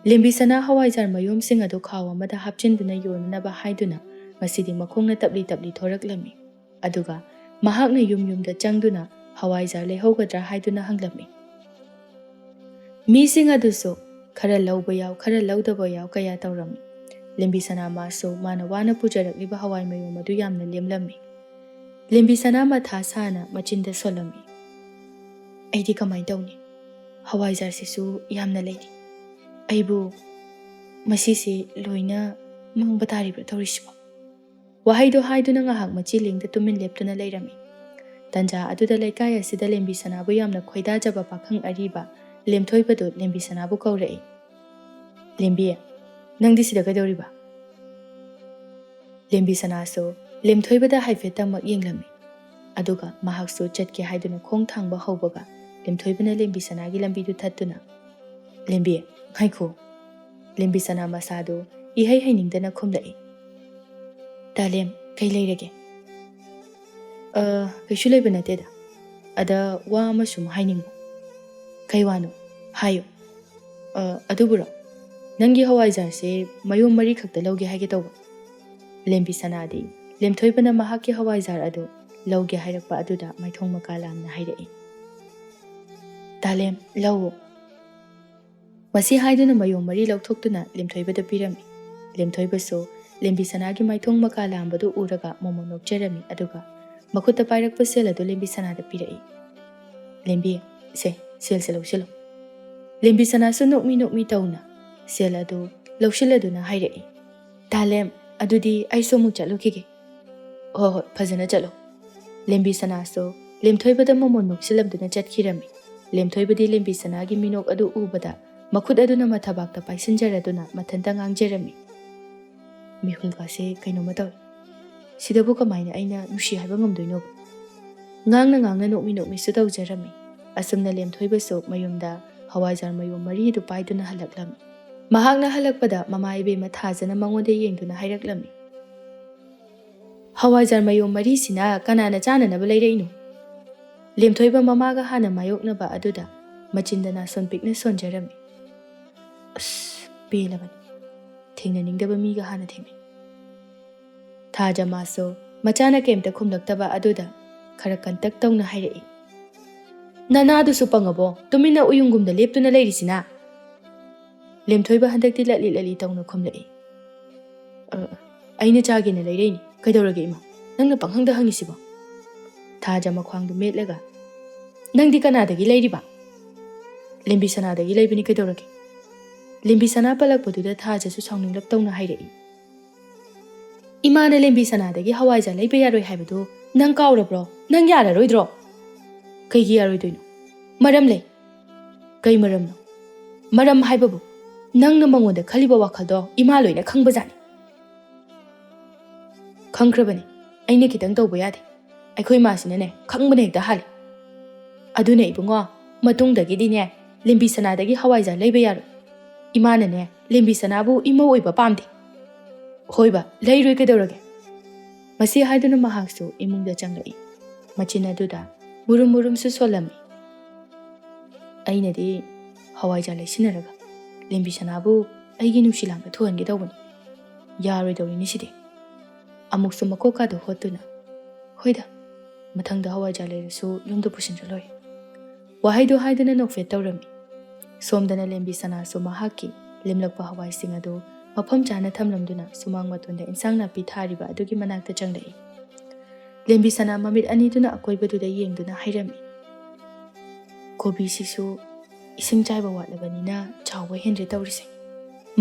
ꯂꯦꯝꯕꯤ ꯁꯅꯥ ꯍꯋꯥꯏꯖꯥꯔ ꯃꯌꯨꯝꯁꯤꯡ ꯑꯗꯨ ꯈꯥꯎ ꯑꯃꯗ ꯍꯥꯞꯆꯤꯟꯗꯨꯅ ꯌꯣꯟꯅꯅꯕ ꯍꯥꯏꯗꯨꯅ ꯉꯁꯤꯗꯤ ꯃꯈꯣꯡꯅ ꯇꯞꯂꯤ ꯇꯞꯂꯤ ꯊꯣꯔꯛꯂꯝꯃꯤ꯫ ꯑꯗꯨꯒ ꯃꯍꯥꯛꯅ ꯌꯨꯝ ꯌꯨꯝꯗ ꯆꯪꯗꯨꯅ ꯍꯋꯥꯏꯖꯥꯔ ꯂꯩꯍꯧꯒꯗ꯭ꯔꯥ ꯍꯥꯏꯗꯨꯅ ꯍꯪꯂꯝꯃꯤ꯫ ꯃꯤꯁꯤꯡ ꯑꯗꯨꯁꯨ ꯈꯔ ꯂꯧꯕ ꯌꯥꯎ, ꯈꯔ ꯂꯧꯗꯕ ꯌꯥꯎ ꯀꯌꯥ ꯇꯧꯔꯝꯃꯤ꯫ ꯂꯦꯝꯕꯤ ꯁꯅꯥ ꯃꯥꯁꯨ ꯃꯥꯅ ꯋꯥꯅ ꯄꯨꯖꯔꯛꯂꯤꯕ ꯍꯋꯥꯏ ꯃꯌꯨꯝ ꯑꯗꯨ ꯌꯥꯝꯅ ꯂꯦꯝꯂꯝꯃꯤ꯫ ꯂꯦꯝꯕꯤ ꯁꯅꯥ ꯃꯊꯥ ꯁꯥꯅ ꯃꯆꯤꯟꯗ ꯁꯣꯜꯂꯝꯃꯤ꯫ "ꯑꯩꯗꯤ ꯀꯃꯥꯏꯅ ꯇꯧꯅꯤ? ꯍꯋꯥꯏꯖꯥꯔꯁꯤꯁꯨ ꯌꯥꯝꯅ ꯂꯩꯔꯤ꯫ ꯑꯩꯕꯨ ꯃꯁꯤꯁꯤ ꯂꯣꯏꯅ ꯃꯥꯡꯕ ꯇꯥꯔꯤꯕ꯭ꯔꯥ ꯇꯧꯔꯤꯁꯤꯕꯣ?" ꯋꯥꯍꯩꯗꯣ ꯍꯥꯏꯗꯨꯅ ꯉꯥꯏꯍꯥꯛ ꯃꯆꯤ ꯂꯦꯡꯗ ꯇꯨꯃꯤꯟ ꯂꯦꯞꯇꯨꯅ ꯂꯩꯔꯝꯃꯤ꯫ ꯇꯟꯖꯥ ꯑꯗꯨꯗ ꯂꯩꯀꯥꯏ ꯑꯁꯤꯗ ꯂꯦꯝꯕꯤ ꯁꯅꯥꯕꯨ ꯌꯥꯝꯅ ꯈꯣꯏꯗꯥꯖꯕ ꯄꯥꯈꯪ ꯑꯔꯤꯕ ꯂꯦꯝꯊꯣꯏꯕꯗꯨ ꯂꯦꯝꯕꯤ ꯁꯅꯥꯕꯨ ꯀꯧꯔꯛꯏ꯫ "ꯂꯦꯝꯕꯤ, ꯅꯪꯗꯤ ꯁꯤꯗ ꯀꯩꯗꯧꯔꯤꯕ?" ꯂꯦꯝꯕꯤ ꯁꯅꯥꯁꯨ ꯂꯦꯝꯊꯣꯏꯕꯗ ꯍꯥꯏꯐꯦꯠꯇꯃꯛ ꯌꯦꯡꯂꯝꯃꯤ꯫ ꯑꯗꯨꯒ ꯃꯍꯥꯛꯁꯨ ꯆꯠꯀꯦ ꯍꯥꯏꯗꯨꯅ ꯈꯣꯡ ꯊꯥꯡꯕ ꯍꯧꯕꯒ ꯂꯦꯝꯊꯣꯏꯕꯅ ꯂꯦꯝꯕꯤ ꯁꯅꯥꯒꯤ ꯂꯝꯕꯤꯗꯨ ꯊꯠꯇꯨꯅ, "ꯂꯦꯝꯕꯤ, ꯉꯥꯏꯈꯣ!" ꯂꯦꯝꯕꯤ ꯁꯅꯥ ꯃꯁꯥꯗꯨ ꯏꯍꯩ ꯍꯩꯅꯤꯡꯗꯅ ꯈꯨꯝꯂꯛꯏ꯫ "ꯇꯥꯂꯦꯝ, ꯀꯩ ꯂꯩꯔꯒꯦ?" "ꯑ, ꯀꯩꯁꯨ ꯂꯩꯕ ꯅꯠꯇꯦꯗ꯫ ꯑꯗ ꯋꯥ ꯑꯃ ꯁꯨꯝ ꯍꯥꯏꯅꯤꯡꯕ꯫" "ꯀꯩ ꯋꯥꯅꯣ? ꯍꯥꯏꯌꯨ꯫" "ꯑ, ꯑꯗꯨꯕꯨꯔꯣ, ꯅꯪꯒꯤ ꯍꯋꯥꯏꯖꯥꯔꯁꯦ ꯃꯌꯣꯝ ꯃꯔꯤ ꯈꯛꯇ ꯂꯧꯒꯦ ꯍꯥꯏꯒꯦ ꯇꯧꯕ꯫" ꯂꯦꯝꯕꯤ ꯁꯅꯥꯗꯤ ꯂꯦꯝꯊꯣꯏꯕꯅ ꯃꯍꯥꯛꯀꯤ ꯍꯋꯥꯏꯖꯥꯔ ꯑꯗꯨ ꯂꯧꯒꯦ ꯍꯥꯏꯔꯛꯄ ꯑꯗꯨꯗ ꯃꯥꯏꯊꯣꯡ ꯃꯀꯥ ꯂꯥꯝꯅ ꯍꯥꯏꯔꯛꯏ꯫ "ꯇꯥꯂꯦꯝ, ꯂꯧꯑꯣ꯫" ꯃꯁꯤ ꯍꯥꯏꯗꯨꯅ ꯃꯌꯣꯝ ꯃꯔꯤ ꯂꯧꯊꯣꯛꯇꯨꯅ ꯂꯦꯝꯊꯣꯏꯕꯗ ꯄꯤꯔꯝꯃꯤ꯫ ꯂꯦꯝꯊꯣꯏꯕꯁꯨ ꯂꯦꯝꯕꯤ ꯁꯅꯥꯒꯤ ꯃꯥꯏꯊꯣꯡ ꯃꯀꯥ ꯂꯥꯝꯕꯗꯨ ꯎꯔꯒ ꯃꯣꯃꯣꯟ ꯅꯣꯛꯆꯔꯝꯃꯤ, ꯑꯗꯨꯒ ꯃꯈꯨꯠꯇ ꯄꯥꯏꯔꯛꯄ ꯁꯦꯜ ꯑꯗꯨ ꯂꯦꯝꯕꯤ ꯁꯅꯥꯗ ꯄꯤꯔꯛꯏ꯫ "ꯂꯦꯝꯕꯤ, ꯁꯦ, ꯁꯦꯜꯁꯦ ꯂꯧꯁꯤꯜꯂꯨ꯫" ꯂꯦꯝꯕꯤ ꯁꯅꯥꯁꯨ ꯅꯣꯛꯃꯤ ꯅꯣꯛꯃꯤ ꯇꯧꯅ ꯁꯦꯜ ꯑꯗꯨ ꯂꯧꯁꯤꯜꯂꯗꯨꯅ ꯍꯥꯏꯔꯛꯏ꯫ "ꯇꯥ ꯂꯦꯝ, ꯑꯗꯨꯗꯤ ꯑꯩꯁꯨ ꯑꯃꯨꯛ ꯆꯠꯂꯨꯈꯤꯒꯦ꯫" "ꯍꯣꯏ ꯍꯣꯏ, ꯐꯖꯅ ꯆꯠꯂꯣ꯫" ꯂꯦꯝꯕꯤ ꯁꯅꯥꯁꯨ ꯂꯦꯝꯊꯣꯏꯕꯗ ꯃꯃꯣꯟ ꯅꯣꯛꯁꯤꯜꯂꯝꯗꯨꯅ ꯆꯠꯈꯤꯔꯝꯃꯤ꯫ ꯂꯦꯝꯊꯣꯏꯕꯗꯤ ꯂꯦꯝꯕꯤ ꯁꯅꯥꯒꯤ ꯃꯤꯅꯣꯛ ꯑꯗꯨ ꯎꯕꯗ ꯃꯈꯨꯠ ꯑꯗꯨꯅ ꯃꯊꯕꯥꯛꯇ ꯄꯥꯏꯁꯤꯟꯖꯔꯗꯨꯅ ꯃꯊꯟꯇ ꯉꯥꯡꯖꯔꯝꯃꯤ, "ꯃꯤꯍꯨꯜꯒꯁꯦ ꯀꯩꯅꯣꯝꯃ ꯇꯧꯏ꯫ ꯁꯤꯗꯕꯨ ꯀꯃꯥꯏꯅ ꯑꯩꯅ ꯅꯨꯡꯁꯤ ꯍꯥꯏꯕ ꯉꯝꯗꯣꯏꯅꯣ?" ꯉꯥꯡꯅ ꯉꯥꯡꯅ ꯅꯣꯛꯃꯤ ꯅꯣꯛꯃꯤꯁꯨ ꯇꯧꯖꯔꯝꯃꯤ꯫ ꯑꯁꯨꯝꯅ ꯂꯦꯝꯊꯣꯏꯕꯁꯨ ꯃꯌꯨꯝꯗ ꯍꯋꯥꯏꯖꯥꯔ ꯃꯌꯣꯝ ꯃꯔꯤꯗꯨ ꯄꯥꯏꯗꯨꯅ ꯍꯜꯂꯛꯂꯝꯃꯤ꯫ ꯃꯍꯥꯛꯅ ꯍꯜꯂꯛꯄꯗ ꯃꯃꯥ ꯏꯕꯦꯝꯃ ꯊꯥꯖꯅ ꯃꯉꯣꯟꯗ ꯌꯦꯡꯗꯨꯅ ꯍꯥꯏꯔꯛꯂꯝꯃꯤ, "ꯍꯋꯥꯏꯖꯥꯔ ꯃꯌꯣꯝ ꯃꯔꯤꯁꯤꯅ ꯀꯅꯥꯅ ꯆꯥꯅꯅꯕ ꯂꯩꯔꯛꯏꯅꯣ?" ꯂꯦꯝꯊꯣꯏꯕ ꯃꯃꯥꯒ ꯍꯥꯟꯅ ꯃꯥꯌꯣꯛꯅꯕ ꯑꯗꯨꯗ ꯃꯆꯤꯟꯗ ꯅꯥꯁꯣꯟ ꯄꯤꯛꯅ ꯁꯣꯟꯖꯔꯝꯃꯤ꯫ "ꯑꯁ, ꯄꯦꯜꯂꯕꯅꯤ꯫ ꯊꯦꯡꯅꯅꯤꯡꯗꯕ ꯃꯤꯒ ꯍꯥꯟꯅ ꯊꯦꯡꯅꯩ꯫" ꯊꯥꯖ ꯃꯥꯁꯨ ꯃꯆꯥꯅ ꯀꯩꯝꯇ ꯈꯨꯝꯂꯛꯇꯕ ꯑꯗꯨꯗ ꯈꯔ ꯀꯟꯇꯛ ꯇꯧꯅ ꯍꯥꯏꯔꯛꯏ, "ꯅꯅꯥꯗꯨꯁꯨ ꯄꯪꯉꯕꯣ? ꯇꯨꯃꯤꯟꯅ ꯎꯌꯨꯡꯒꯨꯝꯗ ꯂꯦꯞꯇꯨꯅ ꯂꯩꯔꯤꯁꯤꯅ?" ꯂꯦꯝꯊꯣꯏꯕ ꯍꯟꯗꯛꯇꯤ ꯂꯠꯂꯤ ꯂꯠꯂꯤ ꯇꯧꯅ ꯈꯨꯝꯂꯛꯏ꯫ "ꯑ, ꯑꯩꯅ ꯆꯥꯒꯦꯅ ꯂꯩꯔꯛꯏꯅꯤ꯫ ꯀꯩꯗꯧꯔꯒꯦ ꯏꯃꯥ? ꯅꯪꯅ ꯄꯪꯍꯪꯗ ꯍꯪꯉꯤꯁꯤꯕꯣ?" ꯊꯥꯖ ꯃꯈ꯭ꯋꯥꯡꯗꯨ ꯃꯦꯠꯂꯒ, "ꯅꯪꯗꯤ ꯀꯅꯥꯗꯒꯤ ꯂꯩꯔꯤꯕ?" "ꯂꯦꯝꯕꯤ ꯁꯅꯥꯗꯒꯤ ꯂꯩꯕꯅꯤ, ꯀꯩꯗꯧꯔꯒꯦ?" ꯂꯦꯝꯕꯤ ꯁꯅꯥ ꯄꯜꯂꯛꯄꯗꯨꯗ ꯊꯥꯖꯁꯨ ꯁꯥꯎꯅꯤꯡꯂꯞ ꯇꯧꯅ ꯍꯥꯏꯔꯛꯏ꯫ "ꯏꯃꯥꯅ ꯂꯦꯝꯕꯤ ꯁꯅꯥꯗꯒꯤ ꯍꯋꯥꯏꯖꯥꯔ ꯂꯩꯕ ꯌꯥꯔꯣꯏ ꯍꯥꯏꯕꯗꯨ ꯅꯪ ꯀꯥꯎꯔꯕ꯭ꯔꯣ? ꯅꯪ ꯌꯥꯔꯔꯣꯏꯗ꯭ꯔꯣ?" "ꯀꯩꯒꯤ ꯌꯥꯔꯣꯏꯗꯣꯏꯅꯣ? ꯃꯔꯝ ꯂꯩ꯫" "ꯀꯩ ꯃꯔꯝꯅꯣ?" "ꯃꯔꯝ ꯍꯥꯏꯕꯕꯨ, ꯅꯪꯅ ꯃꯉꯣꯟꯗ ꯈꯜꯂꯤꯕ ꯋꯥꯈꯜꯗꯣ ꯏꯃꯥ ꯂꯣꯏꯅ ꯈꯪꯕꯖꯥꯠꯅꯤ꯫" "ꯈꯪꯈ꯭ꯔꯕꯅꯤ, ꯑꯩꯅ ꯈꯤꯇꯪ ꯇꯧꯕ ꯌꯥꯗꯦ꯫ ꯑꯩꯈꯣꯏ ꯃꯥꯁꯤꯅꯅꯦ, ꯈꯪꯕꯅ ꯍꯦꯛꯇ ꯍꯥꯜꯂꯤ꯫ ꯑꯗꯨꯅ ꯏꯕꯨꯡꯉꯣ, ꯃꯇꯨꯡꯗꯒꯤꯗꯤꯅꯦ, ꯂꯦꯝꯕꯤ ꯁꯅꯥꯗꯒꯤ ꯍꯋꯥꯏꯖꯥꯔ ꯂꯩꯕ ꯌꯥꯔꯣꯏ꯫ ꯏꯃꯥꯅꯅꯦ, ꯂꯦꯝꯕꯤ ꯁꯅꯥꯕꯨ ꯏꯃꯧ ꯑꯣꯏꯕ ꯄꯥꯝꯗꯦ꯫" "ꯍꯣꯏꯕ, ꯂꯩꯔꯣꯏ, ꯀꯩꯗꯧꯔꯒꯦ?" ꯃꯁꯤ ꯍꯥꯏꯗꯨꯅ ꯃꯍꯥꯛꯁꯨ ꯏꯃꯨꯡꯗ ꯆꯪꯂꯛꯏ꯫ ꯃꯆꯤꯟ ꯑꯗꯨꯗ ꯃꯨꯔꯨꯝ ꯃꯨꯔꯨꯝꯁꯨ ꯁꯣꯜꯂꯝꯃꯤ꯫ "ꯑꯩꯅꯗꯤ ꯍꯋꯥꯏꯖꯥꯔ ꯂꯩꯁꯤꯟꯅꯔꯒ ꯂꯦꯝꯕꯤ ꯁꯅꯥꯕꯨ ꯑꯩꯒꯤ ꯅꯨꯡꯁꯤ ꯂꯥꯡꯗ ꯊꯨꯍꯟꯒꯦ ꯇꯧꯕꯅꯤ꯫ ꯌꯥꯔꯣꯏꯗꯧꯔꯤꯅꯤ ꯁꯤꯗꯤ꯫" ꯑꯃꯨꯛꯁꯨ ꯃꯀꯣꯛꯀꯥꯗꯨ ꯍꯣꯠꯇꯨꯅ, "ꯍꯣꯏꯗ, ꯃꯊꯪꯗ ꯍꯋꯥꯏꯖꯥꯔ ꯂꯩꯔꯁꯨ ꯌꯨꯝꯗ ꯄꯨꯁꯤꯟꯗ꯭ꯔ ꯂꯣꯏꯔꯦ꯫" ꯋꯥꯍꯩꯗꯨ ꯍꯥꯏꯗꯨꯅ ꯅꯣꯛꯐꯦꯠ ꯇꯧꯔꯝꯃꯤ꯫ ꯁꯣꯝꯗꯅ ꯂꯦꯝꯕꯤ ꯁꯅꯥꯁꯨ ꯃꯍꯥꯛꯀꯤ ꯂꯦꯝꯂꯛꯄ ꯍꯋꯥꯏꯁꯤꯡ ꯑꯗꯨ ꯃꯐꯝ ꯆꯥꯅ ꯊꯝꯂꯝꯗꯨꯅ ꯁꯨꯃꯥꯡ ꯃꯇꯣꯟꯗ ꯏꯟꯁꯥꯡ ꯅꯥꯄꯤ ꯊꯥꯔꯤꯕ ꯑꯗꯨꯒꯤ ꯃꯅꯥꯛꯇ ꯆꯪꯂꯛꯏ꯫ ꯂꯦꯝꯕꯤ ꯁꯅꯥ ꯃꯃꯤꯠ ꯑꯅꯤꯗꯨꯅ ꯑꯀꯣꯏꯕꯗꯨꯗ ꯌꯦꯡꯗꯨꯅ ꯍꯥꯏꯔꯝꯃꯤ, "ꯀꯣꯕꯤꯁꯤꯁꯨ ꯏꯁꯤꯡ ꯆꯥꯏꯕ ꯋꯥꯠꯂꯕꯅꯤꯅ ꯆꯥꯎꯕ ꯍꯦꯟꯗ꯭ꯔꯦ ꯇꯧꯔꯤꯁꯦ"꯫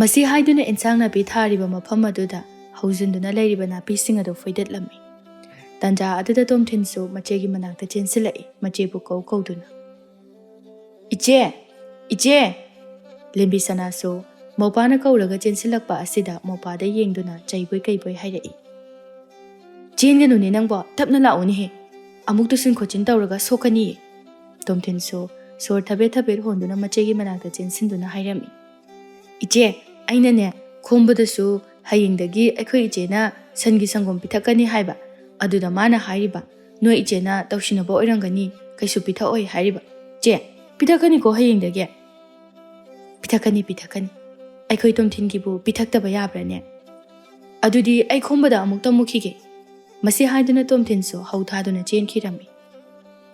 ꯃꯁꯤ ꯍꯥꯏꯗꯨꯅ ꯏꯟꯁꯥꯡ ꯅꯥꯄꯤ ꯊꯥꯔꯤꯕ ꯃꯐꯝ ꯑꯗꯨꯗ ꯍꯧꯖꯤꯟꯗꯨꯅ ꯂꯩꯔꯤꯕ ꯅꯥꯄꯤꯁꯤꯡ ꯑꯗꯨ ꯐꯣꯏꯗꯠꯂꯝꯃꯤ꯫ ꯇꯥꯟꯖꯥ ꯑꯗꯨꯗ ꯇꯣꯝꯊꯤꯟꯁꯨ ꯃꯆꯦꯒꯤ ꯃꯅꯥꯛꯇ ꯆꯦꯟꯁꯤꯜꯂꯛꯏ, ꯃꯆꯦꯕꯨ ꯀꯧ ꯀꯧꯗꯨꯅ꯫ "ꯏꯆꯦ! ꯏꯆꯦ!" ꯂꯦꯝꯕꯤ ꯁꯅꯥꯁꯨ ꯃꯧꯄꯥꯅ ꯀꯧꯔꯒ ꯆꯦꯟꯁꯤꯜꯂꯛꯄ ꯑꯁꯤꯗ ꯃꯧꯄꯥꯗ ꯌꯦꯡꯗꯨꯅ ꯆꯩꯕꯣꯏ ꯀꯩꯕꯣꯏ ꯍꯥꯏꯔꯛꯏ꯫ "ꯆꯦꯟꯒꯅꯨꯅꯦ ꯅꯪꯕꯣ, ꯇꯞꯅ ꯂꯥꯛꯎꯅꯦꯍꯦ꯫ ꯑꯃꯨꯛ ꯇꯨꯁꯤꯟ ꯈꯣꯠꯆꯤꯟ ꯇꯧꯔꯒ ꯁꯣꯛꯀꯅꯤꯌꯦ"꯫ ꯇꯣꯝꯊꯤꯟꯁꯨ ꯁꯣꯔ ꯊꯕꯦꯠ ꯊꯕꯦꯠ ꯍꯣꯟꯗꯨꯅ ꯃꯆꯦꯒꯤ ꯃꯅꯥꯛꯇ ꯆꯦꯟꯁꯤꯟꯗꯨꯅ ꯍꯥꯏꯔꯝꯃꯤ꯫ "ꯏꯆꯦ, ꯑꯩꯅꯅꯦ, ꯈꯣꯝꯕꯗꯁꯨ ꯍꯌꯦꯡꯗꯒꯤ ꯑꯩꯈꯣꯏ ꯏꯆꯦꯅ ꯁꯟꯒꯤ ꯁꯪꯒꯣꯝ ꯄꯤꯊꯛꯀꯅꯤ ꯍꯥꯏꯕ, ꯑꯗꯨꯗ ꯃꯥꯅ ꯍꯥꯏꯔꯤꯕ, ꯅꯣꯏ ꯏꯆꯦꯅ ꯇꯧꯁꯤꯟꯅꯕ ꯑꯣꯏꯔꯝꯒꯅꯤ, ꯀꯩꯁꯨ ꯄꯤꯊꯛꯑꯣꯏ ꯍꯥꯏꯔꯤꯕ꯫ ꯆꯦ, ꯄꯤꯊꯛꯀꯅꯤꯀꯣ ꯍꯌꯦꯡꯗꯒꯤ?" "ꯄꯤꯊꯛꯀꯅꯤ, ꯄꯤꯊꯛꯀꯅꯤ꯫ ꯑꯩꯈꯣꯏ ꯇꯣꯝꯊꯤꯟꯒꯤꯕꯨ ꯄꯤꯊꯛꯇꯕ ꯌꯥꯕ꯭ꯔꯥꯅꯦ? ꯑꯗꯨꯗꯤ ꯑꯩ ꯈꯣꯝꯕꯗ ꯑꯃꯨꯛꯇ ꯃꯨꯛꯈꯤꯒꯦ"꯫ ꯃꯁꯤ ꯍꯥꯏꯗꯨꯅ ꯇꯣꯝꯊꯤꯟꯁꯨ ꯍꯧ ꯊꯥꯗꯨꯅ ꯆꯦꯟꯈꯤꯔꯝꯃꯤ꯫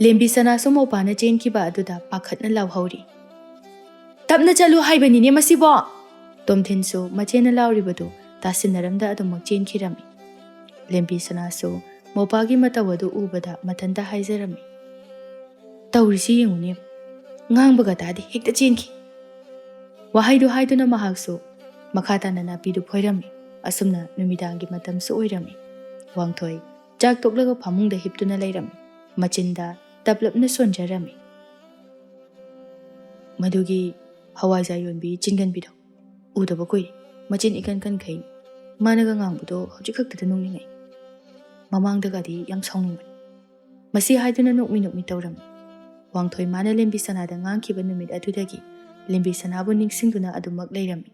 ꯂꯦꯝꯕꯤ ꯁꯅꯥꯁꯨ ꯃꯧꯄꯥꯅ ꯆꯦꯟꯈꯤꯕ ꯑꯗꯨꯗ ꯄꯥꯈꯠꯅ ꯂꯥꯎꯍꯧꯔꯤ꯫ "ꯇꯞꯅ ꯆꯠꯂꯨ ꯍꯥꯏꯕꯅꯤꯅꯦ ꯃꯁꯤꯕꯣ!" ꯇꯣꯝꯊꯤꯟꯁꯨ ꯃꯆꯦꯅ ꯂꯥꯎꯔꯤꯕꯗꯨ ꯇꯥꯁꯤꯟꯅꯔꯝꯗ ꯑꯗꯨꯃꯛ ꯆꯦꯟꯈꯤꯔꯝꯃꯤ꯫ ꯂꯦꯝꯕꯤ ꯁꯅꯥꯁꯨ ꯃꯧꯄꯥꯒꯤ ꯃꯇꯧ ꯑꯗꯨ ꯎꯕꯗ ꯃꯊꯟꯇ ꯍꯥꯏꯖꯔꯝꯃꯤ, "ꯇꯧꯔꯤꯁꯤ ꯌꯦꯡꯉꯨꯅꯦ, ꯉꯥꯡꯕꯒ ꯇꯥꯗꯦ, ꯍꯦꯛꯇ ꯆꯦꯟꯈꯤ"꯫ ꯋꯥꯍꯩꯗꯨ ꯍꯥꯏꯗꯨꯅ ꯃꯍꯥꯛꯁꯨ ꯃꯈꯥ ꯇꯥꯅ ꯅꯥꯄꯤꯗꯨ ꯐꯣꯏꯔꯝꯃꯤ꯫ ꯑꯁꯨꯝꯅ ꯅꯨꯃꯤꯗꯥꯡꯒꯤ ꯃꯇꯝꯁꯨ ꯑꯣꯏꯔꯝꯃꯤ꯫ ꯋꯥꯡꯊꯣꯏ ꯆꯥꯛ ꯇꯣꯛꯂꯒ ꯐꯃꯨꯡꯗ ꯍꯤꯞꯇꯨꯅ ꯂꯩꯔꯝꯃꯤ꯫ ꯃꯆꯤꯟꯗ ꯇꯞꯂꯞꯅ ꯁꯣꯟꯖꯔꯝꯃꯤ꯫ ꯃꯗꯨꯒꯤ ꯍꯋꯥꯏꯖꯥꯔ ꯌꯣꯟꯕꯤ ꯆꯤꯡꯒꯟꯕꯤꯗꯣ ꯎꯗꯕ ꯀꯨꯏꯔꯦ꯫ ꯃꯆꯤꯟ ꯏꯀꯟ ꯀꯟꯈꯩ ꯃꯥꯅꯒ ꯉꯥꯡꯕꯗꯣ ꯍꯧꯖꯤꯛ ꯈꯛꯇꯗ ꯅꯣꯛꯅꯤꯡꯉꯛꯏ꯫ ꯃꯃꯥꯡꯗꯒꯗꯤ ꯌꯥꯝ ꯁꯥꯎꯅꯤꯡꯕꯅꯤ꯫ ꯃꯁꯤ ꯍꯥꯏꯗꯨꯅ ꯅꯣꯛꯃꯤ ꯅꯣꯛꯃꯤ ꯇꯧꯔꯝꯃꯤ꯫ ꯋꯥꯡꯊꯣꯏ ꯃꯥꯅ ꯂꯦꯝꯕꯤ ꯁꯅꯥꯗ ꯉꯥꯡꯈꯤꯕ ꯅꯨꯃꯤꯠ ꯑꯗꯨꯗꯒꯤ ꯂꯦꯝꯕꯤ ꯁꯅꯥꯕꯨ ꯅꯤꯡꯁꯤꯡꯗꯨꯅ ꯑꯗꯨꯃꯛ ꯂꯩꯔꯝꯃꯤ꯫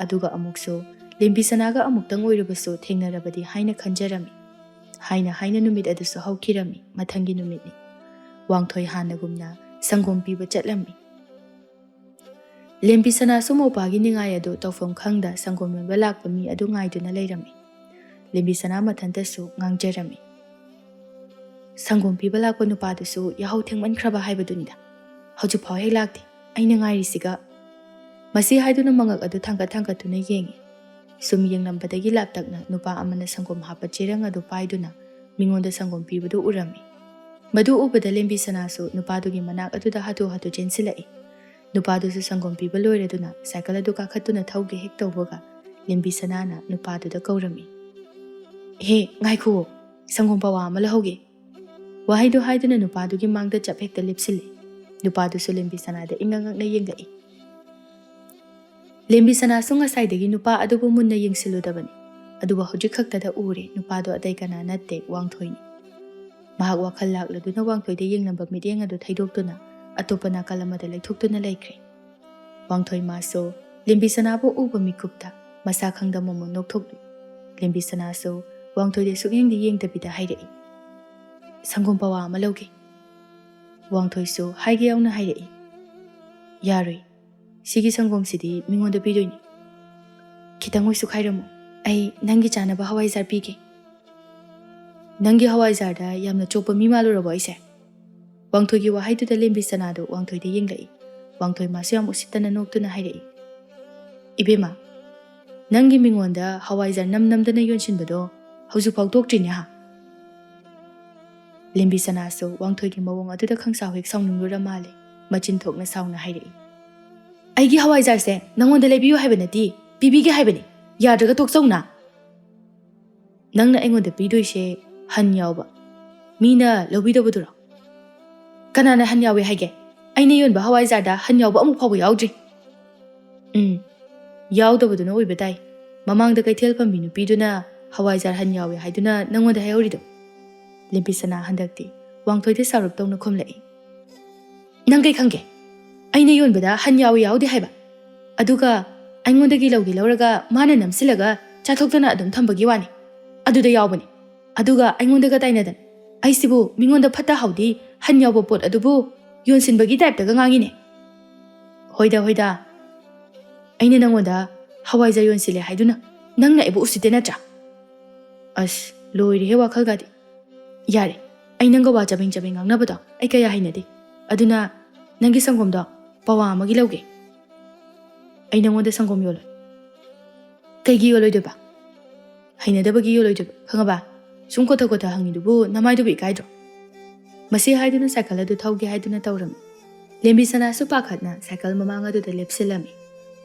ꯑꯗꯨꯒ ꯑꯃꯨꯛꯁꯨ ꯂꯦꯝꯕꯤ ꯁꯅꯥꯒ ꯑꯃꯨꯛꯇꯪ ꯑꯣꯏꯔꯕꯁꯨ ꯊꯦꯡꯅꯔꯕꯗꯤ ꯍꯥꯏꯅ ꯈꯟꯖꯔꯝꯃꯤ꯫ ꯍꯥꯏꯅ ꯍꯥꯏꯅ ꯅꯨꯃꯤꯠ ꯑꯗꯨꯁꯨ ꯍꯧꯈꯤꯔꯝꯃꯤ꯫ ꯃꯊꯪꯒꯤ ꯅꯨꯃꯤꯠꯅꯤ꯫ ꯋꯥꯡꯊꯣꯏ ꯍꯥꯟꯅꯒꯨꯝꯅ ꯁꯪꯒꯣꯝ ꯄꯤꯕ ꯆꯠꯂꯝꯃꯤ꯫ ꯂꯦꯝꯕꯤ ꯁꯅꯥꯁꯨ ꯃꯧꯄꯥꯒꯤ ꯅꯤꯡꯉꯥꯏ ꯑꯗꯨ ꯇꯧꯐꯝ ꯈꯪꯗ ꯁꯪꯒꯣꯝ ꯌꯣꯟꯕ ꯂꯥꯛꯄ ꯃꯤ ꯑꯗꯨ ꯉꯥꯏꯗꯨꯅ ꯂꯩꯔꯝꯃꯤ꯫ ꯂꯦꯝꯕꯤ ꯁꯅꯥ ꯃꯊꯟꯇꯁꯨ ꯉꯥꯡꯖꯔꯝꯃꯤ꯫ "ꯁꯪꯒꯣꯝ ꯄꯤꯕ ꯂꯥꯛꯄ ꯅꯨꯄꯥꯗꯨꯁꯨ ꯌꯥꯍꯧ ꯊꯦꯡꯃꯟꯈ꯭ꯔꯕ ꯍꯥꯏꯕꯗꯨꯅꯤꯗ꯫ ꯍꯧꯖꯤꯛꯐꯥꯎ ꯍꯦꯛ ꯂꯥꯛꯇꯦ꯫ ꯑꯩꯅ ꯉꯥꯏꯔꯤꯁꯤꯒ"꯫ ꯃꯁꯤ ꯍꯥꯏꯗꯨꯅ ꯃꯉꯛ ꯑꯗꯨ ꯊꯥꯡꯒꯠ ꯊꯥꯡꯒꯠꯇꯨꯅ ꯌꯦꯡꯉꯤ꯫ ꯁꯨꯝ ꯌꯦꯡꯂꯝꯕꯗꯒꯤ ꯂꯥꯞꯇꯛꯅ ꯅꯨꯄꯥ ꯑꯃꯅ ꯁꯪꯒꯣꯝ ꯍꯥꯞꯄ ꯆꯦꯔꯪ ꯑꯗꯨ ꯄꯥꯏꯗꯨꯅ ꯃꯤꯉꯣꯟꯗ ꯁꯪꯒꯣꯝ ꯄꯤꯕꯗꯨ ꯎꯔꯝꯃꯤ꯫ ꯃꯗꯨ ꯎꯕꯗ ꯂꯦꯝꯕꯤ ꯁꯅꯥꯁꯨ ꯅꯨꯄꯥꯗꯨꯒꯤ ꯃꯅꯥꯛ ꯑꯗꯨꯗ ꯍꯥꯊꯨ ꯍꯥꯊꯨ ꯆꯦꯟꯁꯤꯜꯂꯛꯏ꯫ ꯅꯨꯄꯥꯗꯨꯁꯨ ꯁꯪꯒꯣꯝ ꯄꯤꯕ ꯂꯣꯏꯔꯗꯨꯅ ꯁꯥꯏꯀꯜ ꯑꯗꯨ ꯀꯥꯈꯠꯇꯨꯅ ꯊꯧꯒꯦ ꯍꯦꯛ ꯇꯧꯕꯒ ꯂꯦꯝꯕꯤ ꯁꯅꯥꯅ ꯅꯨꯄꯥꯗꯨꯗ ꯀꯧꯔꯝꯃꯤ꯫ "ꯍꯦ, ꯉꯥꯏꯈꯨꯑꯣ, ꯁꯪꯒꯣꯝ ꯄꯋꯥ ꯑꯃ ꯂꯧꯍꯧꯒꯦ꯫" ꯋꯥꯍꯩꯗꯨ ꯍꯥꯏꯗꯨꯅ ꯅꯨꯄꯥꯗꯨꯒꯤ ꯃꯥꯡꯗ ꯆꯞ ꯍꯦꯛꯇ ꯂꯦꯞꯁꯤꯜꯂꯤ꯫ ꯅꯨꯄꯥꯗꯨꯁꯨ ꯂꯦꯝꯕꯤ ꯁꯅꯥꯗ ꯏꯪꯉꯛ ꯉꯛꯅ ꯌꯦꯡꯂꯛꯏ꯫ ꯂꯦꯝꯕꯤ ꯁꯅꯥꯁꯨ ꯉꯁꯥꯏꯗꯒꯤ ꯅꯨꯄꯥ ꯑꯗꯨꯕꯨ ꯃꯨꯟꯅ ꯌꯦꯡꯁꯤꯜꯂꯨꯗꯕꯅꯤ꯫ ꯑꯗꯨꯕꯨ ꯍꯧꯖꯤꯛ ꯈꯛꯇꯗ ꯎꯔꯦ, ꯅꯨꯄꯥꯗꯣ ꯑꯇꯩ ꯀꯅꯥ ꯅꯠꯇꯦ, ꯋꯥꯡꯊꯣꯏꯅꯤ꯫ ꯃꯍꯥꯛ ꯋꯥꯈꯜ ꯂꯥꯛꯂꯗꯨꯅ ꯋꯥꯡꯊꯣꯏꯗ ꯌꯦꯡꯂꯝꯕ ꯃꯤꯠꯌꯦꯡ ꯑꯗꯨ ꯊꯩꯗꯣꯛꯇꯨꯅ ꯑꯇꯣꯞꯄ ꯅꯥꯀꯜ ꯑꯃꯗ ꯂꯩꯊꯣꯛꯇꯨꯅ ꯂꯩꯈ꯭ꯔꯦ꯫ ꯋꯥꯡꯊꯣꯏ ꯃꯥꯁꯨ ꯂꯦꯝꯕꯤ ꯁꯅꯥꯕꯨ ꯎꯕ ꯃꯤꯀꯨꯞꯇ ꯃꯁꯥ ꯈꯪꯗ ꯃꯣꯃꯣꯟ ꯅꯣꯛꯊꯣꯛꯂꯨꯏ꯫ ꯂꯦꯝꯕꯤ ꯁꯅꯥꯁꯨ ꯋꯥꯡꯊꯣꯏꯗ ꯁꯨꯛꯌꯦꯡꯗꯤ ꯌꯦꯡꯗꯕꯤꯗ ꯍꯥꯏꯔꯛꯏ, "ꯁꯪꯒꯣꯝ ꯄꯋꯥ ꯑꯃ ꯂꯧꯒꯦ꯫" ꯋꯥꯡꯊꯣꯏꯁꯨ ꯍꯥꯏꯒꯦ ꯌꯥꯎꯅ ꯍꯥꯏꯔꯛꯏ, "ꯌꯥꯔꯣꯏ, ꯁꯤꯒꯤ ꯁꯪꯒꯣꯝꯁꯤꯗꯤ ꯃꯤꯉꯣꯟꯗ ꯄꯤꯗꯣꯏꯅꯤ꯫ ꯈꯤꯇꯪ ꯑꯣꯏꯁꯨ ꯈꯥꯏꯔꯝꯃꯨ꯫ ꯑꯩ ꯅꯪꯒꯤ ꯆꯥꯅꯕ ꯍꯋꯥꯏꯖꯥꯔ ꯄꯤꯒꯦ꯫" "ꯅꯪꯒꯤ ꯍꯋꯥꯏꯖꯥꯔꯗ ꯌꯥꯝꯅ ꯆꯣꯞꯄ ꯃꯤ ꯃꯥꯜꯂꯨꯔꯕꯣ ꯑꯩꯁꯦ?" ꯋꯥꯡꯊꯣꯏꯒꯤ ꯋꯥꯍꯩꯗꯨꯗ ꯂꯦꯝꯕꯤ ꯁꯅꯥꯗꯨ ꯋꯥꯡꯊꯣꯏꯗ ꯌꯦꯡꯂꯛꯏ꯫ ꯋꯥꯡꯊꯣꯏ ꯃꯥꯁꯨ ꯌꯥꯝ ꯎꯁꯤꯠꯇꯅ ꯅꯣꯛꯇꯨꯅ ꯍꯥꯏꯔꯛꯏ, "ꯏꯕꯦꯝꯃ, ꯅꯪꯒꯤ ꯃꯤꯉꯣꯟꯗ ꯍꯋꯥꯏꯖꯥꯔ ꯅꯝ ꯅꯝꯗꯅ ꯌꯣꯟꯁꯤꯟꯕꯗꯣ ꯍꯧꯖꯤꯛꯐꯥꯎ ꯇꯣꯛꯇ꯭ꯔꯤꯅꯦ ꯍꯥ?" ꯂꯦꯝꯕꯤ ꯁꯅꯥꯁꯨ ꯋꯥꯡꯊꯣꯏꯒꯤ ꯃꯑꯣꯡ ꯑꯗꯨꯗ ꯈꯪꯁꯥꯎ ꯍꯦꯛ ꯁꯥꯎꯅꯤꯡꯂꯨꯔ ꯃꯥꯜꯂꯦ꯫ ꯃꯆꯤꯟ ꯊꯣꯛꯅ ꯁꯥꯎꯅ ꯍꯥꯏꯔꯛꯏ, "ꯑꯩꯒꯤ ꯍꯋꯥꯏꯖꯥꯔꯁꯦ ꯅꯪꯉꯣꯟꯗ ꯂꯩꯕꯤꯌꯨ ꯍꯥꯏꯕ ꯅꯠꯇꯦ, ꯄꯤꯕꯤꯒꯦ ꯍꯥꯏꯕꯅꯤ꯫ ꯌꯥꯗ꯭ꯔꯒ ꯇꯣꯛꯆꯧꯅ꯫" "ꯅꯪꯅ ꯑꯩꯉꯣꯟꯗ ꯄꯤꯗꯣꯏꯁꯦ ꯍꯟ ꯌꯥꯎꯕ, ꯃꯤꯅ ꯂꯧꯕꯤꯗꯕꯗꯨꯔꯣ?" "ꯀꯅꯥꯅ ꯍꯟ ꯌꯥꯎꯋꯦ ꯍꯥꯏꯒꯦ? ꯑꯩꯅ ꯌꯣꯟꯕ ꯍꯋꯥꯏꯖꯥꯔꯗ ꯍꯟ ꯌꯥꯎꯕ ꯑꯃꯨꯛ ꯐꯥꯎꯕ ꯌꯥꯎꯗ꯭ꯔꯤ꯫" "ꯎꯝ, ꯌꯥꯎꯗꯕꯗꯨꯅ ꯑꯣꯏꯕ ꯇꯥꯏ꯫ ꯃꯃꯥꯡꯗ ꯀꯩꯊꯦꯜ ꯐꯝꯕꯤ ꯅꯨꯄꯤꯗꯨꯅ ꯍꯋꯥꯏꯖꯥꯔ ꯍꯟ ꯌꯥꯎꯋꯦ ꯍꯥꯏꯗꯨꯅ ꯅꯪꯉꯣꯟꯗ ꯍꯥꯏꯍꯧꯔꯤꯗꯣ꯫" ꯂꯦꯝꯕꯤ ꯁꯅꯥ ꯍꯟꯗꯛꯇꯤ ꯋꯥꯡꯊꯣꯏꯗ ꯁꯥꯎꯔꯞ ꯇꯧꯅ ꯈꯨꯝꯂꯛꯏ, "ꯅꯪ ꯀꯩ ꯈꯪꯒꯦ? ꯑꯩꯅ ꯌꯣꯟꯕꯗ ꯍꯟ ꯌꯥꯎꯋꯤ ꯌꯥꯎꯗꯦ ꯍꯥꯏꯕ? ꯑꯗꯨꯒ ꯑꯩꯉꯣꯟꯗꯒꯤ ꯂꯧꯒꯦ ꯂꯧꯔꯒ ꯃꯥꯅ ꯅꯝꯁꯤꯜꯂꯒ ꯆꯥꯊꯣꯛꯇꯅ ꯑꯗꯨꯝ ꯊꯝꯕꯒꯤ ꯋꯥꯅꯤ꯫ ꯑꯗꯨꯗ ꯌꯥꯎꯕꯅꯤ꯫ ꯑꯗꯨꯒ ꯑꯩꯉꯣꯟꯗꯒ ꯇꯥꯏꯅꯗꯅ꯫ ꯑꯩꯁꯤꯕꯨ ꯃꯤꯉꯣꯟꯗ ꯐꯠꯇ ꯍꯥꯎꯗꯤ ꯍꯟ ꯌꯥꯎꯕ ꯄꯣꯠ ꯑꯗꯨꯕꯨ ꯌꯣꯟꯁꯤꯟꯕꯒꯤ ꯇꯥꯏꯞꯇꯒ ꯉꯥꯡꯉꯤꯅꯦ꯫" "ꯍꯣꯏꯗ, ꯍꯣꯏꯗ꯫ ꯑꯩꯅ ꯅꯪꯉꯣꯟꯗ ꯍꯋꯥꯏꯖꯥꯔ ꯌꯣꯟꯁꯤꯜꯂꯦ ꯍꯥꯏꯗꯨꯅ ꯅꯪꯅ ꯑꯩꯕꯨ ꯎꯁꯤꯠꯇꯦ ꯅꯠꯇ꯭ꯔꯥ?" ꯑꯁ, ꯂꯣꯏꯔꯦꯍꯦ ꯋꯥꯈꯜꯒꯗꯤ꯫ "ꯌꯥꯔꯦ, ꯑꯩ ꯅꯪꯒ ꯋꯥ ꯆꯕꯦꯡ ꯆꯕꯦꯡ ꯉꯥꯡꯅꯕꯗꯣ ꯑꯩ ꯀꯌꯥ ꯍꯩꯅꯗꯦ꯫ ꯑꯗꯨꯅ ꯅꯪꯒꯤ ꯁꯪꯒꯣꯝꯗꯣ ꯄꯋꯥ ꯑꯃꯒꯤ ꯂꯧꯒꯦ꯫ ꯑꯩ ꯅꯪꯉꯣꯟꯗ ꯁꯪꯒꯣꯝ ꯌꯣꯜꯂꯣꯏ꯫" "ꯀꯩꯒꯤ ꯌꯣꯜꯂꯣꯏꯗꯣꯏꯕ? ꯍꯩꯅꯗꯕꯒꯤ ꯌꯣꯜꯂꯣꯏꯗꯣꯏꯕ, ꯈꯪꯉꯕ? ꯁꯨꯝ ꯀꯣꯊ ꯀꯣꯊ ꯍꯪꯉꯤꯗꯨꯕꯨ ꯅꯃꯥꯏꯗꯨꯕꯨ ꯏꯀꯥꯏꯗ꯭ꯔꯣ?" ꯃꯁꯤ ꯍꯥꯏꯗꯨꯅ ꯁꯥꯏꯀꯜ ꯑꯗꯨ ꯊꯧꯒꯦ ꯍꯥꯏꯗꯨꯅ ꯇꯧꯔꯝꯃꯤ꯫ ꯂꯦꯝꯕꯤ ꯁꯅꯥꯁꯨ ꯄꯥꯈꯠꯅ ꯁꯥꯏꯀꯜ ꯃꯃꯥꯡ ꯑꯗꯨꯗ ꯂꯦꯞꯁꯤꯜꯂꯝꯃꯤ꯫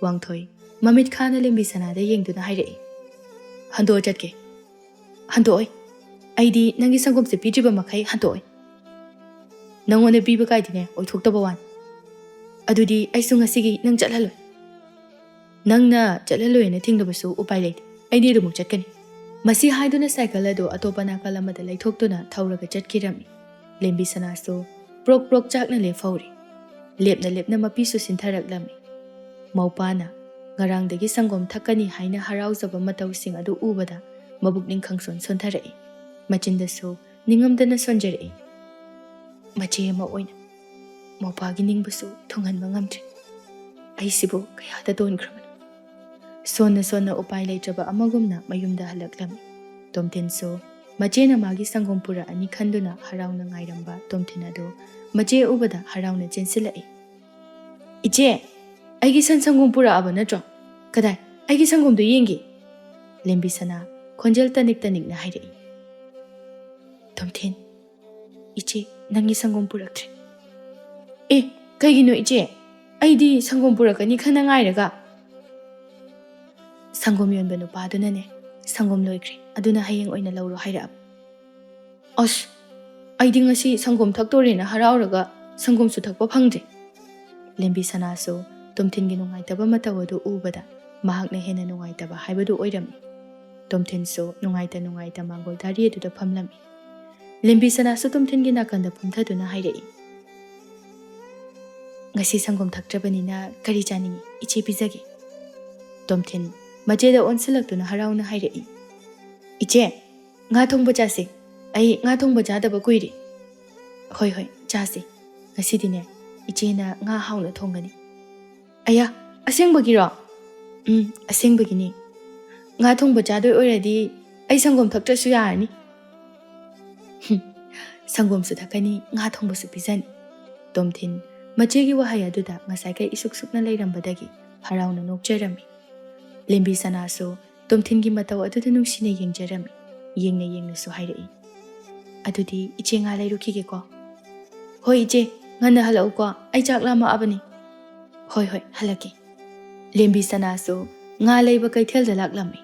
ꯋꯥꯡꯊꯣꯏ ꯃꯃꯤꯠ ꯈꯥꯅ ꯂꯦꯝꯕꯤ ꯁꯅꯥꯗ ꯌꯦꯡꯗꯨꯅ ꯍꯥꯏꯔꯛꯏ, "ꯍꯟꯗꯣꯛꯑ ꯆꯠꯀꯦ"꯫ "ꯍꯟꯗꯣꯛꯑꯣꯏ꯫ ꯑꯩꯗꯤ ꯅꯪꯒꯤ ꯁꯪꯒꯣꯝꯁꯦ ꯄꯤꯗ꯭ꯔꯤꯕ ꯃꯈꯩ ꯍꯟꯗꯣꯛꯑꯣꯏ꯫ ꯅꯪꯉꯣꯟꯗ ꯄꯤꯕ ꯀꯥꯏꯗꯤꯅꯦ ꯑꯣꯏꯊꯣꯛꯇꯕ ꯋꯥꯅꯤ꯫ ꯑꯗꯨꯗꯤ ꯑꯩꯁꯨ ꯉꯁꯤꯒꯤ ꯅꯪ ꯆꯠꯍꯜꯂꯣꯏ"꯫ ꯅꯪꯅ ꯆꯠꯍꯜꯂꯣꯏꯅ ꯊꯤꯡꯗꯕꯁꯨ ꯎꯄꯥꯏ ꯂꯩꯇꯦ꯫ ꯑꯩꯗꯤ ꯑꯗꯨꯃꯛ ꯆꯠꯀꯅꯤ꯫ ꯃꯁꯤ ꯍꯥꯏꯗꯨꯅ ꯁꯥꯏꯀꯜ ꯑꯗꯨ ꯑꯇꯣꯞꯄ ꯅꯥꯀꯜ ꯑꯃꯗ ꯂꯩꯊꯣꯛꯇꯨꯅ ꯊꯧꯔꯒ ꯆꯠꯈꯤꯔꯝꯃꯤ꯫ ꯂꯦꯝꯕꯤ ꯁꯅꯥꯁꯨ ꯄ꯭ꯔꯣꯛ ꯄ꯭ꯔꯣꯛ ꯆꯥꯛꯅ ꯂꯦꯞꯍꯧꯔꯤ꯫ ꯂꯦꯞꯅ ꯂꯦꯞꯅ ꯃꯄꯤꯁꯨ ꯁꯤꯟꯊꯔꯛꯂꯝꯃꯤ꯫ ꯃꯧꯄꯥꯅ ꯉꯔꯥꯡꯗꯒꯤ ꯁꯪꯒꯣꯝ ꯊꯛꯀꯅꯤ ꯍꯥꯏꯅ ꯍꯔꯥꯎꯖꯕ ꯃꯇꯧꯁꯤꯡ ꯑꯗꯨ ꯎꯕꯗ ꯃꯕꯨꯛꯅꯤꯡ ꯈꯪꯁꯣꯟ ꯁꯣꯟꯊꯔꯛꯏ꯫ ꯃꯆꯤꯟꯗꯁꯨ ꯅꯤꯡꯉꯝꯗꯅ ꯁꯣꯟꯖꯔꯛꯏ꯫ "ꯃꯆꯦ ꯑꯃ ꯑꯣꯏꯅ ꯃꯧꯄꯥꯒꯤ ꯅꯤꯡꯕꯁꯨ ꯊꯨꯡꯍꯟꯕ ꯉꯝꯗ꯭ꯔꯦ꯫ ꯑꯩꯁꯤꯕꯨ ꯀꯌꯥꯗ ꯇꯣꯟꯈ꯭ꯔꯕꯅꯣ?" ꯁꯣꯟꯅ ꯁꯣꯟꯅ ꯎꯄꯥꯏ ꯂꯩꯇ꯭ꯔꯕ ꯑꯃꯒꯨꯝꯅ ꯃꯌꯨꯝꯗ ꯍꯜꯂꯛꯂꯝꯃꯤ꯫ ꯇꯣꯝꯊꯤꯟꯁꯨ ꯃꯆꯦꯅ ꯃꯥꯒꯤ ꯁꯪꯒꯣꯝ ꯄꯨꯔꯛꯑꯅꯤ ꯈꯟꯗꯨꯅ ꯍꯔꯥꯎꯅ ꯉꯥꯏꯔꯝꯕ ꯇꯣꯝꯊꯤꯟ ꯑꯗꯨ ꯃꯆꯦ ꯎꯕꯗ ꯍꯔꯥꯎꯅ ꯆꯦꯟꯁꯤꯜꯂꯛꯏ꯫ "ꯏꯆꯦ, ꯑꯩꯒꯤ ꯁꯟ ꯁꯪꯒꯣꯝ ꯄꯨꯔꯛꯑꯕ ꯅꯠꯇ꯭ꯔꯣ? ꯀꯗꯥꯏ? ꯑꯩꯒꯤ ꯁꯪꯒꯣꯝꯗꯣ ꯌꯦꯡꯒꯦ"꯫ ꯂꯦꯝꯕꯤ ꯁꯅꯥ ꯈꯣꯟꯖꯦꯜ ꯇꯅꯤꯛ ꯇꯅꯤꯛꯅ ꯍꯥꯏꯔꯛꯏ꯫ "ꯇꯣꯝꯊꯤꯟ, ꯏꯆꯦ ꯅꯪꯒꯤ ꯁꯪꯒꯣꯝ ꯄꯨꯔꯛꯇ꯭ꯔꯦ"꯫ "ꯑꯦ, ꯀꯩꯒꯤꯅꯣ ꯏꯆꯦ? ꯑꯩꯗꯤ ꯁꯪꯒꯣꯝ ꯄꯨꯔꯛꯀꯅꯤ ꯈꯟꯅ ꯉꯥꯏꯔꯒ"꯫ "ꯁꯪꯒꯣꯝ ꯌꯣꯟꯕ ꯅꯨꯄꯥꯗꯨꯅꯅꯦ, ꯁꯪꯒꯣꯝ ꯂꯣꯏꯈ꯭ꯔꯦ, ꯑꯗꯨꯅ ꯍꯌꯦꯡ ꯑꯣꯏꯅ ꯂꯧꯔꯣ ꯍꯥꯏꯔꯛꯑꯕ"꯫ "ꯑꯁ, ꯑꯩꯗꯤ ꯉꯁꯤ ꯁꯪꯒꯣꯝ ꯊꯛꯇꯣꯔꯦꯅ ꯍꯔꯥꯎꯔꯒ ꯁꯪꯒꯣꯝꯁꯨ ꯊꯛꯄ ꯐꯪꯗ꯭ꯔꯦ"꯫ ꯂꯦꯝꯕꯤ ꯁꯅꯥꯁꯨ ꯇꯣꯝꯊꯤꯟꯒꯤ ꯅꯨꯡꯉꯥꯏꯇꯕ ꯃꯇꯧ ꯑꯗꯨ ꯎꯕꯗ ꯃꯍꯥꯛꯅ ꯍꯦꯟꯅ ꯅꯨꯡꯉꯥꯏꯇꯕ ꯍꯥꯏꯕꯗꯨ ꯑꯣꯏꯔꯝꯃꯤ꯫ ꯇꯣꯝꯊꯤꯟꯁꯨ ꯅꯨꯡꯉꯥꯏꯇ ꯅꯨꯡꯉꯥꯏꯇ ꯃꯥꯡꯒꯣꯜ ꯗꯥꯔꯤ ꯑꯗꯨꯗ ꯐꯝꯂꯝꯃꯤ꯫ ꯂꯦꯝꯕꯤ ꯁꯅꯥꯁꯨ ꯇꯣꯝꯊꯤꯟꯒꯤ ꯅꯥꯀꯟꯗ ꯐꯝꯊꯗꯨꯅ ꯍꯥꯏꯔꯛꯏ, "ꯉꯁꯤ ꯁꯪꯒꯣꯝ ꯊꯛꯇ꯭ꯔꯕꯅꯤꯅ ꯀꯔꯤ ꯆꯥꯅꯤꯡꯏ? ꯏꯆꯦ ꯄꯤꯖꯒꯦ"꯫ ꯇꯣꯝꯊꯤꯟ ꯃꯆꯦꯗ ꯑꯣꯟꯁꯤꯜꯂꯛꯇꯨꯅ ꯍꯔꯥꯎꯅ ꯍꯥꯏꯔꯛꯏ, "ꯏꯆꯦ, ꯉꯥ ꯊꯣꯡꯕ ꯆꯥꯁꯦ꯫ ꯑꯩ ꯉꯥ ꯊꯣꯡꯕ ꯆꯥꯗꯕ ꯀꯨꯏꯔꯦ"꯫ "ꯍꯣꯏ, ꯍꯣꯏ, ꯆꯥꯁꯦ꯫ ꯉꯁꯤꯗꯤꯅꯦ, ꯏꯆꯦꯅ ꯉꯥ ꯍꯥꯎꯅ ꯊꯣꯡꯒꯅꯤ"꯫ "ꯑꯌꯥ, ꯑꯁꯦꯡꯕꯒꯤꯔꯣ?" "ꯎꯝ, ꯑꯁꯦꯡꯕꯒꯤꯅꯤ꯫ ꯉꯥ ꯊꯣꯡꯕ ꯆꯥꯗꯣꯏ ꯑꯣꯏꯔꯗꯤ ꯑꯩ ꯁꯪꯒꯣꯝ ꯊꯛꯇ꯭ꯔꯁꯨ ꯌꯥꯔꯅꯤ"꯫ "ꯍꯨꯝ, ꯁꯪꯒꯣꯝꯁꯨ ꯊꯛꯀꯅꯤ, ꯉꯥ ꯊꯣꯡꯕꯁꯨ ꯄꯤꯖꯅꯤ"꯫ ꯇꯣꯝꯊꯤꯟ ꯃꯆꯦꯒꯤ ꯋꯥꯍꯩ ꯑꯗꯨꯗ ꯉꯁꯥꯏꯈꯩ ꯏꯁꯨꯛ ꯁꯨꯛꯅ ꯂꯩꯔꯝꯕꯗꯒꯤ ꯍꯔꯥꯎꯅ ꯅꯣꯛꯆꯔꯝꯃꯤ꯫ ꯂꯦꯝꯕꯤ ꯁꯅꯥꯁꯨ ꯇꯣꯝꯊꯤꯟꯒꯤ ꯃꯇꯧ ꯑꯗꯨꯗ ꯅꯨꯡꯁꯤꯅ ꯌꯦꯡꯖꯔꯝꯃꯤ꯫ ꯌꯦꯡꯅ ꯌꯦꯡꯅꯁꯨ ꯍꯥꯏꯔꯛꯏ, "ꯑꯗꯨꯗꯤ ꯏꯆꯦ ꯉꯥ ꯂꯩꯔꯨꯈꯤꯒꯦꯀꯣ?" "ꯍꯣꯏ ꯏꯆꯦ, ꯉꯟꯅ ꯍꯜꯂꯛꯎꯀꯣ, ꯑꯩ ꯆꯥꯛ ꯂꯥꯝꯃꯛꯑꯕꯅꯤ꯫" "ꯍꯣꯏ ꯍꯣꯏ, ꯍꯜꯂꯛꯀꯦ꯫" ꯂꯦꯝꯕꯤ ꯁꯅꯥꯁꯨ ꯉꯥ ꯂꯩꯕ ꯀꯩꯊꯦꯜꯗ ꯂꯥꯛꯂꯝꯃꯤ꯫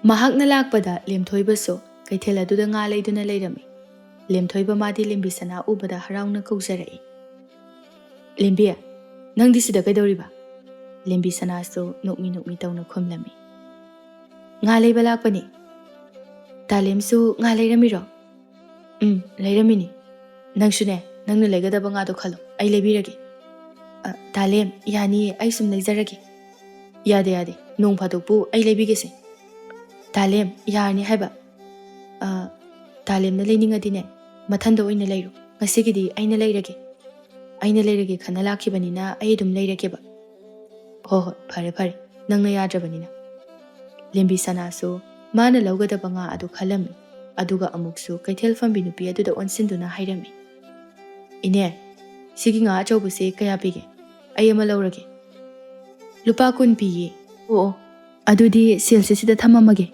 ꯃꯍꯥꯛꯅ ꯂꯥꯛꯄꯗ ꯂꯦꯝꯊꯣꯏꯕꯁꯨ ꯀꯩꯊꯦꯜ ꯑꯗꯨꯗ ꯉꯥ ꯂꯩꯗꯨꯅ ꯂꯩꯔꯝꯃꯤ꯫ ꯂꯦꯝꯊꯣꯏꯕ ꯃꯥꯗꯤ ꯂꯦꯝꯕꯤ ꯁꯅꯥ ꯎꯕꯗ ꯍꯔꯥꯎꯅ ꯀꯧꯖꯔꯛꯏ, "ꯂꯦꯝꯕꯤ, ꯅꯪꯗꯤ ꯁꯤꯗ ꯀꯩꯗꯧꯔꯤꯕ?" ꯂꯦꯝꯕꯤ ꯁꯅꯥꯁꯨ ꯅꯣꯛꯃꯤ ꯅꯣꯛꯃꯤ ꯇꯧꯅ ꯈꯨꯝꯂꯝꯃꯤ, "ꯉꯥ ꯂꯩꯕ ꯂꯥꯛꯄꯅꯤ꯫" "ꯇꯥꯂꯦꯝꯁꯨ ꯉꯥ ꯂꯩꯔꯝꯃꯤꯔꯣ?" "ꯎꯝ, ꯂꯩꯔꯝꯃꯤꯅꯤ꯫ ꯅꯪꯁꯨꯅꯦ, ꯅꯪꯅ ꯂꯩꯒꯗꯕ ꯉꯥꯗꯣ ꯈꯜꯂꯣ, ꯑꯩ ꯂꯩꯕꯤꯔꯒꯦ꯫" "ꯑ, ꯇꯥꯂꯦꯝ, ꯌꯥꯅꯤꯌꯦ, ꯑꯩ ꯁꯨꯝ ꯂꯩꯖꯔꯒꯦ꯫" "ꯌꯥꯗꯦ, ꯌꯥꯗꯦ, ꯅꯣꯡ ꯐꯥꯗꯣꯛꯄꯨ ꯑꯩ ꯂꯩꯕꯤꯒꯦꯁꯦ꯫" "ꯇꯥꯂꯦꯝ, ꯌꯥꯔꯅꯤ ꯍꯥꯏꯕ꯫" "ꯑ, ꯇꯥꯂꯦꯝꯅ ꯂꯩꯅꯤꯡꯉꯗꯤꯅꯦ, ꯃꯊꯟꯗ ꯑꯣꯏꯅ ꯂꯩꯔꯣ꯫ ꯉꯁꯤꯒꯤꯗꯤ ꯑꯩꯅ ꯂꯩꯔꯒꯦ꯫ ꯑꯩꯅ ꯂꯩꯔꯒꯦ ꯈꯟꯅ ꯂꯥꯛꯈꯤꯕꯅꯤꯅ ꯑꯩ ꯑꯗꯨꯝ ꯂꯩꯔꯒꯦꯕ꯫" "ꯍꯣ ꯍꯣꯏ, ꯐꯔꯦ ꯐꯔꯦ, ꯅꯪꯅ ꯌꯥꯗ꯭ꯔꯕꯅꯤꯅ꯫" ꯂꯦꯝꯕꯤ ꯁꯅꯥꯁꯨ ꯃꯥꯅ ꯂꯧꯒꯗꯕ ꯉꯥ ꯑꯗꯨ ꯈꯜꯂꯝꯃꯤ꯫ ꯑꯗꯨꯒ ꯑꯃꯨꯛꯁꯨ ꯀꯩꯊꯦꯜ ꯐꯝꯕꯤ ꯅꯨꯄꯤ ꯑꯗꯨꯗ ꯑꯣꯟꯁꯤꯟꯗꯨꯅ ꯍꯥꯏꯔꯝꯃꯤ, "ꯏꯅꯦ, ꯁꯤꯒꯤ ꯉꯥ ꯑꯆꯧꯕꯁꯦ ꯀꯌꯥ ꯄꯤꯒꯦ? ꯑꯩ ꯑꯃ ꯂꯧꯔꯒꯦ꯫" "ꯂꯨꯄꯥ ꯀꯨꯟ ꯄꯤꯌꯦ꯫" "ꯑꯣ ꯑꯣ, ꯑꯗꯨꯗꯤ ꯁꯦꯜꯁꯦ ꯁꯤꯗ ꯊꯝꯃꯝꯃꯒꯦ꯫"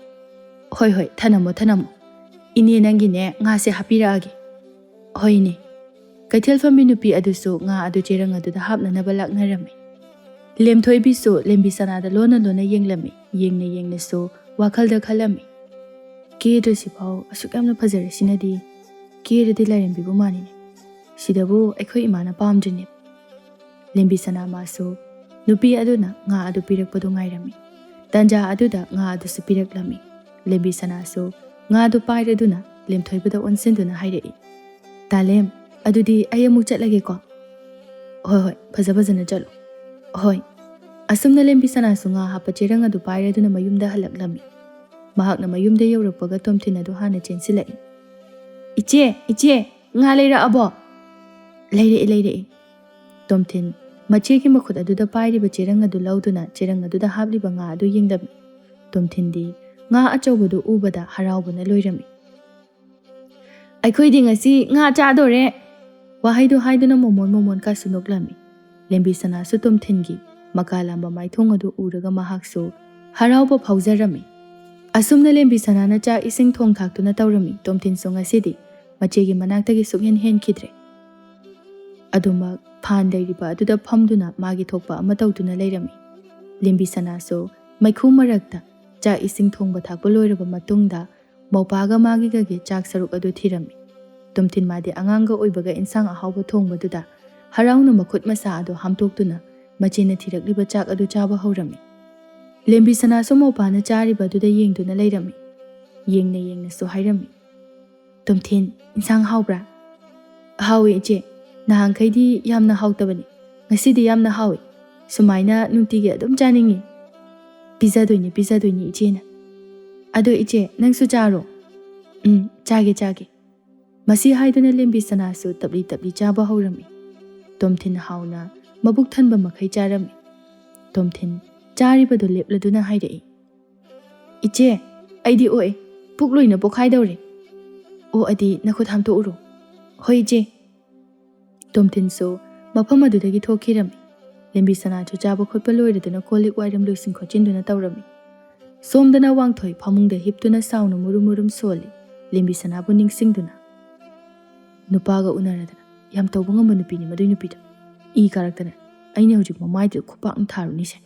"ꯍꯣꯏ ꯍꯣꯏ, ꯊꯅꯝꯃꯣ ꯊꯅꯝꯃꯣ꯫ ꯏꯅꯦ, ꯅꯪꯒꯤꯅꯦ ꯉꯥꯁꯦ ꯍꯥꯞꯄꯤꯔꯛꯑꯒꯦ꯫" "ꯍꯣꯏ ꯏꯅꯦ꯫" ꯀꯩꯊꯦꯜ ꯐꯝꯕꯤ ꯅꯨꯄꯤ ꯑꯗꯨꯁꯨ ꯉꯥ ꯑꯗꯨ ꯆꯦꯔꯪ ꯑꯗꯨꯗ ꯍꯥꯞꯅꯅꯕ ꯂꯥꯛꯅꯔꯝꯃꯤ꯫ ꯂꯦꯝꯊꯣꯏꯕꯤꯁꯨ ꯂꯦꯝꯕꯤ ꯁꯅꯥꯗ ꯂꯣꯟꯅ ꯂꯣꯟꯅ ꯌꯦꯡꯂꯝꯃꯤ꯫ ꯌꯦꯡꯅ ꯌꯦꯡꯅꯁꯨ ꯋꯥꯈꯜꯗ ꯈꯜꯂꯝꯃꯤ, "ꯀꯦꯗ꯭ꯔꯁꯤꯐꯥꯎ ꯑꯁꯨꯛ ꯌꯥꯝꯅ ꯐꯖꯔꯤꯁꯤꯅꯗꯤ, ꯀꯦꯔꯗꯤ ꯂꯥꯏꯔꯦꯝꯕꯤꯕꯨ ꯃꯥꯟꯅꯤꯅꯦ꯫ ꯁꯤꯗꯕꯨ ꯑꯩꯈꯣꯏ ꯏꯃꯥꯅ ꯄꯥꯝꯗ꯭ꯔꯤꯅꯦ꯫" ꯂꯦꯝꯕꯤ ꯁꯅꯥ ꯃꯥꯁꯨ ꯅꯨꯄꯤ ꯑꯗꯨꯅ ꯉꯥ ꯑꯗꯨ ꯄꯤꯔꯛꯄꯗꯨ ꯉꯥꯏꯔꯝꯃꯤ꯫ ꯇꯟꯖꯥ ꯑꯗꯨꯗ ꯉꯥ ꯑꯗꯨꯁꯨ ꯄꯤꯔꯛꯂꯝꯃꯤ꯫ ꯂꯦꯝꯕꯤ ꯁꯅꯥꯁꯨ ꯉꯥ ꯑꯗꯨ ꯄꯥꯏꯔꯗꯨꯅ ꯂꯦꯝꯊꯣꯏꯕꯗ ꯑꯣꯟꯁꯤꯟꯗꯨꯅ ꯍꯥꯏꯔꯛꯏ, "ꯇꯥꯂꯦꯝ, ꯑꯗꯨꯗꯤ ꯑꯩ ꯑꯃꯨꯛ ꯆꯠꯂꯒꯦꯀꯣ꯫" "ꯍꯣꯏ ꯍꯣꯏ, ꯐꯖ ꯐꯖꯅ ꯆꯠꯂꯨ꯫" "ꯍꯣꯏ꯫" ꯑꯁꯨꯝꯅ ꯂꯦꯝꯕꯤ ꯁꯅꯥꯁꯨ ꯉꯥ ꯍꯥꯞꯄ ꯆꯦꯔꯪ ꯑꯗꯨ ꯄꯥꯏꯔꯗꯨꯅ ꯃꯌꯨꯝꯗ ꯍꯜꯂꯛꯂꯝꯃꯤ꯫ ꯃꯍꯥꯛꯅ ꯃꯌꯨꯝꯗ ꯌꯧꯔꯛꯄꯒ ꯇꯣꯝꯊꯤꯟ ꯑꯗꯨ ꯍꯥꯟꯅ ꯆꯦꯟꯁꯤꯜꯂꯛꯏ꯫ "ꯏꯆꯦ, ꯏꯆꯦ, ꯉꯥ ꯂꯩꯔꯛꯑꯕꯣ?" "ꯂꯩꯔꯛꯏ, ꯂꯩꯔꯛꯏ꯫" ꯇꯣꯝꯊꯤꯟ ꯃꯆꯦꯒꯤ ꯃꯈꯨꯠ ꯑꯗꯨꯗ ꯄꯥꯏꯔꯤꯕ ꯆꯦꯔꯪ ꯑꯗꯨ ꯂꯧꯗꯨꯅ ꯆꯦꯔꯪ ꯑꯗꯨꯗ ꯍꯥꯞꯂꯤꯕ ꯉꯥ ꯑꯗꯨ ꯌꯦꯡꯂꯝꯃꯤ꯫ ꯇꯣꯝꯊꯤꯟꯗꯤ ꯉꯥ ꯑꯆꯧꯕꯗꯨ ꯎꯕꯗ ꯍꯔꯥꯎꯕꯅ ꯂꯣꯏꯔꯝꯃꯤ꯫ "ꯑꯩꯈꯣꯏꯗꯤ ꯉꯁꯤ ꯉꯥ ꯆꯥꯗꯣꯔꯦ!" ꯋꯥꯍꯩꯗꯨ ꯍꯥꯏꯗꯨꯅ ꯃꯣꯃꯣꯟ ꯃꯣꯃꯣꯟ ꯀꯥꯁꯨ ꯅꯣꯛꯂꯝꯃꯤ꯫ ꯂꯦꯝꯕꯤ ꯁꯅꯥꯁꯨ ꯇꯣꯝꯊꯤꯟꯒꯤ ꯃꯀꯥ ꯂꯥꯝꯕ ꯃꯥꯏꯊꯣꯡ ꯑꯗꯨ ꯎꯔꯒ ꯃꯍꯥꯛꯁꯨ ꯍꯔꯥꯎꯕ ꯐꯥꯎꯖꯔꯝꯃꯤ꯫ ꯑꯁꯨꯝꯅ ꯂꯦꯝꯕꯤ ꯁꯅꯥꯅ ꯆꯥꯛ ꯏꯁꯤꯡ ꯊꯣꯡ ꯊꯥꯛꯇꯨꯅ ꯇꯧꯔꯝꯃꯤ꯫ ꯇꯣꯝꯊꯤꯟꯁꯨ ꯉꯁꯤꯗꯤ ꯃꯆꯦꯒꯤ ꯃꯅꯥꯛꯇꯒꯤ ꯁꯨꯛꯍꯦꯟ ꯍꯦꯟꯈꯤꯗ꯭ꯔꯦ꯫ ꯑꯗꯨꯃꯛ ꯐꯥꯟ ꯂꯩꯔꯤꯕ ꯑꯗꯨꯗ ꯐꯝꯗꯨꯅ ꯃꯥꯒꯤ ꯊꯣꯛꯄ ꯑꯃ ꯇꯧꯗꯨꯅ ꯂꯩꯔꯝꯃꯤ꯫ ꯂꯦꯝꯕꯤ ꯁꯅꯥꯁꯨ ꯃꯩꯈꯨ ꯃꯔꯛꯇ ꯆꯥꯛ ꯏꯁꯤꯡ ꯊꯣꯡꯕ ꯊꯥꯛꯄ ꯂꯣꯏꯔꯕ ꯃꯇꯨꯡꯗ ꯃꯧꯄꯥꯒ ꯃꯥꯒꯤꯒꯒꯤ ꯆꯥꯛ ꯁꯔꯨꯛ ꯑꯗꯨ ꯊꯤꯔꯝꯃꯤ꯫ ꯇꯣꯝꯊꯤꯟ ꯃꯥꯗꯤ ꯑꯉꯥꯡꯒ ꯑꯣꯏꯕꯒ ꯏꯟꯁꯥꯡ ꯑꯍꯥꯎꯕ ꯊꯣꯡꯕꯗꯨꯗ ꯍꯔꯥꯎꯅ ꯃꯈꯨꯠ ꯃꯁꯥ ꯑꯗꯨ ꯍꯥꯝꯇꯣꯛꯇꯨꯅ ꯃꯆꯦꯅ ꯊꯤꯔꯛꯂꯤꯕ ꯆꯥꯛ ꯑꯗꯨ ꯆꯥꯕ ꯍꯧꯔꯝꯃꯤ꯫ ꯂꯦꯝꯕꯤ ꯁꯅꯥꯁꯨ ꯃꯧꯄꯥꯅ ꯆꯥꯔꯤꯕ ꯑꯗꯨꯗ ꯌꯦꯡꯗꯨꯅ ꯂꯩꯔꯝꯃꯤ꯫ ꯌꯦꯡꯅ ꯌꯦꯡꯅꯁꯨ ꯍꯥꯏꯔꯝꯃꯤ, "ꯇꯣꯝꯊꯤꯟ, ꯏꯟꯁꯥꯡ ꯍꯥꯎꯕ꯭ꯔꯥ?" "ꯍꯥꯎꯋꯦ ꯏꯆꯦ, ꯅꯍꯥꯟꯈꯩꯗꯤ ꯌꯥꯝꯅ ꯍꯥꯎꯇꯕꯅꯤ, ꯉꯁꯤꯗꯤ ꯌꯥꯝꯅ ꯍꯥꯎꯏ꯫ ꯁꯨꯃꯥꯏꯅ ꯅꯨꯡꯇꯤꯒꯤ ꯑꯗꯨꯝ ꯆꯥꯅꯤꯡꯉꯤ꯫" "ꯄꯤꯖꯗꯣꯏꯅꯤ, ꯄꯤꯖꯗꯣꯏꯅꯤ ꯏꯆꯦꯅ꯫ ꯑꯗꯣ ꯏꯆꯦ, ꯅꯪꯁꯨ ꯆꯥꯔꯣ꯫" "ꯎꯝ, ꯆꯥꯒꯦ, ꯆꯥꯒꯦ꯫" ꯃꯁꯤ ꯍꯥꯏꯗꯨꯅ ꯂꯦꯝꯕꯤ ꯁꯅꯥꯁꯨ ꯇꯞꯂꯤ ꯇꯞꯂꯤ ꯆꯥꯕ ꯍꯧꯔꯝꯃꯤ꯫ ꯇꯣꯝꯊꯤꯟ ꯍꯥꯎꯅ ꯃꯕꯨꯛ ꯊꯟꯕ ꯃꯈꯩ ꯆꯥꯔꯝꯃꯤ꯫ ꯇꯣꯝꯊꯤꯟ ꯆꯥꯔꯤꯕꯗꯨ ꯂꯦꯞꯂꯗꯨꯅ ꯍꯥꯏꯔꯛꯏ, "ꯏꯆꯦ, ꯑꯩꯗꯤ ꯑꯣꯛꯑꯦ, ꯄꯨꯛ ꯂꯣꯏꯅ ꯄꯣꯛꯈꯥꯏꯗꯧꯔꯦ꯫ ꯑꯣꯛꯑꯗꯤ ꯅꯈꯨꯠ ꯍꯥꯝꯇꯣꯛꯎꯔꯣ꯫" "ꯍꯣꯏ ꯏꯆꯦ꯫" ꯇꯣꯝꯊꯤꯟꯁꯨ ꯃꯐꯝ ꯑꯗꯨꯗꯒꯤ ꯊꯣꯛꯈꯤꯔꯝꯃꯤ꯫ ꯂꯦꯝꯕꯤ ꯁꯅꯥꯁꯨ ꯆꯥꯕ ꯈꯣꯠꯄ ꯂꯣꯏꯔꯗꯨꯅ ꯀꯣꯜ ꯂꯤꯛ ꯋꯥꯏꯔꯝ ꯂꯣꯏꯁꯤꯟ ꯈꯣꯠꯆꯤꯟꯗꯨꯅ ꯇꯧꯔꯝꯃꯤ꯫ ꯁꯣꯝꯗꯅ ꯋꯥꯡꯊꯣꯏ ꯐꯃꯨꯡꯗ ꯍꯤꯞꯇꯨꯅ ꯁꯥꯎꯅ ꯃꯨꯔꯨꯝ ꯃꯨꯔꯨꯝ ꯁꯣꯜꯂꯤ꯫ ꯂꯦꯝꯕꯤ ꯁꯅꯥꯕꯨ ꯅꯤꯡꯁꯤꯡꯗꯨꯅ, "ꯅꯨꯄꯥꯒ ꯎꯅꯔꯗꯅ ꯌꯥꯝ ꯇꯧꯕ ꯉꯝꯕ ꯅꯨꯄꯤꯅꯤ ꯃꯗꯨꯏ ꯅꯨꯄꯤꯗꯣ꯫ ꯏ ꯀꯥꯔꯛꯇꯅ ꯑꯩꯅ ꯍꯧꯖꯤꯛ ꯃꯃꯥꯏꯗꯨꯗ ꯈꯨꯄꯥꯛꯅ ꯊꯥꯔꯨꯅꯤꯁꯦ꯫"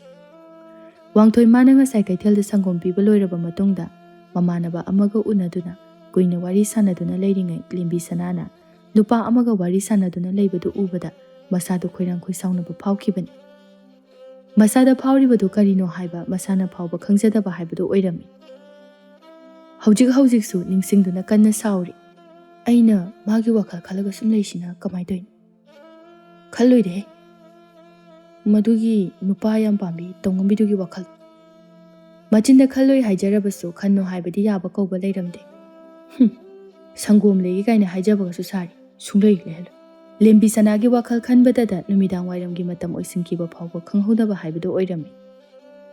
ꯋꯥꯡꯊꯣꯏ ꯃꯥꯅ ꯉꯁꯥꯏ ꯀꯩꯊꯦꯜꯗ ꯁꯪꯒꯣꯝ ꯄꯤꯕ ꯂꯣꯏꯔꯕ ꯃꯇꯨꯡꯗ ꯃꯃꯥꯟꯅꯕ ꯑꯃꯒ ꯎꯅꯗꯨꯅ ꯀꯨꯏꯅ ꯋꯥꯔꯤ ꯁꯥꯟꯅꯗꯨꯅ ꯂꯩꯔꯤꯉꯩ ꯂꯦꯝꯕꯤ ꯁꯅꯥꯅ ꯅꯨꯄꯥ ꯑꯃꯒ ꯋꯥꯔꯤ ꯁꯥꯟꯅꯗꯨꯅ ꯂꯩꯕꯗꯨ ꯎꯕꯗ ꯃꯁꯥꯗꯨ ꯈꯣꯏꯔꯥꯡ ꯈꯣꯏꯁꯥꯎꯅꯕ ꯐꯥꯎꯈꯤꯕꯅꯤ꯫ ꯃꯁꯥꯗ ꯐꯥꯎꯔꯤꯕꯗꯨ ꯀꯔꯤꯅꯣ ꯍꯥꯏꯕ ꯃꯁꯥꯅ ꯐꯥꯎꯕ ꯈꯪꯖꯗꯕ ꯍꯥꯏꯕꯗꯨ ꯑꯣꯏꯔꯝꯃꯤ꯫ ꯍꯧꯖꯤꯛ ꯍꯧꯖꯤꯛꯁꯨ ꯅꯤꯡꯁꯤꯡꯗꯨꯅ ꯀꯟꯅ ꯁꯥꯎꯔꯤ꯫ "ꯑꯩꯅ ꯃꯥꯒꯤ ꯋꯥꯈꯜ ꯈꯜꯂꯒ ꯁꯨꯝ ꯂꯩꯁꯤꯅ ꯀꯃꯥꯏꯅ ꯇꯧꯔꯤꯅꯣ? ꯈꯜꯂꯣꯏꯗꯦꯍꯦ꯫ ꯃꯗꯨꯒꯤ ꯅꯨꯄꯥ ꯌꯥꯝ ꯄꯥꯝꯕꯤ ꯇꯧꯉꯝꯕꯤꯗꯨꯒꯤ ꯋꯥꯈꯜ꯫ ꯃꯆꯤꯟꯗ ꯈꯜꯂꯣꯏ ꯍꯥꯏꯖꯔꯕꯁꯨ ꯈꯟꯅꯣ ꯍꯥꯏꯕꯗꯤ ꯌꯥꯕ ꯀꯧꯕ ꯂꯩꯔꯝꯗꯦ꯫ ꯍꯨꯝ, ꯁꯪꯒꯣꯝ ꯂꯩꯒꯦ ꯀꯥꯏꯅ ꯍꯥꯏꯖꯕꯒꯁꯨ ꯁꯥꯔꯤ꯫ ꯁꯨꯡꯂꯩ ꯂꯩꯍꯜꯂꯣꯏ꯫" ꯂꯦꯝꯕꯤ ꯁꯅꯥꯒꯤ ꯋꯥꯈꯜ ꯈꯟꯕꯗꯗ ꯅꯨꯃꯤꯗꯥꯡ ꯋꯥꯏꯔꯝꯒꯤ ꯃꯇꯝ ꯑꯣꯏꯁꯤꯟꯈꯤꯕ ꯐꯥꯎꯕ ꯈꯪꯍꯧꯗꯕ ꯍꯥꯏꯕꯗꯨ ꯑꯣꯏꯔꯝꯃꯤ꯫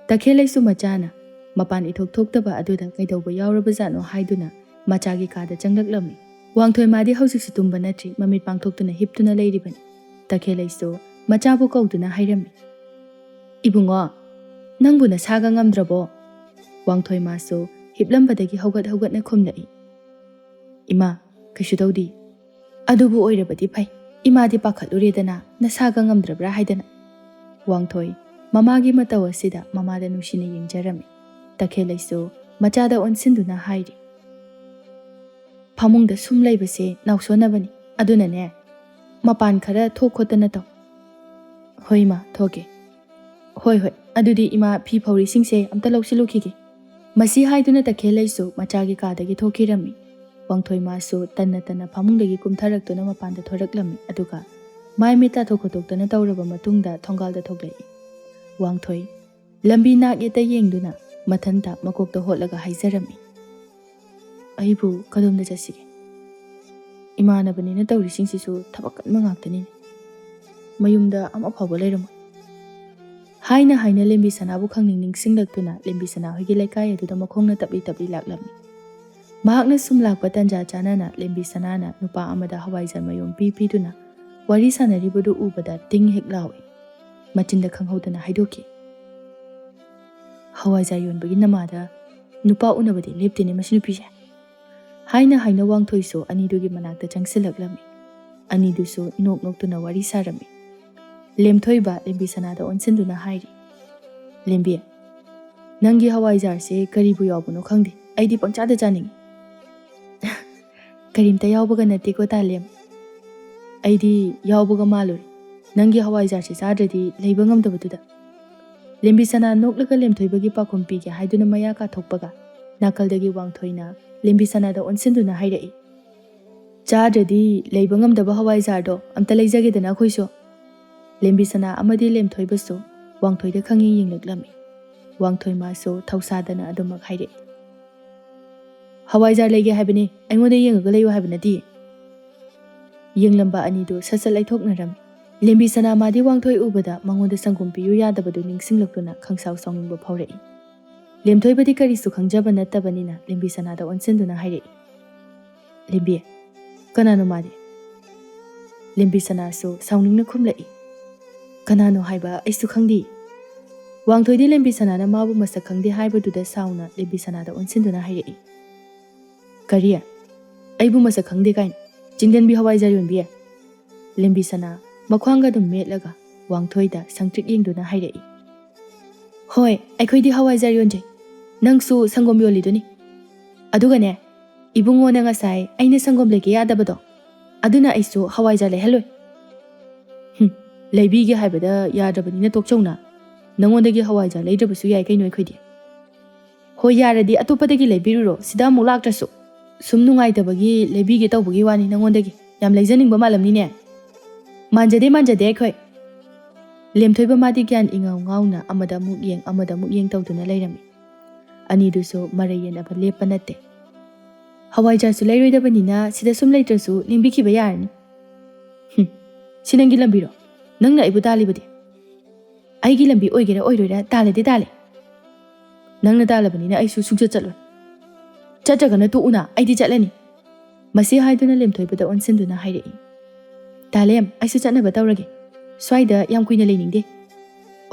ꯇꯈꯦꯜꯂꯩꯁꯨ ꯃꯆꯥꯅ ꯃꯄꯥꯟ ꯏꯊꯣꯛ ꯊꯣꯛꯇꯕ ꯑꯗꯨꯗ ꯀꯩꯗꯧꯕ ꯌꯥꯎꯔꯕꯖꯥꯠꯅꯣ ꯍꯥꯏꯗꯨꯅ ꯃꯆꯥꯒꯤ ꯀꯥꯗ ꯆꯪꯂꯛꯂꯝꯃꯤ꯫ ꯋꯥꯡꯊꯣꯏ ꯃꯥꯗꯤ ꯍꯧꯖꯤꯛꯁꯨ ꯇꯨꯝꯕ ꯅꯠꯇ꯭ꯔꯤ, ꯃꯃꯤꯠ ꯄꯥꯡꯊꯣꯛꯇꯨꯅ ꯍꯤꯞꯇꯨꯅ ꯂꯩꯔꯤꯕꯅꯤ꯫ ꯇꯈꯦꯜꯂꯩꯁꯨ ꯃꯆꯥꯕꯨ ꯀꯧꯗꯨꯅ ꯍꯥꯏꯔꯝꯃꯤ, "ꯏꯕꯨꯡꯉꯣ, "ꯅꯪꯕꯨ ꯅꯁꯥꯒ ꯉꯝꯗ꯭ꯔꯕꯣ?" ꯋꯥꯡꯊꯣꯏꯃꯥꯁꯨ ꯍꯤꯞꯂꯝꯕꯗꯒꯤ ꯍꯧꯒꯠ ꯍꯧꯒꯠꯅ ꯈꯨꯝꯂꯛꯏ꯫ "ꯏꯃꯥ, ꯀꯩꯁꯨ ꯇꯧꯗꯦ꯫ ꯑꯗꯨꯕꯨ ꯑꯣꯏꯔꯕꯗꯤ ꯐꯩ꯫ ꯏꯃꯥꯗꯤ ꯄꯥꯈꯠꯂꯨꯔꯦꯗꯅ, ꯅꯁꯥꯒ ꯉꯝꯗ꯭ꯔꯕ꯭ꯔꯥ ꯍꯥꯏꯗꯅ꯫" ꯋꯥꯡꯊꯣꯏ ꯃꯃꯥꯒꯤ ꯃꯇꯧ ꯑꯁꯤꯗ ꯃꯃꯥꯗ ꯅꯨꯡꯁꯤꯅ ꯌꯦꯡꯖꯔꯝꯃꯤ꯫ ꯇꯈꯦꯜꯂꯩꯁꯨ ꯃꯆꯥꯗ ꯑꯣꯟꯁꯤꯟꯗꯨꯅ ꯍꯥꯏꯔꯤ, "ꯐꯃꯨꯡꯗ ꯁꯨꯝ ꯂꯩꯕꯁꯦ ꯅꯥꯎꯁꯣꯟꯅꯕꯅꯤ꯫ ꯑꯗꯨꯅꯅꯦ, ꯃꯄꯥꯟ ꯈꯔ ꯊꯣꯛ ꯈꯣꯠꯇꯅ ꯇꯧ꯫" "ꯍꯣꯏ ꯏꯃꯥ, ꯊꯣꯛꯀꯦ꯫" "ꯍꯣꯏ, ꯍꯣꯏ, ꯑꯗꯨꯗꯤ ꯏꯃꯥ, ꯐꯤ ꯐꯧꯔꯤꯁꯤꯡꯁꯦ ꯑꯝꯇ ꯂꯧꯁꯤꯜꯂꯨꯈꯤꯒꯦ꯫" ꯃꯁꯤ ꯍꯥꯏꯗꯨꯅ ꯇꯈꯦꯜꯂꯩꯁꯨ ꯃꯆꯥꯒꯤ ꯀꯥꯗꯒꯤ ꯊꯣꯛꯈꯤꯔꯝꯃꯤ꯫ ꯋꯥꯡꯊꯣꯏꯃꯥꯁꯨ ꯇꯟꯅ ꯇꯟꯅ ꯐꯃꯨꯡꯗꯒꯤ ꯀꯨꯝꯊꯔꯛꯇꯨꯅ ꯃꯄꯥꯟꯗ ꯊꯣꯔꯛꯂꯝꯃꯤ꯫ ꯑꯗꯨꯒ ꯃꯥꯏ ꯃꯤꯠ ꯇꯥꯊꯣꯛ ꯈꯣꯠꯇꯣꯛꯇꯅ ꯇꯧꯔꯕ ꯃꯇꯨꯡꯗ ꯊꯣꯡꯒꯥꯜꯗ ꯊꯣꯛꯂꯛꯏ꯫ ꯋꯥꯡꯊꯣꯏ ꯂꯝꯕꯤ ꯅꯥꯛ ꯌꯦꯠꯇ ꯌꯦꯡꯗꯨꯅ ꯃꯊꯟꯇ ꯃꯀꯣꯛꯇ ꯍꯣꯠꯂꯒ ꯍꯥꯏꯖꯔꯝꯃꯤ, "ꯑꯩꯕꯨ ꯀꯗꯣꯝꯗ ꯆꯠꯁꯤꯒꯦ? ꯏꯃꯥꯟꯅꯕꯅꯤꯅ ꯇꯧꯔꯤꯁꯤꯡꯁꯤꯁꯨ ꯊꯕꯛ ꯀꯟꯕ ꯉꯥꯛꯇꯅꯤꯅꯦ꯫ ꯃꯌꯨꯝꯗ ꯑꯃ ꯐꯥꯎꯕ ꯂꯩꯔꯝꯃꯣꯏ꯫" ꯍꯥꯏꯅ ꯍꯥꯏꯅ ꯂꯦꯝꯕꯤ ꯁꯅꯥꯕꯨ ꯈꯪꯅꯤꯡ ꯅꯤꯡꯁꯤꯡꯂꯛꯇꯨꯅ ꯂꯦꯝꯕꯤ ꯁꯅꯥ ꯍꯣꯏꯒꯤ ꯂꯩꯀꯥꯏ ꯑꯗꯨꯗ ꯃꯈꯣꯡꯅ ꯇꯞꯂꯤ ꯇꯞꯂꯤ ꯂꯥꯛꯂꯝꯃꯤ꯫ ꯃꯍꯥꯛꯅ ꯁꯨꯝ ꯂꯥꯛꯄ ꯇꯟꯖꯥ ꯆꯥꯅꯅ ꯂꯦꯝꯕꯤ ꯁꯅꯥꯅ ꯅꯨꯄꯥ ꯑꯃꯗ ꯍꯋꯥꯏꯖꯥꯔ ꯃꯌꯨꯝ ꯄꯤ ꯄꯤꯗꯨꯅ ꯋꯥꯔꯤ ꯁꯥꯟꯅꯔꯤꯕꯗꯨ ꯎꯕꯗ ꯇꯤꯡ ꯍꯦꯛ ꯂꯥꯎꯏ꯫ ꯃꯆꯤꯟꯗ ꯈꯪꯍꯧꯗꯅ ꯍꯥꯏꯗꯣꯛꯈꯤ, "ꯍꯋꯥꯏꯖꯥꯔ ꯌꯣꯟꯕꯒꯤ ꯅꯃꯥꯗ ꯅꯨꯄꯥ ꯎꯅꯕꯗꯤ ꯂꯦꯞꯇꯦꯅꯦ ꯃꯁꯤ ꯅꯨꯄꯤꯁꯦ꯫" ꯍꯥꯏꯅ ꯍꯥꯏꯅ ꯋꯥꯡꯊꯣꯏꯁꯨ ꯑꯅꯤꯗꯨꯒꯤ ꯃꯅꯥꯛꯇ ꯆꯪꯁꯤꯜꯂꯛꯂꯝꯃꯤ꯫ ꯑꯅꯤꯗꯨꯁꯨ ꯅꯣꯛ ꯅꯣꯛꯇꯨꯅ ꯋꯥꯔꯤ ꯁꯥꯔꯝꯃꯤ꯫ ꯂꯦꯝꯊꯣꯏꯕ ꯂꯦꯝꯕꯤ ꯁꯅꯥꯗ ꯑꯣꯟꯁꯤꯟꯗꯨꯅ ꯍꯥꯏꯔꯤ, "ꯂꯦꯝꯕꯤ, ꯅꯪꯒꯤ ꯍꯋꯥꯏꯖꯥꯔꯁꯦ ꯀꯔꯤꯕꯨ ꯌꯥꯎꯕꯅꯣ ꯈꯪꯗꯦ, ꯑꯩꯗꯤ ꯄꯪꯆꯥꯗ ꯆꯥꯅꯤꯡꯉꯤ꯫" "ꯀꯔꯤꯝꯇ ꯌꯥꯎꯕꯒ ꯅꯠꯇꯦꯀꯣ ꯇꯥꯂꯦꯝ, ꯑꯩꯗꯤ ꯌꯥꯎꯕꯒ ꯃꯥꯜꯂꯨꯔꯦ, ꯅꯪꯒꯤ ꯍꯋꯥꯏꯖꯥꯔꯁꯦ ꯆꯥꯗ꯭ꯔꯗꯤ ꯂꯩꯕ ꯉꯝꯗꯕꯗꯨꯗ꯫" ꯂꯦꯝꯕꯤ ꯁꯅꯥ ꯅꯣꯛꯂꯒ ꯂꯦꯝꯊꯣꯏꯕꯒꯤ ꯄꯥꯎꯈꯨꯝ ꯄꯤꯒꯦ ꯍꯥꯏꯗꯨꯅ ꯃꯌꯥ ꯀꯥꯊꯣꯛꯄꯒ, ꯅꯥꯀꯜꯗꯒꯤ ꯋꯥꯡꯊꯣꯏꯅ ꯂꯦꯝꯕꯤ ꯁꯅꯥꯗ ꯑꯣꯟꯁꯤꯟꯗꯨꯅ ꯍꯥꯏꯔꯛꯏ, "ꯆꯥꯗ꯭ꯔꯗꯤ ꯂꯩꯕ ꯉꯝꯗꯕ ꯍꯋꯥꯏꯖꯥꯔꯗꯣ ꯑꯝꯇ ꯂꯩꯖꯒꯦꯗꯅ ꯑꯩꯈꯣꯏꯁꯨ꯫" ꯂꯦꯝꯕꯤ ꯁꯅꯥ ꯑꯃꯗꯤ ꯂꯦꯝꯊꯣꯏꯕꯁꯨ ꯋꯥꯡꯊꯣꯏꯗ ꯈꯪꯌꯦꯡ ꯌꯦꯡꯂꯛꯂꯝꯃꯤ꯫ ꯋꯥꯡꯊꯣꯏ ꯃꯥꯁꯨ ꯊꯧꯁꯥꯗꯅ ꯑꯗꯨꯃꯛ ꯍꯥꯏꯔꯛꯏ, "ꯍꯋꯥꯏꯖꯥꯔ ꯂꯩꯒꯦ ꯍꯥꯏꯕꯅꯤ, ꯑꯩꯉꯣꯟꯗ ꯌꯦꯡꯉꯒ ꯂꯩꯌꯨ ꯍꯥꯏꯕ ꯅꯠꯇꯦ꯫" ꯌꯦꯡꯂꯝꯕ ꯑꯅꯤꯗꯨ ꯁꯠ ꯁꯠ ꯂꯩꯊꯣꯛꯅꯔꯝꯃꯤ꯫ ꯂꯦꯝꯕꯤ ꯁꯅꯥ ꯃꯥꯗꯤ ꯋꯥꯡꯊꯣꯏ ꯎꯕꯗ ꯃꯉꯣꯟꯗ ꯁꯪꯒꯣꯝ ꯄꯤꯌꯨ ꯌꯥꯗꯕꯗꯨ ꯅꯤꯡꯁꯤꯡꯂꯛꯇꯨꯅ ꯈꯪꯁꯥꯎ ꯁꯥꯎꯅꯤꯡꯕ ꯐꯥꯎꯔꯛꯏ꯫ ꯂꯦꯝꯊꯣꯏꯕꯗꯤ ꯀꯔꯤꯁꯨ ꯈꯪꯖꯕ ꯅꯠꯇꯕꯅꯤꯅ ꯂꯦꯝꯕꯤ ꯁꯅꯥꯗ ꯑꯣꯟꯁꯤꯟꯗꯨꯅ ꯍꯥꯏꯔꯛꯏ, "ꯂꯦꯝꯕꯤ, ꯀꯅꯥꯅꯣ ꯃꯥꯗꯤ?" ꯂꯦꯝꯕꯤ ꯁꯅꯥꯁꯨ ꯁꯥꯎꯅꯤꯡꯅ ꯈꯨꯝꯂꯛꯏ, "ꯀꯅꯥꯅꯣ ꯍꯥꯏꯕ ꯑꯩꯁꯨ ꯈꯪꯗꯦ꯫" ꯋꯥꯡꯊꯣꯏꯗꯤ ꯂꯦꯝꯕꯤ ꯁꯅꯥꯅ ꯃꯥꯕꯨ ꯃꯁꯛ ꯈꯪꯗꯦ ꯍꯥꯏꯕꯗꯨꯗ ꯁꯥꯎꯅ ꯂꯦꯝꯕꯤ ꯁꯅꯥꯗ ꯑꯣꯟꯁꯤꯟꯗꯨꯅ ꯍꯥꯏꯔꯛꯏ꯫ "ꯀꯔꯤ? ꯑꯩꯕꯨ ꯃꯁꯛ ꯈꯪꯗꯦ ꯀꯥꯏꯅ? ꯆꯤꯡꯗꯟꯕꯤ ꯍꯋꯥꯏꯖꯥꯔ ꯌꯣꯟꯕꯤ?" ꯂꯦꯝꯕꯤ ꯁꯅꯥ ꯃꯈ꯭ꯋꯥꯡꯒ ꯑꯗꯨꯝ ꯃꯦꯠꯂꯒ ꯋꯥꯡꯊꯣꯏꯗ ꯁꯪꯇ꯭ꯔꯤꯛ ꯌꯦꯡꯗꯨꯅ ꯍꯥꯏꯔꯛꯏ꯫ "ꯍꯣꯏ, ꯑꯩꯈꯣꯏꯗꯤ ꯍꯋꯥꯏꯖꯥꯔ ꯌꯣꯟꯖꯩ꯫ ꯅꯪꯁꯨ ꯁꯪꯒꯣꯝ ꯌꯣꯜꯂꯤꯗꯨꯅꯤ꯫ ꯑꯗꯨꯒꯅꯦ, ꯏꯕꯨꯡꯉꯣꯅ ꯉꯁꯥꯏ ꯑꯩꯅ ꯁꯪꯒꯣꯝ ꯂꯩꯒꯦ ꯌꯥꯗꯕꯗꯣ, ꯑꯗꯨꯅ ꯑꯩꯁꯨ ꯍꯋꯥꯏꯖꯥꯔ ꯂꯩꯍꯜꯂꯣꯏ꯫" "ꯍꯨꯝ, ꯂꯩꯕꯤꯒꯦ ꯍꯥꯏꯕꯗ ꯌꯥꯗ꯭ꯔꯕꯅꯤꯅ ꯇꯣꯛꯆꯧꯅ꯫ ꯅꯉꯣꯟꯗꯒꯤ ꯍꯋꯥꯏꯖꯥꯔ ꯂꯩꯗ꯭ꯔꯕꯁꯨ ꯌꯥꯏ ꯀꯩꯅꯣ ꯑꯩꯈꯣꯏꯗꯤ꯫" "ꯍꯣꯏ, ꯌꯥꯔꯗꯤ ꯑꯇꯣꯞꯄꯗꯒꯤ ꯂꯩꯕꯤꯔꯨꯔꯣ, ꯁꯤꯗ ꯑꯃꯨꯛ ꯂꯥꯛꯇ꯭ꯔꯁꯨ꯫ ꯁꯨꯝ ꯅꯨꯡꯉꯥꯏꯇꯕꯒꯤ ꯂꯩꯕꯤꯒꯦ ꯇꯧꯕꯒꯤ ꯋꯥꯅꯤ ꯅꯉꯣꯟꯗꯒꯤ꯫ ꯌꯥꯝ ꯂꯩꯖꯅꯤꯡꯕ ꯃꯥꯜꯂꯝꯅꯤꯅꯦ꯫" "ꯃꯥꯟꯖꯗꯦ, ꯃꯥꯟꯖꯗꯦ ꯑꯩꯈꯣꯏ꯫" ꯂꯦꯝꯊꯣꯏꯕ ꯃꯥꯗꯤ ꯒ꯭ꯌꯥꯟ ꯏꯉꯥꯎ ꯉꯥꯎꯅ ꯑꯃꯗ ꯑꯃꯨꯛ ꯌꯦꯡ, ꯑꯃꯗ ꯑꯃꯨꯛ ꯌꯦꯡ ꯇꯧꯗꯨꯅ ꯂꯩꯔꯝꯃꯤ꯫ ꯑꯅꯤꯗꯨꯁꯨ ꯃꯔꯩ ꯌꯦꯠꯅꯕ ꯂꯦꯞꯄ ꯅꯠꯇꯦ꯫ "ꯍꯋꯥꯏꯖꯥꯔꯁꯨ ꯂꯩꯔꯣꯏꯗꯕꯅꯤꯅ ꯁꯤꯗ ꯁꯨꯝ ꯂꯩꯇ꯭ꯔꯁꯨ ꯂꯦꯡꯕꯤꯈꯤꯕ ꯌꯥꯔꯅꯤ꯫" "ꯍꯨꯝ, ꯁꯤ ꯅꯪꯒꯤ ꯂꯝꯕꯤꯔꯣ? ꯅꯪꯅ ꯑꯩꯕꯨ ꯇꯥꯜꯂꯤꯕꯗꯤ?" "ꯑꯩꯒꯤ ꯂꯝꯕꯤ ꯑꯣꯏꯒꯦꯔꯥ ꯑꯣꯏꯔꯣꯏꯔꯥ, ꯇꯥꯜꯂꯗꯤ ꯇꯥꯜꯂꯦ꯫ ꯅꯪꯅ ꯇꯥꯜꯂꯕꯅꯤꯅ ꯑꯩꯁꯨ ꯁꯨꯡꯆꯠ ꯆꯠꯂꯣꯏ꯫" "ꯆꯠꯇ꯭ꯔꯒꯅ ꯇꯣꯛꯎꯅ, ꯑꯩꯗꯤ ꯆꯠꯂꯅꯤ꯫" ꯃꯁꯤ ꯍꯥꯏꯗꯨꯅ ꯂꯦꯝꯊꯣꯏꯕꯗ ꯑꯣꯟꯁꯤꯟꯗꯨꯅ ꯍꯥꯏꯔꯛꯏ꯫ "ꯇꯥꯂꯦꯝ, ꯑꯩꯁꯨ ꯆꯠꯅꯕ ꯇꯧꯔꯒꯦ꯫ ꯁ꯭ꯋꯥꯏꯗ ꯌꯥꯝ ꯀꯨꯏꯅ ꯂꯩꯅꯤꯡꯗꯦ꯫"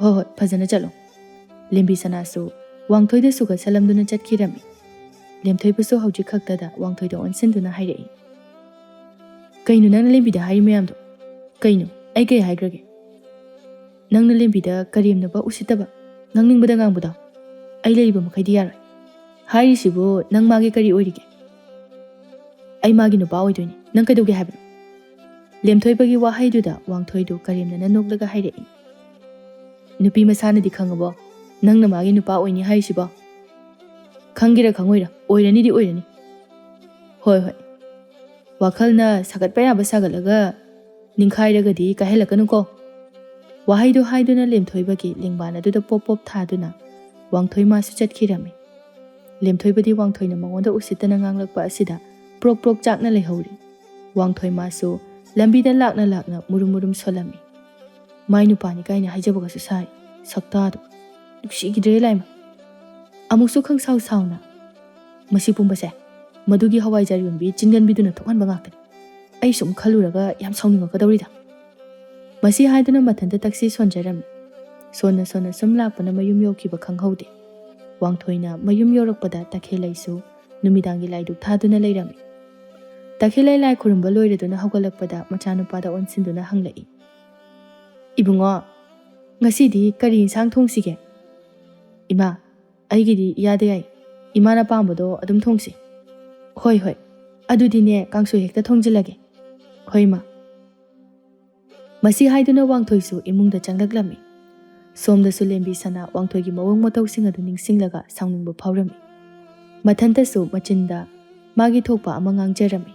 "ꯍꯣꯏ, ꯍꯣꯏ, ꯐꯖꯅ ꯆꯠꯂꯣ꯫" ꯂꯦꯝꯕꯤ ꯁꯅꯥꯁꯨ ꯋꯥꯡꯊꯣꯏꯗ ꯁꯨꯒꯠꯁꯜꯂꯝꯗꯨꯅ ꯆꯠꯈꯤꯔꯝꯃꯤ꯫ ꯂꯦꯝꯊꯣꯏꯕꯁꯨ ꯍꯧꯖꯤꯛ ꯈꯛꯇꯗ ꯋꯥꯡꯊꯣꯏꯗ ꯑꯣꯟꯁꯤꯟꯗꯨꯅ ꯍꯥꯏꯔꯛꯏ꯫ "ꯀꯩꯅꯣ ꯅꯪꯅ ꯂꯦꯝꯕꯤꯗ ꯍꯥꯏꯔꯤ ꯃꯌꯥꯝꯗꯣ? ꯀꯩꯅꯣ? ꯑꯩ ꯀꯩ ꯍꯥꯏꯈ꯭ꯔꯒꯦ? ꯅꯪꯅ ꯂꯦꯝꯕꯤꯗ ꯀꯔꯦꯝꯅꯕ ꯎꯁꯤꯠꯇꯕ ꯉꯥꯡꯅꯤꯡꯕꯗ ꯉꯥꯡꯕꯗꯣ ꯑꯩ ꯂꯩꯔꯤꯕ ꯃꯈꯩꯗꯤ ꯌꯥꯔꯣꯏ꯫" "ꯍꯥꯏꯔꯤꯁꯤꯕꯨ ꯅꯪ ꯃꯥꯒꯤ ꯀꯔꯤ ꯑꯣꯏꯔꯤꯒꯦ?" "ꯑꯩ ꯃꯥꯒꯤ ꯅꯨꯄꯥ ꯑꯣꯏꯗꯣꯏꯅꯤ꯫ ꯅꯪ ꯀꯩꯗꯧꯒꯦ ꯍꯥꯏꯕꯅꯣ?" ꯂꯦꯝꯊꯣꯏꯕꯒꯤ ꯋꯥꯍꯩꯗꯨꯗ ꯋꯥꯡꯊꯣꯏꯗꯨ ꯀꯔꯦꯝꯅꯅ ꯅꯣꯛꯂꯒ ꯍꯥꯏꯔꯛꯏ꯫ "ꯅꯨꯄꯤ ꯃꯁꯥꯅꯗꯤ ꯈꯪꯉꯕꯣ ꯅꯪꯅ ꯃꯥꯒꯤ ꯅꯨꯄꯥ ꯑꯣꯏꯅꯤ ꯍꯥꯏꯔꯤꯁꯤꯕꯣ? ꯈꯪꯒꯦꯔꯥ ꯈꯪꯉꯣꯏꯔꯥ, ꯑꯣꯏꯔꯅꯤꯗꯤ ꯑꯣꯏꯔꯅꯤ꯫" "ꯍꯣꯏ, ꯍꯣꯏ꯫ ꯋꯥꯈꯜꯅ ꯁꯥꯒꯠꯄ ꯌꯥꯕ ꯁꯥꯒꯠꯂꯒ ꯅꯤꯡꯈꯥꯏꯔꯒꯗꯤ ꯀꯥꯏꯍꯜꯂꯛꯀꯅꯨꯀꯣ꯫" ꯋꯥꯍꯩꯗꯨ ꯍꯥꯏꯗꯨꯅ ꯂꯦꯝꯊꯣꯏꯕꯒꯤ ꯂꯦꯡꯕꯥꯟ ꯑꯗꯨꯗ ꯄꯣꯞ ꯄꯣꯞ ꯊꯥꯗꯨꯅ ꯋꯥꯡꯊꯣꯏ ꯃꯥꯁꯨ ꯆꯠꯈꯤꯔꯝꯃꯤ꯫ ꯂꯦꯝꯊꯣꯏꯕꯗꯤ ꯋꯥꯡꯊꯣꯏꯅ ꯃꯉꯣꯟꯗ ꯎꯁꯤꯠꯇꯅ ꯉꯥꯡꯂꯛꯄ ꯑꯁꯤꯗ ꯄ꯭ꯔꯣꯛ ꯄ꯭ꯔꯣꯛ ꯆꯥꯛꯅ ꯂꯩꯍꯧꯔꯤ꯫ ꯋꯥꯡꯊꯣꯏ ꯃꯥꯁꯨ ꯂꯝꯕꯤꯗ ꯂꯥꯛꯅ ꯂꯥꯛꯅ ꯃꯨꯔꯨꯝ ꯃꯨꯔꯨꯝ ꯁꯣꯜꯂꯝꯃꯤ꯫ ꯃꯥꯏ ꯅꯨꯄꯥꯅꯤ ꯀꯥꯏꯅ ꯍꯥꯏꯖꯕꯒꯁꯨ ꯁꯥꯏ꯫ ꯁꯛꯇꯥꯗꯣ꯫ ꯅꯨꯡꯁꯤꯈꯤꯗ꯭ꯔꯦ ꯂꯥꯏꯃ꯫ ꯑꯃꯨꯛꯁꯨ ꯈꯪꯁꯥꯎ ꯁꯥꯎꯅ, "ꯃꯁꯤ ꯄꯨꯝꯕꯁꯦ ꯃꯗꯨꯒꯤ ꯍꯋꯥꯏꯖꯥꯔ ꯌꯣꯟꯕꯤ ꯆꯤꯡꯒꯟꯕꯤꯗꯨꯅ ꯊꯣꯛꯍꯟꯕ ꯉꯥꯛꯇꯅꯤ꯫ ꯑꯩ ꯁꯨꯝ ꯈꯜꯂꯨꯔꯒ ꯌꯥꯝ ꯁꯥꯎꯅꯤꯡꯉꯛꯀꯗꯧꯔꯤꯗ꯫" ꯃꯁꯤ ꯍꯥꯏꯗꯨꯅ ꯃꯊꯟꯇ ꯇꯛꯁꯤ ꯁꯣꯟꯖꯔꯝꯃꯤ꯫ ꯁꯣꯟꯅ ꯁꯣꯟꯅ ꯁꯨꯝ ꯂꯥꯛꯄꯅ ꯃꯌꯨꯝ ꯌꯧꯈꯤꯕ ꯈꯪꯍꯧꯗꯦ꯫ ꯋꯥꯡꯊꯣꯏꯅ ꯃꯌꯨꯝ ꯌꯧꯔꯛꯄꯗ ꯇꯈꯦꯜꯂꯩꯁꯨ ꯅꯨꯃꯤꯗꯥꯡꯒꯤ ꯂꯥꯏꯗꯨꯛ ꯊꯥꯗꯨꯅ ꯂꯩꯔꯝꯃꯤ꯫ ꯇꯈꯦꯜꯂꯩ ꯂꯥꯏ ꯈꯨꯔꯨꯝꯕ ꯂꯣꯏꯔꯗꯨꯅ ꯍꯧꯒꯠꯂꯛꯄꯗ ꯃꯆꯥꯅꯨꯄꯥꯗ ꯑꯣꯟꯁꯤꯟꯗꯨꯅ ꯍꯪꯂꯛꯏ, "ꯏꯕꯨꯡꯉꯣ, ꯉꯁꯤꯗꯤ ꯀꯔꯤ ꯏꯟꯁꯥꯡ ꯊꯣꯡꯁꯤꯒꯦ?" "ꯏꯃꯥ, ꯑꯩꯒꯤꯗꯤ ꯏꯌꯥꯗ ꯌꯥꯏ꯫ ꯏꯃꯥꯅ ꯄꯥꯝꯕꯗꯣ ꯑꯗꯨꯝ ꯊꯣꯡꯁꯤ꯫" "ꯍꯣꯏ, ꯍꯣꯏ꯫ ꯑꯗꯨꯗꯤꯅꯦ, ꯀꯥꯡꯁꯣꯏ ꯍꯦꯛꯇ ꯊꯣꯡꯖꯤꯜꯂꯒꯦ꯫" "ꯍꯣꯏ, ꯏꯃꯥ꯫" ꯃꯁꯤ ꯍꯥꯏꯗꯨꯅ ꯋꯥꯡꯊꯣꯏꯁꯨ ꯏꯃꯨꯡꯗ ꯆꯪꯂꯛꯂꯝꯃꯤ꯫ ꯁꯣꯝꯗꯁꯨ ꯂꯦꯝꯕꯤ ꯁꯅꯥ ꯋꯥꯡꯊꯣꯏꯒꯤ ꯃꯑꯣꯡ ꯃꯇꯧꯁꯤꯡ ꯑꯗꯨ ꯅꯤꯡꯁꯤꯡꯂꯒ ꯁꯥꯎꯅꯤꯡꯕ ꯐꯥꯎꯔꯝꯃꯤ꯫ ꯃꯊꯟꯇꯁꯨ ꯃꯆꯤꯟꯗ ꯃꯥꯒꯤ ꯊꯣꯛꯄ ꯑꯃ ꯉꯥꯡꯖꯔꯝꯃꯤ꯫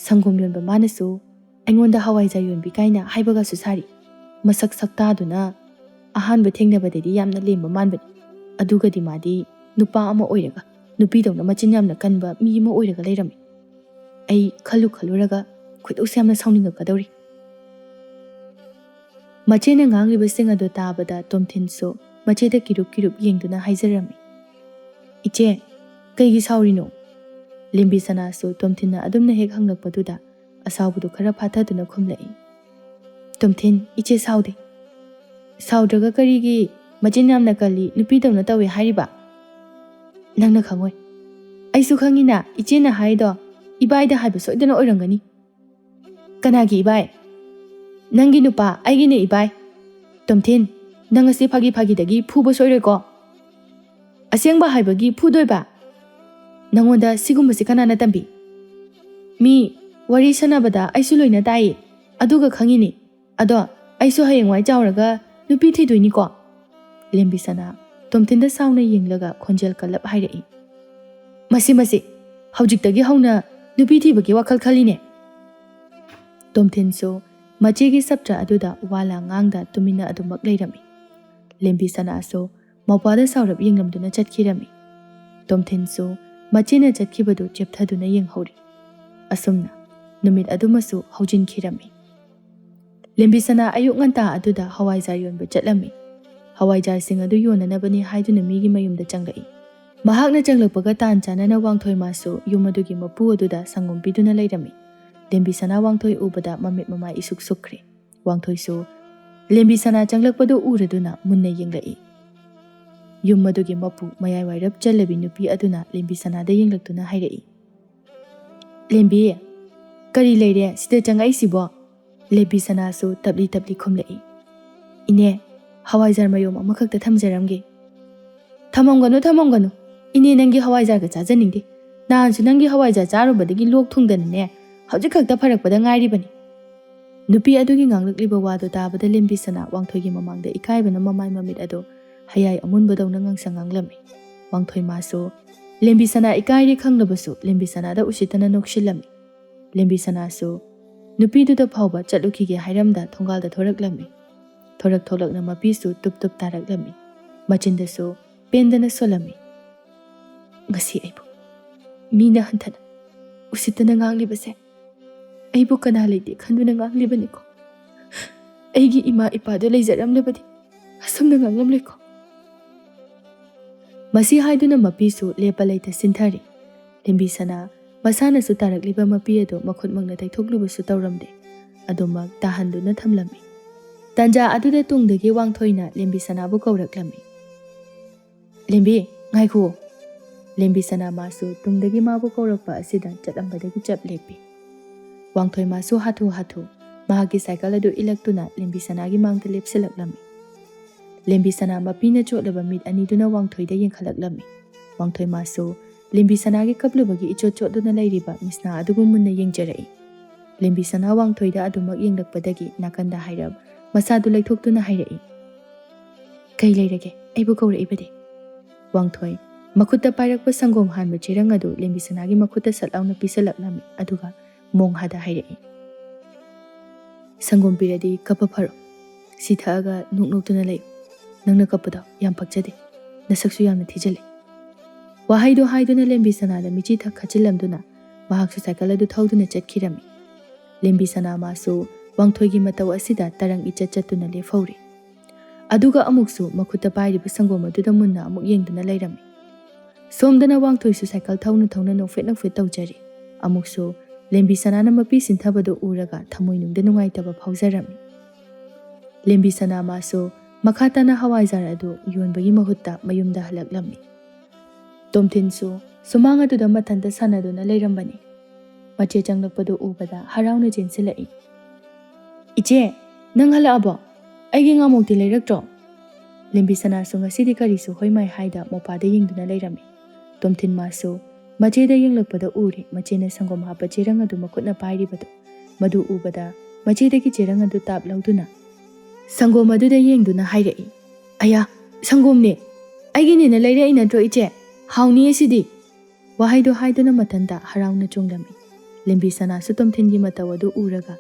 "ꯁꯪꯒꯣꯝ ꯌꯣꯟꯕ ꯃꯥꯅꯁꯨ ꯑꯩꯉꯣꯟꯗ ꯍꯋꯥꯏꯖꯥꯔ ꯌꯣꯟꯕꯤ ꯀꯥꯏꯅ ꯍꯥꯏꯕꯒꯁꯨ ꯁꯥꯔꯤ꯫ ꯃꯁꯛ ꯁꯛꯇꯥꯗꯨꯅ ꯑꯍꯥꯟꯕ ꯊꯦꯡꯅꯕꯗꯗꯤ ꯌꯥꯝꯅ ꯂꯦꯝꯕ ꯃꯥꯟꯕꯅꯤ꯫ ꯑꯗꯨꯒꯗꯤ ꯃꯥꯗꯤ ꯅꯨꯄꯥ ꯑꯃ ꯑꯣꯏꯔꯒ ꯅꯨꯄꯤꯗꯧꯅ ꯃꯆꯤꯟ ꯌꯥꯝꯅ ꯀꯟꯕ ꯃꯤ ꯑꯃ ꯑꯣꯏꯔꯒ ꯂꯩꯔꯝꯃꯤ꯫ ꯑꯩ ꯈꯜꯂꯨ ꯈꯜꯂꯨꯔꯒ ꯈꯣꯏꯗꯧꯁꯦ ꯌꯥꯝꯅ ꯁꯥꯎꯅꯤꯡꯉꯛꯀꯗꯧꯔꯤ꯫" ꯃꯆꯦꯅ ꯉꯥꯡꯂꯤꯕꯁꯤꯡ ꯑꯗꯨ ꯇꯥꯕꯗ ꯇꯣꯝꯊꯤꯟꯁꯨ ꯃꯆꯦꯗ ꯀꯤꯔꯨꯞ ꯀꯤꯔꯨꯞ ꯌꯦꯡꯗꯨꯅ ꯍꯥꯏꯖꯔꯝꯃꯤ, "ꯏꯆꯦ, ꯀꯩꯒꯤ ꯁꯥꯎꯔꯤꯅꯣ?" ꯂꯦꯝꯕꯤ ꯁꯅꯥꯁꯨ ꯇꯣꯝꯊꯤꯟꯅ ꯑꯗꯨꯝꯅ ꯍꯦꯛ ꯍꯪꯂꯛꯄꯗꯨꯗ ꯑꯁꯥꯎꯕꯗꯨ ꯈꯔ ꯐꯥꯊꯗꯨꯅ ꯈꯨꯝꯂꯛꯏ, "ꯇꯣꯝꯊꯤꯟ, ꯏꯆꯦ ꯁꯥꯎꯗꯦ꯫" "ꯁꯥꯎꯗ꯭ꯔꯒ ꯀꯔꯤꯒꯤ ꯃꯆꯤꯟ ꯌꯥꯝꯅ ꯀꯜꯂꯤ, ꯅꯨꯄꯤꯗꯧꯅ ꯇꯧꯏ ꯍꯥꯏꯔꯤꯕ?" "ꯅꯪꯅ ꯈꯪꯉꯣꯏ꯫ ꯑꯩꯁꯨ ꯈꯪꯉꯤꯅ, ꯏꯆꯦꯅ ꯍꯥꯏꯗꯣ ꯏꯕꯥꯏꯗ ꯍꯥꯏꯕ ꯁꯣꯏꯗꯅ ꯑꯣꯏꯔꯝꯒꯅꯤ꯫" "ꯀꯅꯥꯒꯤ ꯏꯕꯥꯏ?" "ꯅꯪꯒꯤ ꯅꯨꯄꯥ, ꯑꯩꯒꯤꯅꯦ ꯏꯕꯥꯏ꯫" "ꯇꯣꯝꯊꯤꯟ, ꯅꯪ ꯑꯁꯤ ꯐꯥꯒꯤ ꯐꯥꯒꯤꯗꯒꯤ ꯐꯨꯕ ꯁꯣꯏꯔꯣꯏꯀꯣ?" "ꯑꯁꯦꯡꯕ ꯍꯥꯏꯕꯒꯤ ꯐꯨꯗꯣꯏꯕ? ꯅꯪꯉꯣꯟꯗ ꯁꯤꯒꯨꯝꯕꯁꯤ ꯀꯅꯥꯅ ꯇꯝꯕꯤ?" "ꯃꯤ ꯋꯥꯔꯤ ꯁꯥꯟꯅꯕꯗ ꯑꯩꯁꯨ ꯂꯣꯏꯅ ꯇꯥꯏꯌꯦ, ꯑꯗꯨꯒ ꯈꯪꯉꯤꯅꯦ꯫ ꯑꯗꯣ ꯑꯩꯁꯨ ꯍꯌꯦꯡꯋꯥꯏ ꯆꯥꯎꯔꯒ ꯅꯨꯄꯤ ꯊꯤꯗꯣꯏꯅꯤꯀꯣ꯫" ꯂꯦꯝꯕꯤ ꯁꯅꯥ ꯇꯣꯝꯊꯤꯟꯗ ꯁꯥꯎꯅ ꯌꯦꯡꯂꯒ ꯈꯣꯟꯖꯦꯜ ꯀꯜꯂꯞ ꯍꯥꯏꯔꯛꯏ, "ꯃꯁꯤ, ꯃꯁꯤ, ꯍꯧꯖꯤꯛꯇꯒꯤ ꯍꯧꯅ ꯅꯨꯄꯤ ꯊꯤꯕꯒꯤ ꯋꯥꯈꯜ ꯈꯜꯂꯤꯅꯦ?" ꯇꯣꯝꯊꯤꯟꯁꯨ ꯃꯆꯦꯒꯤ ꯁꯞꯇ꯭ꯔ ꯑꯗꯨꯗ ꯋꯥ ꯂꯥꯡ ꯉꯥꯡꯗ ꯇꯨꯃꯤꯟꯅ ꯑꯗꯨꯃꯛ ꯂꯩꯔꯝꯃꯤ꯫ ꯂꯦꯝꯕꯤ ꯁꯅꯥꯁꯨ ꯃꯧꯄ꯭ꯋꯥꯗ ꯁꯥꯎꯔꯞ ꯌꯦꯡꯂꯝꯗꯨꯅ ꯆꯠꯈꯤꯔꯝꯃꯤ꯫ ꯇꯣꯝꯊꯤꯟꯁꯨ ꯃꯆꯦꯅ ꯆꯠꯈꯤꯕꯗꯨ ꯆꯦꯞꯊꯗꯨꯅ ꯌꯦꯡꯍꯧꯔꯤ꯫ ꯑꯁꯨꯝꯅ ꯅꯨꯃꯤꯠ ꯑꯗꯨꯃꯁꯨ ꯍꯧꯖꯤꯟꯈꯤꯔꯝꯃꯤ꯫ ꯂꯦꯝꯕꯤ ꯁꯅꯥ ꯑꯌꯨꯛ ꯉꯟꯇꯥ ꯑꯗꯨꯗ ꯍꯋꯥꯏꯖꯥꯔ ꯌꯣꯟꯕ ꯆꯠꯂꯝꯃꯤ꯫ ꯍꯋꯥꯏꯖꯥꯔꯁꯤꯡ ꯑꯗꯨ ꯌꯣꯟꯅꯅꯕꯅꯤ ꯍꯥꯏꯗꯨꯅ ꯃꯤꯒꯤ ꯃꯌꯨꯝꯗ ꯆꯪꯂꯛꯏ꯫ ꯃꯍꯥꯛꯅ ꯆꯪꯂꯛꯄꯒ ꯇꯥꯟ ꯆꯥꯅꯅ ꯋꯥꯡꯊꯣꯏ ꯃꯥꯁꯨ ꯌꯨꯝ ꯑꯗꯨꯒꯤ ꯃꯄꯨ ꯑꯗꯨꯗ ꯁꯪꯒꯣꯝ ꯄꯤꯗꯨꯅ ꯂꯩꯔꯝꯃꯤ꯫ ꯂꯦꯝꯕꯤ ꯁꯅꯥ ꯋꯥꯡꯊꯣꯏ ꯎꯕꯗ ꯃꯃꯤꯠ ꯃꯃꯥꯏ ꯏꯁꯨꯛ ꯁꯨꯛꯈ꯭ꯔꯦ꯫ ꯋꯥꯡꯊꯣꯏꯁꯨ ꯂꯦꯝꯕꯤ ꯁꯅꯥ ꯆꯪꯂꯛꯄꯗꯨ ꯎꯔꯗꯨꯅ ꯃꯨꯟꯅ ꯌꯦꯡꯂꯛꯏ꯫ ꯌꯨꯝ ꯑꯗꯨꯒꯤ ꯃꯄꯨ ꯃꯌꯥꯏꯋꯥꯏꯔꯞ ꯆꯜꯂꯕꯤ ꯅꯨꯄꯤ ꯑꯗꯨꯅ ꯂꯦꯝꯕꯤ ꯁꯅꯥꯗ ꯌꯦꯡꯂꯛꯇꯨꯅ ꯍꯥꯏꯔꯛꯏ, "ꯂꯦꯝꯕꯤ, ꯀꯔꯤ ꯂꯩꯔꯦ ꯁꯤꯗ ꯆꯪꯉꯛꯏꯁꯤꯕꯣ?" ꯂꯦꯝꯕꯤ ꯁꯅꯥꯁꯨ ꯇꯞꯂꯤ ꯇꯞꯂꯤ ꯈꯨꯝꯂꯛꯏ, "ꯏꯅꯦ, ꯍꯋꯥꯏꯖꯥꯔ ꯃꯌꯣꯝ ꯑꯃꯈꯛꯇ ꯊꯝꯖꯔꯝꯒꯦ꯫" "ꯊꯝꯃꯝꯒꯅꯨ, ꯊꯝꯃꯝꯒꯅꯨ꯫ ꯏꯅꯦ, ꯅꯪꯒꯤ ꯍꯋꯥꯏꯖꯥꯔꯒ ꯆꯥꯖꯅꯤꯡꯗꯦ꯫ ꯅꯍꯥꯟꯁꯨ ꯅꯪꯒꯤ ꯍꯋꯥꯏꯖꯥꯔ ꯆꯥꯔꯨꯕꯗꯒꯤ ꯂꯣꯛ ꯊꯨꯡꯗꯅꯅꯦ, ꯍꯧꯖꯤꯛ ꯈꯛꯇ ꯐꯔꯛꯄꯗ ꯉꯥꯏꯔꯤꯕꯅꯤ꯫" ꯅꯨꯄꯤ ꯑꯗꯨꯒꯤ ꯉꯥꯡꯂꯛꯂꯤꯕ ꯋꯥꯗꯨ ꯇꯥꯕꯗ ꯂꯦꯝꯕꯤ ꯁꯅꯥ ꯋꯥꯡꯊꯣꯏꯒꯤ ꯃꯃꯥꯡꯗ ꯏꯀꯥꯏꯕꯅ ꯃꯃꯥꯏ ꯃꯃꯤꯠ ꯑꯗꯨ ꯍꯌꯥꯏ ꯑꯃꯨꯟꯕꯗꯧꯅ ꯉꯥꯡꯁꯪ ꯉꯥꯡꯂꯝꯃꯤ꯫ ꯋꯥꯡꯊꯣꯏ ꯃꯥꯁꯨ ꯂꯦꯝꯕꯤ ꯁꯅꯥ ꯏꯀꯥꯏꯔꯦ ꯈꯪꯂꯕꯁꯨ ꯂꯦꯝꯕꯤ ꯁꯅꯥꯗ ꯎꯁꯤꯠꯇꯅ ꯅꯣꯛꯁꯤꯜꯂꯝꯃꯤ꯫ ꯂꯦꯝꯕꯤ ꯁꯅꯥꯁꯨ ꯅꯨꯄꯤꯗꯨꯗ ꯐꯥꯎꯕ ꯆꯠꯂꯨꯈꯤꯒꯦ ꯍꯥꯏꯔꯝꯗ ꯊꯣꯡꯒꯥꯜꯗ ꯊꯣꯔꯛꯂꯝꯃꯤ꯫ ꯊꯣꯔꯛ ꯊꯣꯛꯂꯛꯅ ꯃꯄꯤꯁꯨ ꯇꯨꯞ ꯇꯨꯞ ꯇꯥꯔꯛꯂꯝꯃꯤ꯫ ꯃꯆꯤꯟꯗꯁꯨ ꯄꯦꯟꯗꯅ ꯁꯣꯜꯂꯝꯃꯤ꯫ "ꯉꯁꯤ ꯑꯩꯕꯨ ꯃꯤꯅ ꯍꯟꯊꯅ ꯎꯁꯤꯠꯇꯅ ꯉꯥꯡꯂꯤꯕꯁꯦ ꯑꯩꯕꯨ ꯀꯅꯥ ꯂꯩꯇꯦ ꯈꯟꯗꯨꯅ ꯉꯥꯡꯂꯤꯕꯅꯤꯀꯣ꯫ ꯑꯩꯒꯤ ꯏꯃꯥ ꯏꯄꯥꯗꯣ ꯂꯩꯖꯔꯝꯂꯕꯗꯤ ꯑꯁꯨꯝꯅ ꯉꯥꯡꯂꯝꯂꯣꯏꯀꯣ꯫" ꯃꯁꯤ ꯍꯥꯏꯗꯨꯅ ꯃꯄꯤꯁꯨ ꯂꯦꯞꯄ ꯂꯩꯇ ꯁꯤꯟꯊꯔꯤ꯫ ꯂꯦꯝꯕꯤ ꯁꯅꯥ ꯃꯁꯥꯅꯁꯨ ꯇꯥꯔꯛꯂꯤꯕ ꯃꯄꯤ ꯑꯗꯨ ꯃꯈꯨꯠꯃꯛꯅ ꯇꯩꯊꯣꯛꯂꯨꯕꯁꯨ ꯇꯧꯔꯝꯗꯦ꯫ ꯑꯗꯨꯃꯛ ꯇꯥꯍꯟꯗꯨꯅ ꯊꯝꯂꯝꯃꯤ꯫ ꯇꯥꯟꯖꯥ ꯑꯗꯨꯗ ꯇꯨꯡꯗꯒꯤ ꯋꯥꯡꯊꯣꯏꯅ ꯂꯦꯝꯕꯤ ꯁꯅꯥꯕꯨ ꯀꯧꯔꯛꯂꯝꯃꯤ꯫ "ꯂꯦꯝꯕꯤ, ꯉꯥꯏꯈꯨꯑꯣ꯫" ꯂꯦꯝꯕꯤ ꯁꯅꯥ ꯃꯥꯁꯨ ꯇꯨꯡꯗꯒꯤ ꯃꯥꯕꯨ ꯀꯧꯔꯛꯄ ꯑꯁꯤꯗ ꯆꯠꯂꯝꯕꯗꯒꯤ ꯆꯞ ꯂꯦꯞꯄꯤ꯫ ꯋꯥꯡꯊꯣꯏ ꯃꯥꯁꯨ ꯍꯥꯊꯨ ꯍꯥꯊꯨ ꯃꯍꯥꯛꯀꯤ ꯁꯥꯏꯀꯜ ꯑꯗꯨ ꯏꯜꯂꯛꯇꯨꯅ ꯂꯦꯝꯕꯤ ꯁꯅꯥꯒꯤ ꯃꯥꯡꯗ ꯂꯦꯞꯁꯤꯜꯂꯛꯂꯝꯃꯤ꯫ ꯂꯦꯝꯕꯤ ꯁꯅꯥ ꯃꯄꯤꯅ ꯆꯣꯠꯂꯕ ꯃꯤꯠ ꯑꯅꯤꯗꯨꯅ ꯋꯥꯡꯊꯣꯏꯗ ꯌꯦꯡꯈꯠꯂꯛꯂꯝꯃꯤ꯫ ꯋꯥꯡꯊꯣꯏ ꯃꯥꯁꯨ ꯂꯦꯝꯕꯤ ꯁꯅꯥꯒꯤ ꯀꯞꯂꯨꯕꯒꯤ ꯏꯆꯣꯠ ꯆꯣꯠꯂꯨꯅ ꯂꯩꯔꯤꯕ ꯃꯤꯁꯅꯥ ꯑꯗꯨꯕꯨ ꯃꯨꯟꯅ ꯌꯦꯡꯖꯔꯛꯏ꯫ ꯂꯦꯝꯕꯤ ꯁꯅꯥ ꯋꯥꯡꯊꯣꯏꯗ ꯑꯗꯨꯃꯛ ꯌꯦꯡꯂꯛꯄꯗꯒꯤ ꯅꯥꯀꯟꯗ ꯍꯥꯏꯔꯞ ꯃꯁꯥꯗꯨ ꯂꯩꯊꯣꯛꯇꯨꯅ ꯍꯥꯏꯔꯛꯏ, "ꯀꯩ ꯂꯩꯔꯒꯦ? ꯑꯩꯕꯨ ꯀꯧꯔꯛꯏꯕꯗꯤ?" ꯋꯥꯡꯊꯣꯏ ꯃꯈꯨꯠꯇ ꯄꯥꯏꯔꯛꯄ ꯁꯪꯒꯣꯝ ꯍꯥꯟꯕ ꯆꯦꯔꯪ ꯑꯗꯨ ꯂꯦꯝꯕꯤ ꯁꯅꯥꯒꯤ ꯃꯈꯨꯠꯇ ꯁꯠ ꯂꯥꯎꯅ ꯄꯤꯁꯜꯂꯛꯂꯝꯃꯤ, ꯑꯗꯨꯒ ꯃꯣꯡꯍꯥꯗ ꯍꯥꯏꯔꯛꯏ, "ꯁꯪꯒꯣꯝ ꯄꯤꯔꯗꯤ ꯀꯞꯄ ꯐꯔꯣ꯫ ꯁꯤ ꯊꯛꯑꯒ ꯅꯣꯛ ꯅꯣꯛꯇꯨꯅ ꯂꯩꯌꯨ꯫ ꯅꯪꯅ ꯀꯞꯄꯗꯣ ꯌꯥꯝ ꯄꯛꯆꯗꯦ꯫ ꯅꯁꯛꯁꯨ ꯌꯥꯝꯅ ꯊꯤꯖꯤꯜꯂꯤ꯫" ꯋꯥꯍꯩꯗꯣ ꯍꯥꯏꯗꯨꯅ ꯂꯦꯝꯕꯤ ꯁꯅꯥꯗ ꯃꯤꯆꯤ ꯊꯛ ꯈꯠꯆꯤꯜꯂꯝꯗꯨꯅ ꯃꯍꯥꯛꯁꯨ ꯁꯥꯏꯀꯜ ꯑꯗꯨ ꯊꯧꯗꯨꯅ ꯆꯠꯈꯤꯔꯝꯃꯤ꯫ ꯂꯦꯝꯕꯤ ꯁꯅꯥ ꯃꯥꯁꯨ ꯋꯥꯡꯊꯣꯏꯒꯤ ꯃꯇꯧ ꯑꯁꯤꯗ ꯇꯔꯪ ꯏꯆꯠ ꯆꯠꯇꯨꯅ ꯂꯦꯞꯍꯧꯔꯦ꯫ ꯑꯗꯨꯒ ꯑꯃꯨꯛꯁꯨ ꯃꯈꯨꯠꯇ ꯄꯥꯏꯔꯤꯕ ꯁꯪꯒꯣꯝ ꯑꯗꯨꯗ ꯃꯨꯟꯅ ꯑꯃꯨꯛ ꯌꯦꯡꯗꯨꯅ ꯂꯩꯔꯝꯃꯤ꯫ ꯁꯣꯝꯗꯅ ꯋꯥꯡꯊꯣꯏꯁꯨ ꯁꯥꯏꯀꯜ ꯊꯧꯅ ꯊꯧꯅ ꯅꯣꯛꯐꯦꯠ ꯅꯣꯛꯐꯦꯠ ꯇꯧꯖꯔꯤ꯫ ꯑꯃꯨꯛꯁꯨ ꯂꯦꯝꯕꯤ ꯁꯅꯥꯅ ꯃꯄꯤ ꯁꯤꯟꯊꯕꯗꯨ ꯎꯔꯒ ꯊꯃꯣꯏꯅꯨꯡꯗ ꯅꯨꯡꯉꯥꯏꯇꯕ ꯐꯥꯎꯖꯔꯝꯃꯤ꯫ ꯂꯦꯝꯕꯤ ꯁꯅꯥ ꯃꯥꯁꯨ ꯃꯈꯥ ꯇꯥꯅ ꯍꯋꯥꯏꯖꯥꯔ ꯑꯗꯨ ꯌꯣꯟꯕꯒꯤ ꯃꯍꯨꯠꯇ ꯃꯌꯨꯝꯗ ꯍꯜꯂꯛꯂꯝꯃꯤ꯫ ꯇꯣꯝꯊꯤꯟꯁꯨ ꯁꯨꯃꯥꯡ ꯑꯗꯨꯗ ꯃꯊꯟꯇ ꯁꯥꯟꯅꯗꯨꯅ ꯂꯩꯔꯝꯕꯅꯤ꯫ ꯃꯆꯦ ꯆꯪꯂꯛꯄꯗꯨ ꯎꯕꯗ ꯍꯔꯥꯎꯅ ꯆꯦꯟꯁꯤꯜꯂꯛꯏ꯫ "ꯏꯆꯦ, ꯅꯪ ꯍꯜꯂꯛꯑꯕꯣ? ꯑꯩꯒꯤ ꯉꯥꯃꯣꯛꯇꯤ ꯂꯩꯔꯛꯇ꯭ꯔꯣ?" ꯂꯦꯝꯕꯤ ꯁꯅꯥꯁꯨ ꯉꯁꯤꯗꯤ ꯀꯔꯤꯁꯨ ꯍꯣꯏꯃꯥꯏ ꯍꯥꯏꯗ ꯃꯣꯄꯥꯗ ꯌꯦꯡꯗꯨꯅ ꯂꯩꯔꯝꯃꯤ꯫ ꯇꯣꯝꯊꯤꯟ ꯃꯥꯁꯨ ꯃꯆꯦꯗ ꯌꯦꯡꯂꯛꯄꯗ ꯎꯔꯦ, ꯃꯆꯦꯅ ꯁꯪꯒꯣꯝ ꯍꯥꯞꯄ ꯆꯦꯔꯪ ꯑꯗꯨ ꯃꯈꯨꯠꯅ ꯄꯥꯏꯔꯤꯕꯗꯨ꯫ ꯃꯗꯨ ꯎꯕꯗ ꯃꯆꯦꯗꯒꯤ ꯆꯦꯔꯪ ꯑꯗꯨ ꯇꯥꯞ ꯂꯧꯗꯨꯅ, ꯁꯪꯒꯣꯝ ꯑꯗꯨꯗ ꯌꯦꯡꯗꯨꯅ ꯍꯥꯏꯔꯛꯏ, "ꯑꯌꯥ, ꯁꯪꯒꯣꯝꯅꯦ! ꯑꯩꯒꯤꯅꯦꯅ ꯂꯩꯔꯛꯏ ꯅꯠꯇ꯭ꯔꯣ, ꯏꯆꯦ? ꯍꯥꯎꯅꯤꯌꯦ ꯁꯤꯗꯤ!" ꯋꯥꯍꯩꯗꯣ ꯍꯥꯏꯗꯨꯅ ꯃꯊꯟꯇ ꯍꯔꯥꯎꯅ ꯆꯣꯡꯂꯝꯃꯤ꯫ ꯂꯦꯝꯕꯤ ꯁꯅꯥꯁꯨ ꯇꯣꯝꯊꯤꯟꯒꯤ ꯃꯇꯧ ꯑꯗꯨ ꯎꯔꯒ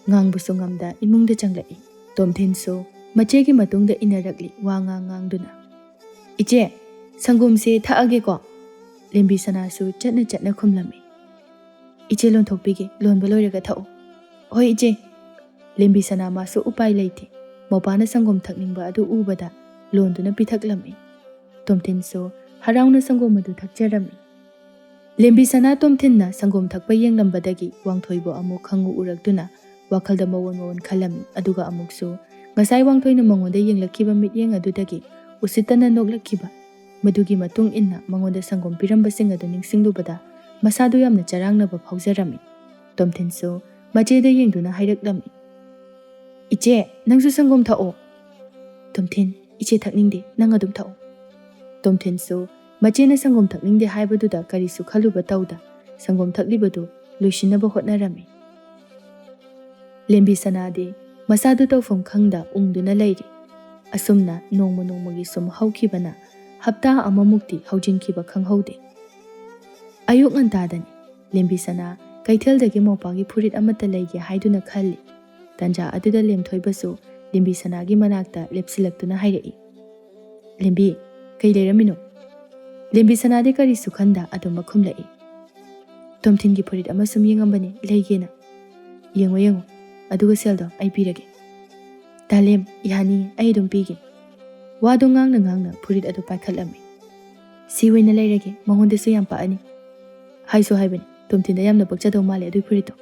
ꯉꯥꯡꯕꯁꯨ ꯉꯝꯗ ꯏꯃꯨꯡꯗ ꯆꯪꯂꯛꯏ꯫ ꯇꯣꯝꯊꯤꯟꯁꯨ ꯃꯆꯦꯒꯤ ꯃꯇꯨꯡꯗ ꯏꯟꯅꯔꯛꯂꯤ, ꯋꯥ ꯉꯥꯡ ꯉꯥꯡꯗꯨꯅ, "ꯏꯆꯦ, ꯁꯪꯒꯣꯝꯁꯦ ꯊꯛꯑꯒꯦꯀꯣ?" ꯂꯦꯝꯕꯤ ꯁꯅꯥꯁꯨ ꯆꯠꯅ ꯆꯠꯅ ꯈꯨꯝꯂꯝꯃꯤ꯫ "ꯏꯆꯦ ꯂꯣꯟꯊꯣꯛꯄꯤꯒꯦ, ꯂꯣꯟꯕ ꯂꯣꯏꯔꯒ ꯊꯛꯎ꯫" "ꯍꯣꯏ ꯏꯆꯦ꯫" ꯂꯦꯝꯕꯤ ꯁꯅꯥ ꯃꯥꯁꯨ ꯎꯄꯥꯏ ꯂꯩꯇꯦ꯫ ꯃꯧꯄꯥꯅ ꯁꯪꯒꯣꯝ ꯊꯛꯅꯤꯡꯕ ꯑꯗꯨ ꯎꯕꯗ ꯂꯣꯟꯗꯨꯅ ꯄꯤꯊꯛꯂꯝꯃꯤ꯫ ꯇꯣꯝꯊꯤꯟꯁꯨ ꯍꯔꯥꯎꯅ ꯁꯪꯒꯣꯝ ꯑꯗꯨ ꯊꯛꯆꯔꯝꯃꯤ꯫ ꯂꯦꯝꯕꯤ ꯁꯅꯥ ꯇꯣꯝꯊꯤꯟꯅ ꯁꯪꯒꯣꯝ ꯊꯛꯄ ꯌꯦꯡꯂꯝꯕꯗꯒꯤ ꯋꯥꯡꯊꯣꯏꯕꯨ ꯑꯃꯨꯛ ꯈꯪꯎ ꯎꯔꯛꯇꯨꯅ ꯋꯥꯈꯜꯗ ꯃꯑꯣꯟ ꯃꯑꯣꯟ ꯈꯜꯂꯝꯃꯤ꯫ ꯑꯗꯨꯒ ꯑꯃꯨꯛꯁꯨ ꯉꯁꯥꯏ ꯋꯥꯡꯊꯣꯏꯅ ꯃꯉꯣꯟꯗ ꯌꯦꯡꯂꯛꯈꯤꯕ ꯃꯤꯠꯌꯦꯡ ꯑꯗꯨꯗꯒꯤ ꯎꯁꯤꯠꯇꯅ ꯅꯣꯛꯂꯛꯈꯤꯕ, ꯃꯗꯨꯒꯤ ꯃꯇꯨꯡ ꯏꯟꯅ ꯃꯉꯣꯟꯗ ꯁꯪꯒꯣꯝ ꯄꯤꯔꯝꯕꯁꯤꯡ ꯑꯗꯨ ꯅꯤꯡꯁꯤꯡꯂꯨꯕꯗ ꯃꯁꯥꯗꯨ ꯌꯥꯝꯅ ꯆꯔꯥꯡꯅꯕ ꯐꯥꯎꯖꯔꯝꯃꯤ꯫ ꯇꯣꯝꯊꯤꯟꯁꯨ ꯃꯆꯦꯗ ꯌꯦꯡꯗꯨꯅ ꯍꯥꯏꯔꯛꯂꯝꯃꯤ, "ꯏꯆꯦ, ꯅꯪꯁꯨ ꯁꯪꯒꯣꯝ ꯊꯛꯑꯣ꯫" "ꯇꯣꯝꯊꯤꯟ, ꯏꯆꯦ ꯊꯛꯅꯤꯡꯗꯦ, ꯅꯪ ꯑꯗꯨꯝ ꯊꯛꯑꯣ꯫" ꯇꯣꯝꯊꯤꯟꯁꯨ ꯃꯆꯦꯅ ꯁꯪꯒꯣꯝ ꯊꯛꯅꯤꯡꯗꯦ ꯍꯥꯏꯕꯗꯨꯗ ꯀꯔꯤꯁꯨ ꯈꯜꯂꯨꯕ ꯇꯧꯗ ꯁꯪꯒꯣꯝ ꯊꯛꯂꯤꯕꯗꯨ ꯂꯣꯏꯁꯤꯟꯅꯕ ꯍꯣꯠꯅꯔꯝꯃꯤ꯫ ꯂꯦꯝꯕꯤ ꯁꯅꯥꯗꯤ ꯃꯁꯥꯗꯨ ꯇꯧꯐꯝ ꯈꯪꯗ ꯎꯪꯗꯨꯅ ꯂꯩꯔꯤ꯫ ꯑꯁꯨꯝꯅ ꯅꯣꯡꯃ ꯅꯣꯡꯃꯒꯤ ꯁꯨꯝ ꯍꯧꯈꯤꯕꯅ ꯍꯞꯇꯥ ꯑꯃꯃꯨꯛꯇꯤ ꯍꯧꯖꯤꯟꯈꯤꯕ ꯈꯪꯍꯧꯗꯦ꯫ ꯑꯌꯨꯛ ꯉꯟꯇꯥꯗꯅꯤ꯫ ꯂꯦꯝꯕꯤ ꯁꯅꯥ ꯀꯩꯊꯦꯜꯗꯒꯤ ꯃꯧꯄꯥꯒꯤ ꯐꯨꯔꯤꯠ ꯑꯃꯠꯇ ꯂꯩꯒꯦ ꯍꯥꯏꯗꯨꯅ ꯈꯜꯂꯤ꯫ ꯇꯟꯖꯥ ꯑꯗꯨꯗ ꯂꯦꯝꯊꯣꯏꯕꯁꯨ ꯂꯦꯝꯕꯤ ꯁꯅꯥꯒꯤ ꯃꯅꯥꯛꯇ ꯂꯦꯞꯁꯤꯜꯂꯛꯇꯨꯅ ꯍꯥꯏꯔꯛꯏ, "ꯂꯦꯝꯕꯤ, ꯀꯩ ꯂꯩꯔꯝꯃꯤꯅꯣ?" ꯂꯦꯝꯕꯤ ꯁꯅꯥꯗꯤ ꯀꯔꯤꯁꯨ ꯈꯟꯗ ꯑꯗꯨꯝꯃꯛ ꯈꯨꯝꯂꯛꯏ, "ꯇꯣꯝꯊꯤꯟꯒꯤ ꯐꯨꯔꯤꯠ ꯑꯃ ꯁꯨꯝ ꯌꯦꯡꯉꯝꯕꯅꯤ, ꯂꯩꯒꯦꯅ꯫" "ꯌꯦꯡꯉꯣ, ꯌꯦꯡꯉꯣ, ꯑꯗꯨꯒ ꯁꯦꯜꯗꯣ ꯑꯩ ꯄꯤꯔꯒꯦ꯫" "ꯇꯥꯂꯦꯝ, ꯌꯥꯅꯤ, ꯑꯩ ꯑꯗꯨꯝ ꯄꯤꯒꯦ꯫" ꯋꯥꯗꯣ ꯉꯥꯡꯅ ꯉꯥꯡꯅ ꯐꯨꯔꯤꯠ ꯑꯗꯨ ꯄꯥꯏꯈꯠꯂꯝꯃꯤ꯫ "ꯁꯤ ꯑꯣꯏꯅ ꯂꯩꯔꯒꯦ, ꯃꯉꯣꯟꯗꯁꯨ ꯌꯥꯝ ꯄꯛꯑꯅꯤ꯫" "ꯍꯥꯏꯁꯨ ꯍꯥꯏꯕꯅꯤ, ꯇꯣꯝꯊꯤꯟꯗ ꯌꯥꯝꯅ ꯄꯛꯆꯗꯧ ꯃꯥꯜꯂꯦ ꯑꯗꯨꯏ ꯐꯨꯔꯤꯠꯇꯣ꯫"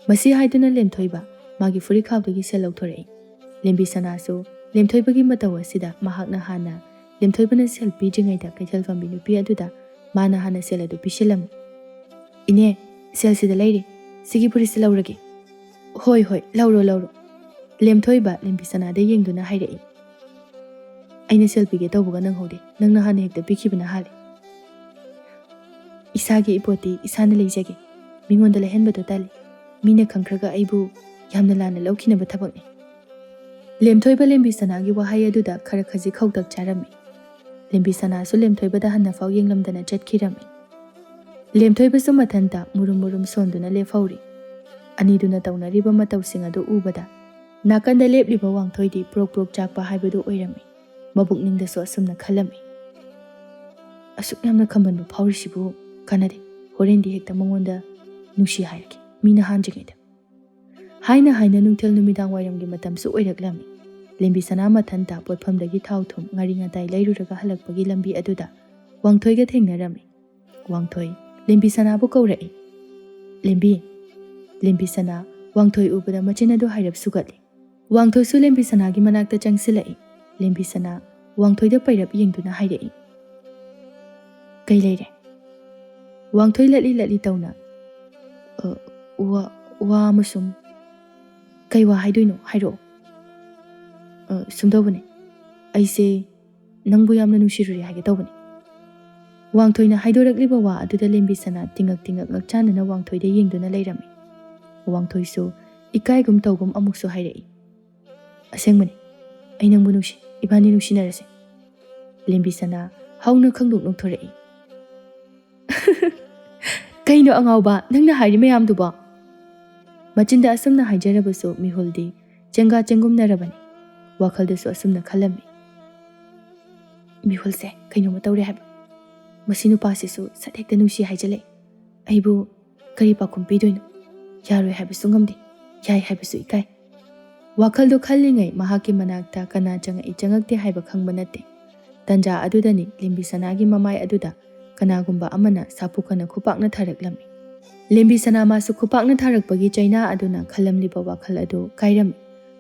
ꯃꯁꯤ ꯍꯥꯏꯗꯨꯅ ꯂꯦꯝꯊꯣꯏꯕ ꯃꯥꯒꯤ ꯐꯨꯔꯤꯠ ꯈꯥꯎꯗꯒꯤ ꯁꯦꯜ ꯂꯧꯊꯣꯔꯛꯏ꯫ ꯂꯦꯝꯕꯤꯁꯅꯥꯁꯨ ꯂꯦꯝꯊꯣꯏꯕꯒꯤ ꯃꯇꯧ ꯑꯁꯤꯗ ꯃꯍꯥꯛꯅ ꯍꯥꯟꯅ ꯂꯦꯝꯊꯣꯏꯕꯅ ꯁꯦꯜ ꯄꯤꯗ꯭ꯔꯤꯉꯩꯗ ꯀꯩꯊꯦꯜ ꯐꯝꯕꯤ ꯅꯨꯄꯤ ꯑꯗꯨꯗ ꯃꯥꯅ ꯍꯥꯟꯅ ꯁꯦꯜ ꯑꯗꯨ ꯄꯤꯁꯤꯜꯂꯝꯃꯤ꯫ "ꯏꯅꯦ, ꯁꯦꯜꯁꯤꯗ ꯂꯩꯔꯦ, ꯁꯤꯒꯤ ꯐꯨꯔꯤꯠꯁꯤ ꯂꯧꯔꯒꯦ꯫" "ꯍꯣꯏ, ꯍꯣꯏ, ꯂꯧꯔꯣ, ꯂꯧꯔꯣ꯫" ꯂꯦꯝꯊꯣꯏꯕ ꯂꯦꯝꯕꯤꯁꯅꯥꯗ ꯌꯦꯡꯗꯨꯅ ꯍꯥꯏꯔꯛꯏ꯫ "ꯑꯩꯅ ꯁꯦꯜ ꯄꯤꯒꯦ ꯇꯧꯕꯒ ꯅꯪꯍꯧꯗꯦ, ꯅꯪꯅ ꯍꯥꯟꯅ ꯍꯦꯛꯇ ꯄꯤꯈꯤꯕꯅ ꯍꯥꯜꯂꯦ꯫ ꯏꯁꯥꯒꯤ ꯏꯄꯣꯠꯇꯤ ꯏꯁꯥꯅ ꯂꯩꯖꯒꯦ, ꯃꯤꯉꯣꯟꯗ ꯂꯩꯍꯟꯕꯗꯣ ꯇꯜꯂꯤ꯫ ꯃꯤꯅ ꯈꯪꯈ꯭ꯔꯒ ꯑꯩꯕꯨ ꯌꯥꯝꯅ ꯂꯥꯟꯅ ꯂꯧꯈꯤꯅꯕ ꯊꯕꯛꯅꯤ꯫" ꯂꯦꯝꯊꯣꯏꯕ ꯂꯦꯝꯕꯤꯁꯅꯥꯒꯤ ꯋꯥꯍꯩ ꯑꯗꯨꯗ ꯈꯔ ꯈꯖꯤꯛ ꯈꯧꯇꯛ ꯆꯥꯔꯝꯃꯤ꯫ ꯂꯦꯝꯕꯤꯁꯅꯥꯁꯨ ꯂꯦꯝꯊꯣꯏꯕꯗ ꯍꯟꯅꯐꯥꯎ ꯌꯦꯡꯂꯝꯗꯅ ꯆꯠꯈꯤꯔꯝꯃꯤ꯫ ꯂꯦꯝꯊꯣꯏꯕꯁꯨ ꯃꯊꯟꯇ ꯃꯨꯔꯨꯝ ꯃꯨꯔꯨꯝ ꯁꯣꯟꯗꯨꯅ ꯂꯦꯞꯍꯧꯔꯤ꯫ ꯑꯅꯤꯗꯨꯅ ꯇꯧꯅꯔꯤꯕ ꯃꯇꯧꯁꯤꯡ ꯑꯗꯨ ꯎꯕꯗ ꯅꯥꯀꯟꯗ ꯂꯦꯞꯂꯤꯕ ꯋꯥꯡꯊꯣꯏꯗꯤ ꯄ꯭ꯔꯣꯛ ꯄ꯭ꯔꯣꯛ ꯆꯥꯛꯄ ꯍꯥꯏꯕꯗꯨ ꯑꯣꯏꯔꯝꯃꯤ꯫ ꯃꯕꯨꯛꯅꯤꯡꯗꯁꯨ ꯑꯁꯨꯝꯅ ꯈꯜꯂꯝꯃꯤ, "ꯑꯁꯨꯛ ꯌꯥꯝꯅ ꯈꯝꯕꯟꯕ ꯐꯥꯎꯔꯤꯁꯤꯕꯨ ꯀꯥꯟꯅꯗꯦ, ꯍꯣꯔꯦꯟꯗꯤ ꯍꯦꯛꯇ ꯃꯉꯣꯟꯗ ꯅꯨꯡꯁꯤ ꯍꯥꯏꯔꯒꯦ, ꯃꯤꯅ ꯍꯥꯟꯗ꯭ꯔꯤꯉꯩꯗ꯫" ꯍꯥꯏꯅ ꯍꯥꯏꯅ ꯅꯨꯡꯊꯤꯜ ꯅꯨꯃꯤꯗꯥꯡ ꯋꯥꯏꯔꯝꯒꯤ ꯃꯇꯝꯁꯨ ꯑꯣꯏꯔꯛꯂꯝꯃꯤ꯫ ꯂꯦꯝꯕꯤꯁꯅꯥ ꯃꯊꯟꯇ ꯄꯣꯠꯐꯝꯗꯒꯤ ꯊꯥꯎ ꯊꯨꯝ ꯉꯥꯔꯤ ꯉꯥꯇꯥꯏ ꯂꯩꯔꯨꯔꯒ ꯍꯜꯂꯛꯄꯒꯤ ꯂꯝꯕꯤ ꯑꯗꯨꯗ ꯋꯥꯡꯊꯣꯏꯒ ꯊꯦꯡꯅꯔꯝꯃꯤ꯫ ꯋꯥꯡꯊꯣꯏ ꯂꯦꯝꯕꯤꯁꯅꯥꯕꯨ ꯀꯧꯔꯛꯏ꯫ "ꯂꯦꯝꯕꯤ꯫" ꯂꯦꯝꯕꯤꯁꯅꯥ ꯋꯥꯡꯊꯣꯏ ꯎꯕꯗ ꯃꯆꯤꯟ ꯑꯗꯨ ꯍꯥꯏꯔꯞ ꯁꯨꯒꯠꯂꯤ꯫ ꯋꯥꯡꯊꯣꯏꯁꯨ ꯂꯦꯝꯕꯤꯁꯅꯥꯒꯤ ꯃꯅꯥꯛꯇ ꯆꯪꯁꯤꯜꯂꯛꯏ꯫ ꯂꯦꯝꯕꯤꯁꯅꯥ ꯋꯥꯡꯊꯣꯏꯗ ꯄꯩꯔꯞ ꯌꯦꯡꯗꯨꯅ ꯍꯥꯏꯔꯛꯏ, "ꯀꯩ ꯂꯩꯔꯦ?" ꯋꯥꯡꯊꯣꯏ ꯂꯠꯂꯤ ꯂꯠꯂꯤ ꯇꯧꯅ, "ꯑ, ꯋꯥ, ꯋꯥ ꯑꯃꯁꯨꯡ..." "ꯀꯩ ꯋꯥ ꯍꯥꯏꯗꯣꯏꯅꯣ? ꯍꯥꯏꯔꯛꯑꯣ꯫" "ꯑ, ꯁꯨꯝ ꯇꯧꯕꯅꯦ, ꯑꯩꯁꯦ ꯅꯪꯕꯨ ꯌꯥꯝꯅ ꯅꯨꯡꯁꯤꯔꯨꯔꯦ ꯍꯥꯏꯒꯦ ꯇꯧꯕꯅꯦ꯫" ꯋꯥꯡꯊꯣꯏꯅ ꯍꯥꯏꯗꯣꯔꯛꯂꯤꯕ ꯋꯥ ꯑꯗꯨꯗ ꯂꯦꯝꯕꯤꯁꯅꯥ ꯇꯤꯡꯉꯛ ꯇꯤꯡꯉꯛ ꯉꯛꯆꯥꯟꯅꯅ ꯋꯥꯡꯊꯣꯏꯗ ꯌꯦꯡꯗꯨꯅ ꯂꯩꯔꯝꯃꯤ꯫ ꯋꯥꯡꯊꯣꯏꯁꯨ ꯏꯀꯥꯏꯒꯨꯝ ꯇꯧꯒꯨꯝ ꯑꯃꯨꯛꯁꯨ ꯍꯥꯏꯔꯛꯏ, "ꯑꯁꯦꯡꯕꯅꯤ, ꯑꯩ ꯅꯪꯕꯨ ꯅꯨꯡꯁꯤ, ꯏꯕꯥꯅꯤ ꯅꯨꯡꯁꯤꯅꯔꯁꯦ꯫" ꯂꯦꯝꯕꯤꯁꯅꯥ ꯍꯧꯅ ꯈꯪꯅꯣꯛ ꯅꯣꯛꯊꯣꯔꯛꯏ꯫ "ꯀꯩꯅꯣ ꯑꯉꯥꯎꯕ, ꯅꯪꯅ ꯍꯥꯏꯔꯤ ꯃꯌꯥꯝꯗꯨꯕꯣ?" ꯃꯆꯤꯟꯗ ꯑꯁꯨꯝꯅ ꯍꯥꯏꯖꯔꯕꯁꯨ ꯃꯤꯍꯨꯜꯗꯤ ꯆꯦꯡꯒꯥ ꯆꯦꯡꯒꯨꯝꯅꯔꯕꯅꯤ꯫ ꯋꯥꯈꯜꯗꯁꯨ ꯑꯁꯨꯝꯅ ꯈꯜꯂꯝꯃꯤ, "ꯃꯤꯍꯨꯜꯁꯦ ꯀꯩꯅꯣꯝꯃ ꯇꯧꯔꯦ ꯍꯥꯏꯕ꯫ ꯃꯁꯤ ꯅꯨꯄꯥꯁꯤꯁꯨ ꯁꯠ ꯍꯦꯛꯇ ꯅꯨꯡꯁꯤ ꯍꯥꯏꯖꯤꯜꯂꯛꯏ꯫ ꯑꯩꯕꯨ ꯀꯔꯤ ꯄꯥꯎꯈꯨꯝ ꯄꯤꯗꯣꯏꯅꯣ? ꯌꯥꯔꯣꯏ ꯍꯥꯏꯕꯁꯨ ꯉꯝꯗꯦ, ꯌꯥꯏ ꯍꯥꯏꯕꯁꯨ ꯏꯀꯥꯏ꯫" ꯋꯥꯈꯜꯗꯣ ꯈꯜꯂꯤꯉꯩ ꯃꯍꯥꯛꯀꯤ ꯃꯅꯥꯛꯇ ꯀꯅꯥ ꯆꯪꯉꯛꯏ ꯆꯪꯉꯛꯇꯦ ꯍꯥꯏꯕ ꯈꯪꯕ ꯅꯠꯇꯦ꯫ ꯇꯟꯖꯥ ꯑꯗꯨꯗꯅꯤ ꯂꯦꯝꯕꯤꯁꯅꯥꯒꯤ ꯃꯃꯥꯏ ꯑꯗꯨꯗ ꯀꯅꯥꯒꯨꯝꯕ ꯑꯃꯅ ꯁꯥꯐꯨ ꯀꯟꯅ ꯈꯨꯄꯥꯛꯅ ꯊꯥꯔꯛꯂꯝꯃꯤ꯫ ꯂꯦꯝꯕꯤꯁꯅꯥ ꯃꯥꯁꯨ ꯈꯨꯄꯥꯛꯅ ꯊꯥꯔꯛꯄꯒꯤ ꯆꯩꯅꯥ ꯑꯗꯨꯅ ꯈꯜꯂꯝꯂꯤꯕ ꯋꯥꯈꯜ ꯑꯗꯨ ꯀꯥꯏꯔꯝꯃꯤ꯫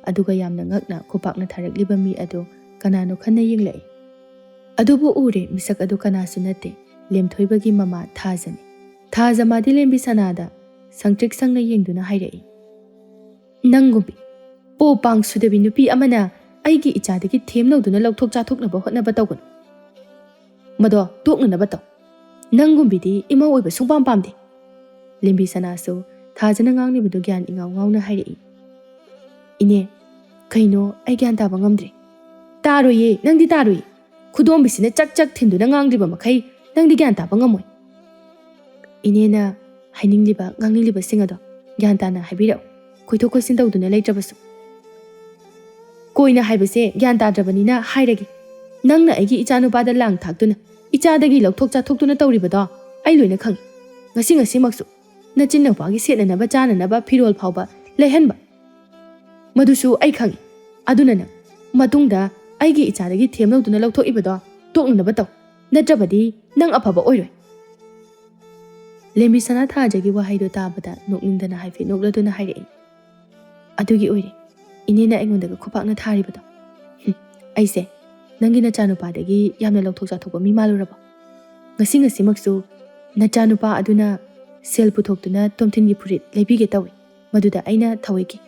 ꯑꯗꯨꯒ ꯌꯥꯝꯅ ꯉꯛꯅ ꯈꯨꯄꯥꯛꯅ ꯊꯥꯔꯛꯂꯤꯕ ꯃꯤ ꯑꯗꯨ ꯀꯅꯥꯅꯣ ꯈꯟꯅ ꯌꯦꯡꯂꯛꯏ꯫ ꯑꯗꯨꯕꯨ ꯎꯔꯦ, ꯃꯤꯁꯛ ꯑꯗꯨ ꯀꯅꯥꯁꯨ ꯅꯠꯇꯦ, ꯂꯦꯝꯊꯣꯏꯕꯒꯤ ꯃꯃꯥ ꯊꯥꯖꯅꯤ꯫ ꯊꯥꯖ ꯃꯥꯗꯤ ꯂꯦꯝꯕꯤ ꯁꯅꯥꯗ ꯁꯪꯇ꯭ꯔꯤꯛ ꯁꯪꯅ ꯌꯦꯡꯗꯨꯅ ꯍꯥꯏꯔꯛꯏ, "ꯅꯪꯒꯨꯝꯕꯤ ꯄꯣ ꯄꯥꯡ ꯁꯨꯗꯕꯤ ꯅꯨꯄꯤ ꯑꯃꯅ ꯑꯩꯒꯤ ꯏꯆꯥꯗꯒꯤ ꯊꯦꯝ ꯂꯧꯗꯨꯅ ꯂꯧꯊꯣꯛ ꯆꯥꯊꯣꯛꯅꯕ ꯍꯣꯠꯅꯕ ꯇꯧꯒꯅꯨ꯫ ꯃꯗꯣ ꯇꯣꯛꯅꯅꯕ ꯇꯧ꯫ ꯅꯪꯒꯨꯝꯕꯤꯗꯤ ꯏꯃꯧ ꯑꯣꯏꯕ ꯁꯨꯡꯄꯥꯝ ꯄꯥꯝꯗꯦ꯫" ꯂꯦꯝꯕꯤ ꯁꯅꯥꯁꯨ ꯊꯥꯖꯅ ꯉꯥꯡꯂꯤꯕꯗꯨ ꯒ꯭ꯌꯥꯟ ꯏꯉꯥꯎ ꯉꯥꯎꯅ ꯍꯥꯏꯔꯛꯏ, "ꯏꯅꯦ, ꯀꯩꯅꯣ ꯑꯩ ꯒ꯭ꯌꯥꯟ ꯇꯥꯕ ꯉꯝꯗ꯭ꯔꯦ꯫" "ꯇꯥꯔꯣꯏꯌꯦ, ꯅꯪꯗꯤ ꯇꯥꯔꯣꯏꯌꯦ꯫ ꯈꯨꯗꯣꯝꯕꯤꯁꯤꯅ ꯆꯛ ꯆꯛ ꯊꯤꯟꯗꯨꯅ ꯉꯥꯡꯗ꯭ꯔꯤꯕ ꯃꯈꯩ ꯅꯪꯗꯤ ꯒ꯭ꯌꯥꯟ ꯇꯥꯕ ꯉꯝꯃꯣꯏ꯫" ꯏꯅꯦꯅ ꯍꯥꯏꯅꯤꯡꯂꯤꯕ ꯉꯥꯡꯅꯤꯡꯂꯤꯕꯁꯤꯡ ꯑꯗꯣ ꯒ꯭ꯌꯥꯟ ꯇꯥꯅ ꯍꯥꯏꯕꯤꯔꯛꯎ, ꯀꯣꯏꯊꯣꯛ ꯀꯣꯏꯁꯤꯟ ꯇꯧꯗꯨꯅ ꯂꯩꯇ꯭ꯔꯕꯁꯨ꯫ ꯀꯣꯏꯅ ꯍꯥꯏꯕꯁꯦ ꯒ꯭ꯌꯥꯟ ꯇꯥꯗ꯭ꯔꯕꯅꯤꯅ ꯍꯥꯏꯔꯒꯦ꯫ ꯅꯪꯅ ꯑꯩꯒꯤ ꯏꯆꯥꯅꯨꯄꯥꯗ ꯂꯥꯡ ꯊꯥꯛꯇꯨꯅ, ꯏꯆꯥꯗꯒꯤ ꯂꯧꯊꯣꯛ ꯆꯥꯊꯣꯛꯇꯨꯅ ꯇꯧꯔꯤꯕꯗꯣ ꯑꯩ ꯂꯣꯏꯅ ꯈꯪꯏ꯫ ꯉꯁꯤ ꯉꯁꯤꯃꯛꯁꯨ ꯅꯆꯤꯟ ꯅꯨꯄꯥꯒꯤ ꯁꯦꯠꯅꯅꯕ ꯆꯥꯅꯅꯕ ꯐꯤꯔꯣꯜ ꯐꯥꯎꯕ ꯂꯩꯍꯟꯕ, ꯃꯗꯨꯁꯨ ꯑꯩ ꯈꯪꯏ꯫ ꯑꯗꯨꯅ ꯅꯪ ꯃꯇꯨꯡꯗ ꯑꯩꯒꯤ ꯏꯆꯥꯗꯒꯤ ꯊꯦꯝ ꯂꯧꯗꯨꯅ ꯂꯧꯊꯣꯛꯏꯕꯗꯣ ꯇꯣꯛꯅꯅꯕ ꯇꯧ, ꯅꯠꯇ꯭ꯔꯕꯗꯤ ꯅꯪ ꯑꯐꯕ ꯑꯣꯏꯔꯣꯏ꯫ ꯂꯦꯝꯕꯤ ꯁꯅꯥ ꯊꯥꯖꯒꯤ ꯋꯥꯍꯩꯗꯣ ꯇꯥꯕꯗ ꯅꯣꯛꯅꯤꯡꯗꯅ ꯍꯥꯏꯐꯦꯠ ꯅꯣꯛꯂꯗꯨꯅ ꯍꯥꯏꯔꯛꯏ, "ꯑꯗꯨꯒꯤ ꯑꯣꯏꯔꯦ ꯏꯅꯦꯅ ꯑꯩꯉꯣꯟꯗꯒ ꯈꯨꯄꯥꯛꯅ ꯊꯥꯔꯤꯕꯗꯣ꯫ ꯍꯨꯝ, ꯑꯩꯁꯦ ꯅꯪꯒꯤ ꯅꯆꯥꯅꯨꯄꯥꯗꯒꯤ ꯌꯥꯝꯅ ꯂꯧꯊꯣꯛ ꯆꯥꯊꯣꯛꯄ ꯃꯤ ꯃꯥꯜꯂꯨꯔꯕꯣ? ꯉꯁꯤ ꯉꯁꯤꯃꯛꯁꯨ ꯅꯆꯥꯅꯨꯄꯥ ꯑꯗꯨꯅ ꯁꯦꯜ ꯄꯨꯊꯣꯛꯇꯨꯅ ꯇꯣꯝꯊꯤꯟꯒꯤ ꯐꯨꯔꯤꯠ ꯂꯩꯕꯤꯒꯦ ꯇꯧꯏ꯫ ꯃꯗꯨꯗ ꯑꯩꯅ ꯊꯧꯑꯣꯏꯒꯤ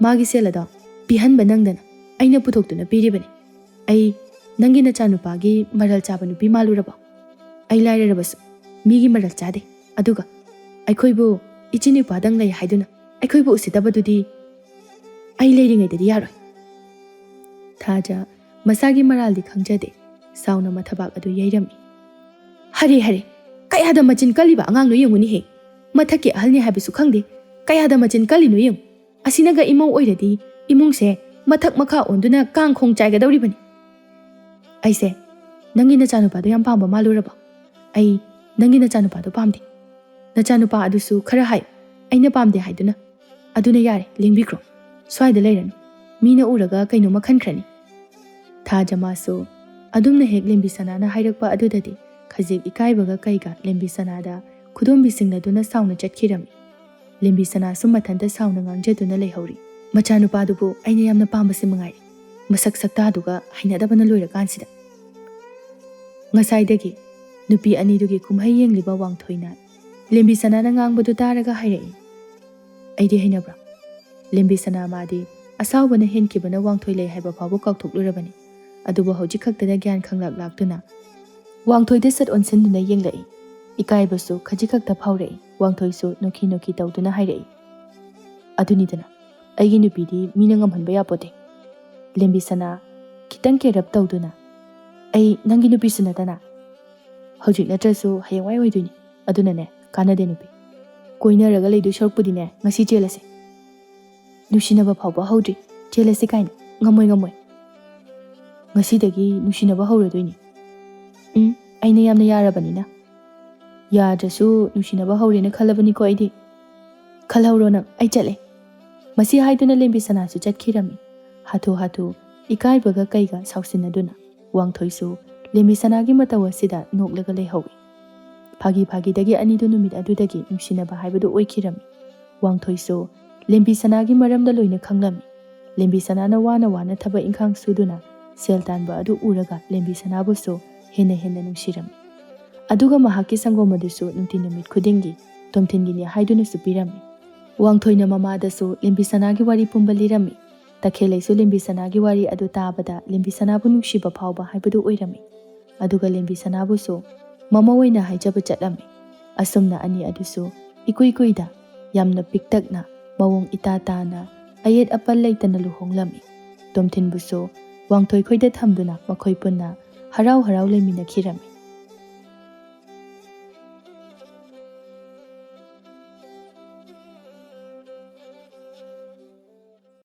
ꯃꯥꯒꯤ ꯁꯦꯜ ꯑꯗꯣ ꯄꯤꯍꯟꯕ ꯅꯪꯗꯅ ꯑꯩꯅ ꯄꯨꯊꯣꯛꯇꯨꯅ ꯄꯤꯔꯤꯕꯅꯤ꯫ ꯑꯩ ꯅꯪꯒꯤ ꯅꯆꯥꯅꯨꯄꯥꯒꯤ ꯃꯔꯜ ꯆꯥꯕ ꯅꯨꯄꯤ ꯃꯥꯜꯂꯨꯔꯕꯣ? ꯑꯩ ꯂꯥꯏꯔꯔꯕꯁꯨ ꯃꯤꯒꯤ ꯃꯔꯜ ꯆꯥꯗꯦ꯫ ꯑꯗꯨꯒ ꯑꯩꯈꯣꯏꯕꯨ ꯏꯆꯤꯟ ꯏꯎꯄꯥꯗꯪ ꯂꯩ ꯍꯥꯏꯗꯨꯅ ꯑꯩꯈꯣꯏꯕꯨ ꯎꯁꯤꯠꯇꯕꯗꯨꯗꯤ ꯑꯩ ꯂꯩꯔꯤꯉꯩꯗꯗꯤ ꯌꯥꯔꯣꯏ꯫" ꯊꯥꯖ ꯃꯁꯥꯒꯤ ꯃꯔꯥꯜꯗꯤ ꯈꯪꯖꯗꯦ, ꯁꯥꯎꯅ ꯃꯊꯕꯥꯛ ꯑꯗꯨ ꯌꯩꯔꯝꯃꯤ꯫ "ꯍꯔꯦ ꯍꯔꯦ, ꯀꯌꯥꯗ ꯃꯆꯤꯟ ꯀꯜꯂꯤꯕ ꯑꯉꯥꯡꯅꯣ ꯌꯦꯡꯉꯨꯅꯦꯍꯦ꯫ ꯃꯊꯛꯀꯤ ꯑꯍꯜꯅꯤ ꯍꯥꯏꯕꯁꯨ ꯈꯪꯗꯦ, ꯀꯌꯥꯗ ꯃꯆꯤꯟ ꯀꯜꯂꯤꯅꯣ ꯌꯦꯡꯉꯨ꯫ ꯑꯁꯤꯅꯒ ꯏꯃꯧ ꯑꯣꯏꯔꯗꯤ ꯏꯃꯨꯡꯁꯦ ꯃꯊꯛ ꯃꯈꯥ ꯑꯣꯟꯗꯨꯅ ꯀꯥꯡꯈꯣꯡ ꯆꯥꯏꯒꯗꯧꯔꯤꯕꯅꯤ꯫" "ꯑꯩꯁꯦ ꯅꯪꯒꯤ ꯅꯆꯥꯅꯨꯄꯥꯗꯣ ꯌꯥꯝ ꯄꯥꯝꯕ ꯃꯥꯜꯂꯨꯔꯕꯣ? ꯑꯩ ꯅꯪꯒꯤ ꯅꯆꯥꯅꯨꯄꯥꯗꯣ ꯄꯥꯝꯗꯦ꯫ ꯅꯆꯥꯅꯨꯄꯥ ꯑꯗꯨꯁꯨ ꯈꯔ ꯍꯥꯏ, ꯑꯩꯅ ꯄꯥꯝꯗꯦ ꯍꯥꯏꯗꯨꯅ꯫ ꯑꯗꯨꯅ ꯌꯥꯔꯦ, ꯂꯦꯡꯕꯤꯈ꯭ꯔꯣ꯫ ꯁ꯭ꯋꯥꯏꯗ ꯂꯩꯔꯅꯨ꯫ ꯃꯤꯅ ꯎꯔꯒ ꯀꯩꯅꯣꯝꯃ ꯈꯟꯈ꯭ꯔꯅꯤ꯫" ꯊꯥꯖ ꯃꯥꯁꯨ ꯑꯗꯨꯝꯅ ꯍꯦꯛ ꯂꯦꯝꯕꯤ ꯁꯅꯥꯅ ꯍꯥꯏꯔꯛꯄ ꯑꯗꯨꯗꯗꯤ ꯈꯖꯤꯛ ꯏꯀꯥꯏꯕꯒ ꯀꯩꯒ ꯂꯦꯝꯕꯤ ꯁꯅꯥꯗ ꯈꯨꯗꯣꯝꯕꯤ ꯁꯤꯡꯅꯗꯨꯅ ꯁꯥꯎꯅ ꯆꯠꯈꯤꯔꯝꯃꯤ꯫ ꯂꯦꯝꯕꯤ ꯁꯅꯥꯁꯨ ꯃꯊꯟꯇ ꯁꯥꯎꯅ ꯉꯥꯡꯖꯗꯨꯅ ꯂꯩꯍꯧꯔꯤ꯫ ꯃꯆꯥꯅꯨꯄꯥꯗꯨꯕꯨ ꯑꯩꯅ ꯌꯥꯝꯅ ꯄꯥꯝꯕꯁꯦ ꯃꯉꯥꯏꯔꯦ꯫ ꯃꯁꯛ ꯁꯛꯇꯥꯗꯨꯒ ꯍꯩꯅꯗꯕꯅ ꯂꯣꯏꯔꯀꯥꯟꯁꯤꯗ꯫ ꯉꯁꯥꯏꯗꯒꯤ ꯅꯨꯄꯤ ꯑꯅꯤꯗꯨꯒꯤ ꯀꯨꯝꯍꯩ ꯌꯦꯡꯂꯤꯕ ꯋꯥꯡꯊꯣꯏꯅ ꯂꯦꯝꯕꯤ ꯁꯅꯥꯅ ꯉꯥꯡꯕꯗꯨ ꯇꯥꯔꯒ ꯍꯥꯏꯔꯛꯏ, "ꯑꯩꯗꯤ ꯍꯩꯅꯕ꯭ꯔꯥ?" ꯂꯦꯝꯕꯤ ꯁꯅꯥ ꯃꯥꯗꯤ ꯑꯁꯥꯎꯕꯅ ꯍꯦꯟꯈꯤꯕꯅ ꯋꯥꯡꯊꯣꯏ ꯂꯩ ꯍꯥꯏꯕ ꯐꯥꯎꯕ ꯀꯥꯎꯊꯣꯛꯂꯨꯔꯕꯅꯤ꯫ ꯑꯗꯨꯕꯨ ꯍꯧꯖꯤꯛ ꯈꯛꯇꯗ ꯒ꯭ꯌꯥꯟ ꯈꯪꯂꯛ ꯂꯥꯛꯇꯨꯅ ꯋꯥꯡꯊꯣꯏꯗ ꯁꯠ ꯑꯣꯟꯁꯤꯟꯗꯨꯅ ꯌꯦꯡꯂꯛꯏ꯫ ꯏꯀꯥꯏꯕꯁꯨ ꯈꯖꯤꯛ ꯈꯛꯇ ꯐꯥꯎꯔꯛꯏ꯫ ꯋꯥꯡꯊꯣꯏꯁꯨ ꯅꯣꯛꯈꯤ ꯅꯣꯛꯈꯤ ꯇꯧꯗꯨꯅ ꯍꯥꯏꯔꯛꯏ, "ꯑꯗꯨꯅꯤꯗꯅ, ꯑꯩꯒꯤ ꯅꯨꯄꯤꯗꯤ ꯃꯤꯅ ꯉꯝꯍꯟꯕ ꯌꯥꯄꯣꯠꯇꯦ꯫" ꯂꯦꯝꯕꯤ ꯁꯅꯥ ꯈꯤꯇꯪ ꯀꯦꯔꯞ ꯇꯧꯗꯨꯅ, "ꯑꯩ ꯅꯪꯒꯤ ꯅꯨꯄꯤꯁꯨ ꯅꯠꯇꯅ, ꯍꯧꯖꯤꯛ ꯅꯠꯇ꯭ꯔꯁꯨ ꯍꯌꯦꯡꯋꯥꯏ ꯑꯣꯏꯗꯣꯏꯅꯤ꯫ ꯑꯗꯨꯅꯅꯦ, ꯀꯥꯟꯅꯗꯦ ꯅꯨꯄꯤ꯫ ꯀꯣꯏꯅꯔꯒ ꯂꯩꯗꯣꯏ ꯁꯔꯨꯛꯄꯨꯗꯤꯅꯦ, ꯉꯁꯤ ꯆꯦꯜꯂꯁꯦ꯫ ꯅꯨꯡꯁꯤꯅꯕ ꯐꯥꯎꯕ ꯍꯧꯗ꯭ꯔꯤ, ꯆꯦꯜꯂꯁꯤ ꯀꯥꯏꯅ꯫ ꯉꯝꯃꯣꯏ, ꯉꯝꯃꯣꯏ꯫ ꯉꯁꯤꯗꯒꯤ ꯅꯨꯡꯁꯤꯅꯕ ꯍꯧꯔꯗꯣꯏꯅꯤ꯫ ꯎꯝ, ꯑꯩꯅ ꯌꯥꯝꯅ ꯌꯥꯔꯕꯅꯤꯅ꯫ ꯌꯥꯗ꯭ꯔꯁꯨ ꯅꯨꯡꯁꯤꯅꯕ ꯍꯧꯔꯦꯅ ꯈꯜꯂꯕꯅꯤꯀꯣ ꯑꯩꯗꯤ꯫ ꯈꯜꯍꯧꯔꯣ ꯅꯪ, ꯑꯩ ꯆꯠꯂꯦ꯫" ꯃꯁꯤ ꯍꯥꯏꯗꯨꯅ ꯂꯦꯝꯕꯤ ꯁꯅꯥꯁꯨ ꯆꯠꯈꯤꯔꯝꯃꯤ꯫ ꯍꯥꯊꯨ ꯍꯥꯊꯨ ꯏꯀꯥꯏꯕꯒ ꯀꯩꯒ ꯁꯥꯎꯁꯤꯟꯅꯗꯨꯅ ꯋꯥꯡꯊꯣꯏꯁꯨ ꯂꯦꯝꯕꯤ ꯁꯅꯥꯒꯤ ꯃꯇꯧ ꯑꯁꯤꯗ ꯅꯣꯛꯂꯒ ꯂꯩꯍꯧꯏ꯫ ꯐꯥꯒꯤ ꯐꯥꯒꯤꯗꯒꯤ ꯑꯅꯤꯗꯨ ꯅꯨꯃꯤꯠ ꯑꯗꯨꯗꯒꯤ ꯅꯨꯡꯁꯤꯅꯕ ꯍꯥꯏꯕꯗꯨ ꯑꯣꯏꯈꯤꯔꯝꯃꯤ꯫ ꯋꯥꯡꯊꯣꯏꯁꯨ ꯂꯦꯝꯕꯤ ꯁꯅꯥꯒꯤ ꯃꯔꯝꯗ ꯂꯣꯏꯅ ꯈꯪꯂꯝꯃꯤ꯫ ꯂꯦꯝꯕꯤ ꯁꯅꯥꯅ ꯋꯥꯅ ꯋꯥꯅ ꯊꯕꯛ ꯏꯪꯈꯥꯡ ꯁꯨꯗꯨꯅ ꯁꯦꯜ ꯇꯥꯟꯕ ꯑꯗꯨ ꯎꯔꯒ ꯂꯦꯝꯕꯤ ꯁꯅꯥꯕꯨꯁꯨ ꯍꯦꯟꯅ ꯍꯦꯟꯅ ꯅꯨꯡꯁꯤꯔꯝꯃꯤ꯫ ꯑꯗꯨꯒ ꯃꯍꯥꯛꯀꯤ ꯁꯪꯒꯣꯝ ꯑꯗꯨꯁꯨ ꯅꯨꯡꯇꯤ ꯅꯨꯃꯤꯠ ꯈꯨꯗꯤꯡꯒꯤ ꯇꯣꯝꯊꯤꯟꯒꯤꯅꯤ ꯍꯥꯏꯗꯨꯅꯁꯨ ꯄꯤꯔꯝꯃꯤ꯫ ꯋꯥꯡꯊꯣꯏꯅ ꯃꯃꯥꯗꯁꯨ ꯂꯦꯝꯕꯤ ꯁꯅꯥꯒꯤ ꯋꯥꯔꯤ ꯄꯨꯝꯕ ꯂꯤꯔꯝꯃꯤ꯫ ꯇꯈꯦꯜꯂꯩꯁꯨ ꯂꯦꯝꯕꯤ ꯁꯅꯥꯒꯤ ꯋꯥꯔꯤ ꯑꯗꯨ ꯇꯥꯕꯗ ꯂꯦꯝꯕꯤ ꯁꯅꯥꯕꯨ ꯅꯨꯡꯁꯤꯕ ꯐꯥꯎꯕ ꯍꯥꯏꯕꯗꯨ ꯑꯣꯏꯔꯝꯃꯤ꯫ ꯑꯗꯨꯒ ꯂꯦꯝꯕꯤ ꯁꯅꯥꯕꯨꯁꯨ ꯃꯃꯧ ꯑꯣꯏꯅ ꯍꯥꯏꯖꯕ ꯆꯠꯂꯝꯃꯤ꯫ ꯑꯁꯨꯝꯅ ꯑꯅꯤ ꯑꯗꯨꯁꯨ ꯏꯀꯨꯏ ꯀꯨꯏꯗ ꯌꯥꯝꯅ ꯄꯤꯛꯇꯛꯅ, ꯃꯑꯣꯡ ꯏꯇꯥ ꯇꯥꯅ, ꯑꯌꯦꯠ ꯑꯄꯟ ꯂꯩꯇꯅ ꯂꯨꯍꯣꯡꯂꯝꯃꯤ꯫ ꯇꯣꯝꯊꯤꯟꯕꯨꯁꯨ ꯋꯥꯡꯊꯣꯏ ꯈꯣꯏꯗ ꯊꯝꯗꯨꯅ ꯃꯈꯣꯏ ꯄꯨꯟꯅ ꯍꯔꯥꯎ ꯍꯔꯥꯎ ꯂꯩꯃꯤꯟꯅꯈꯤꯔꯝꯃꯤ꯫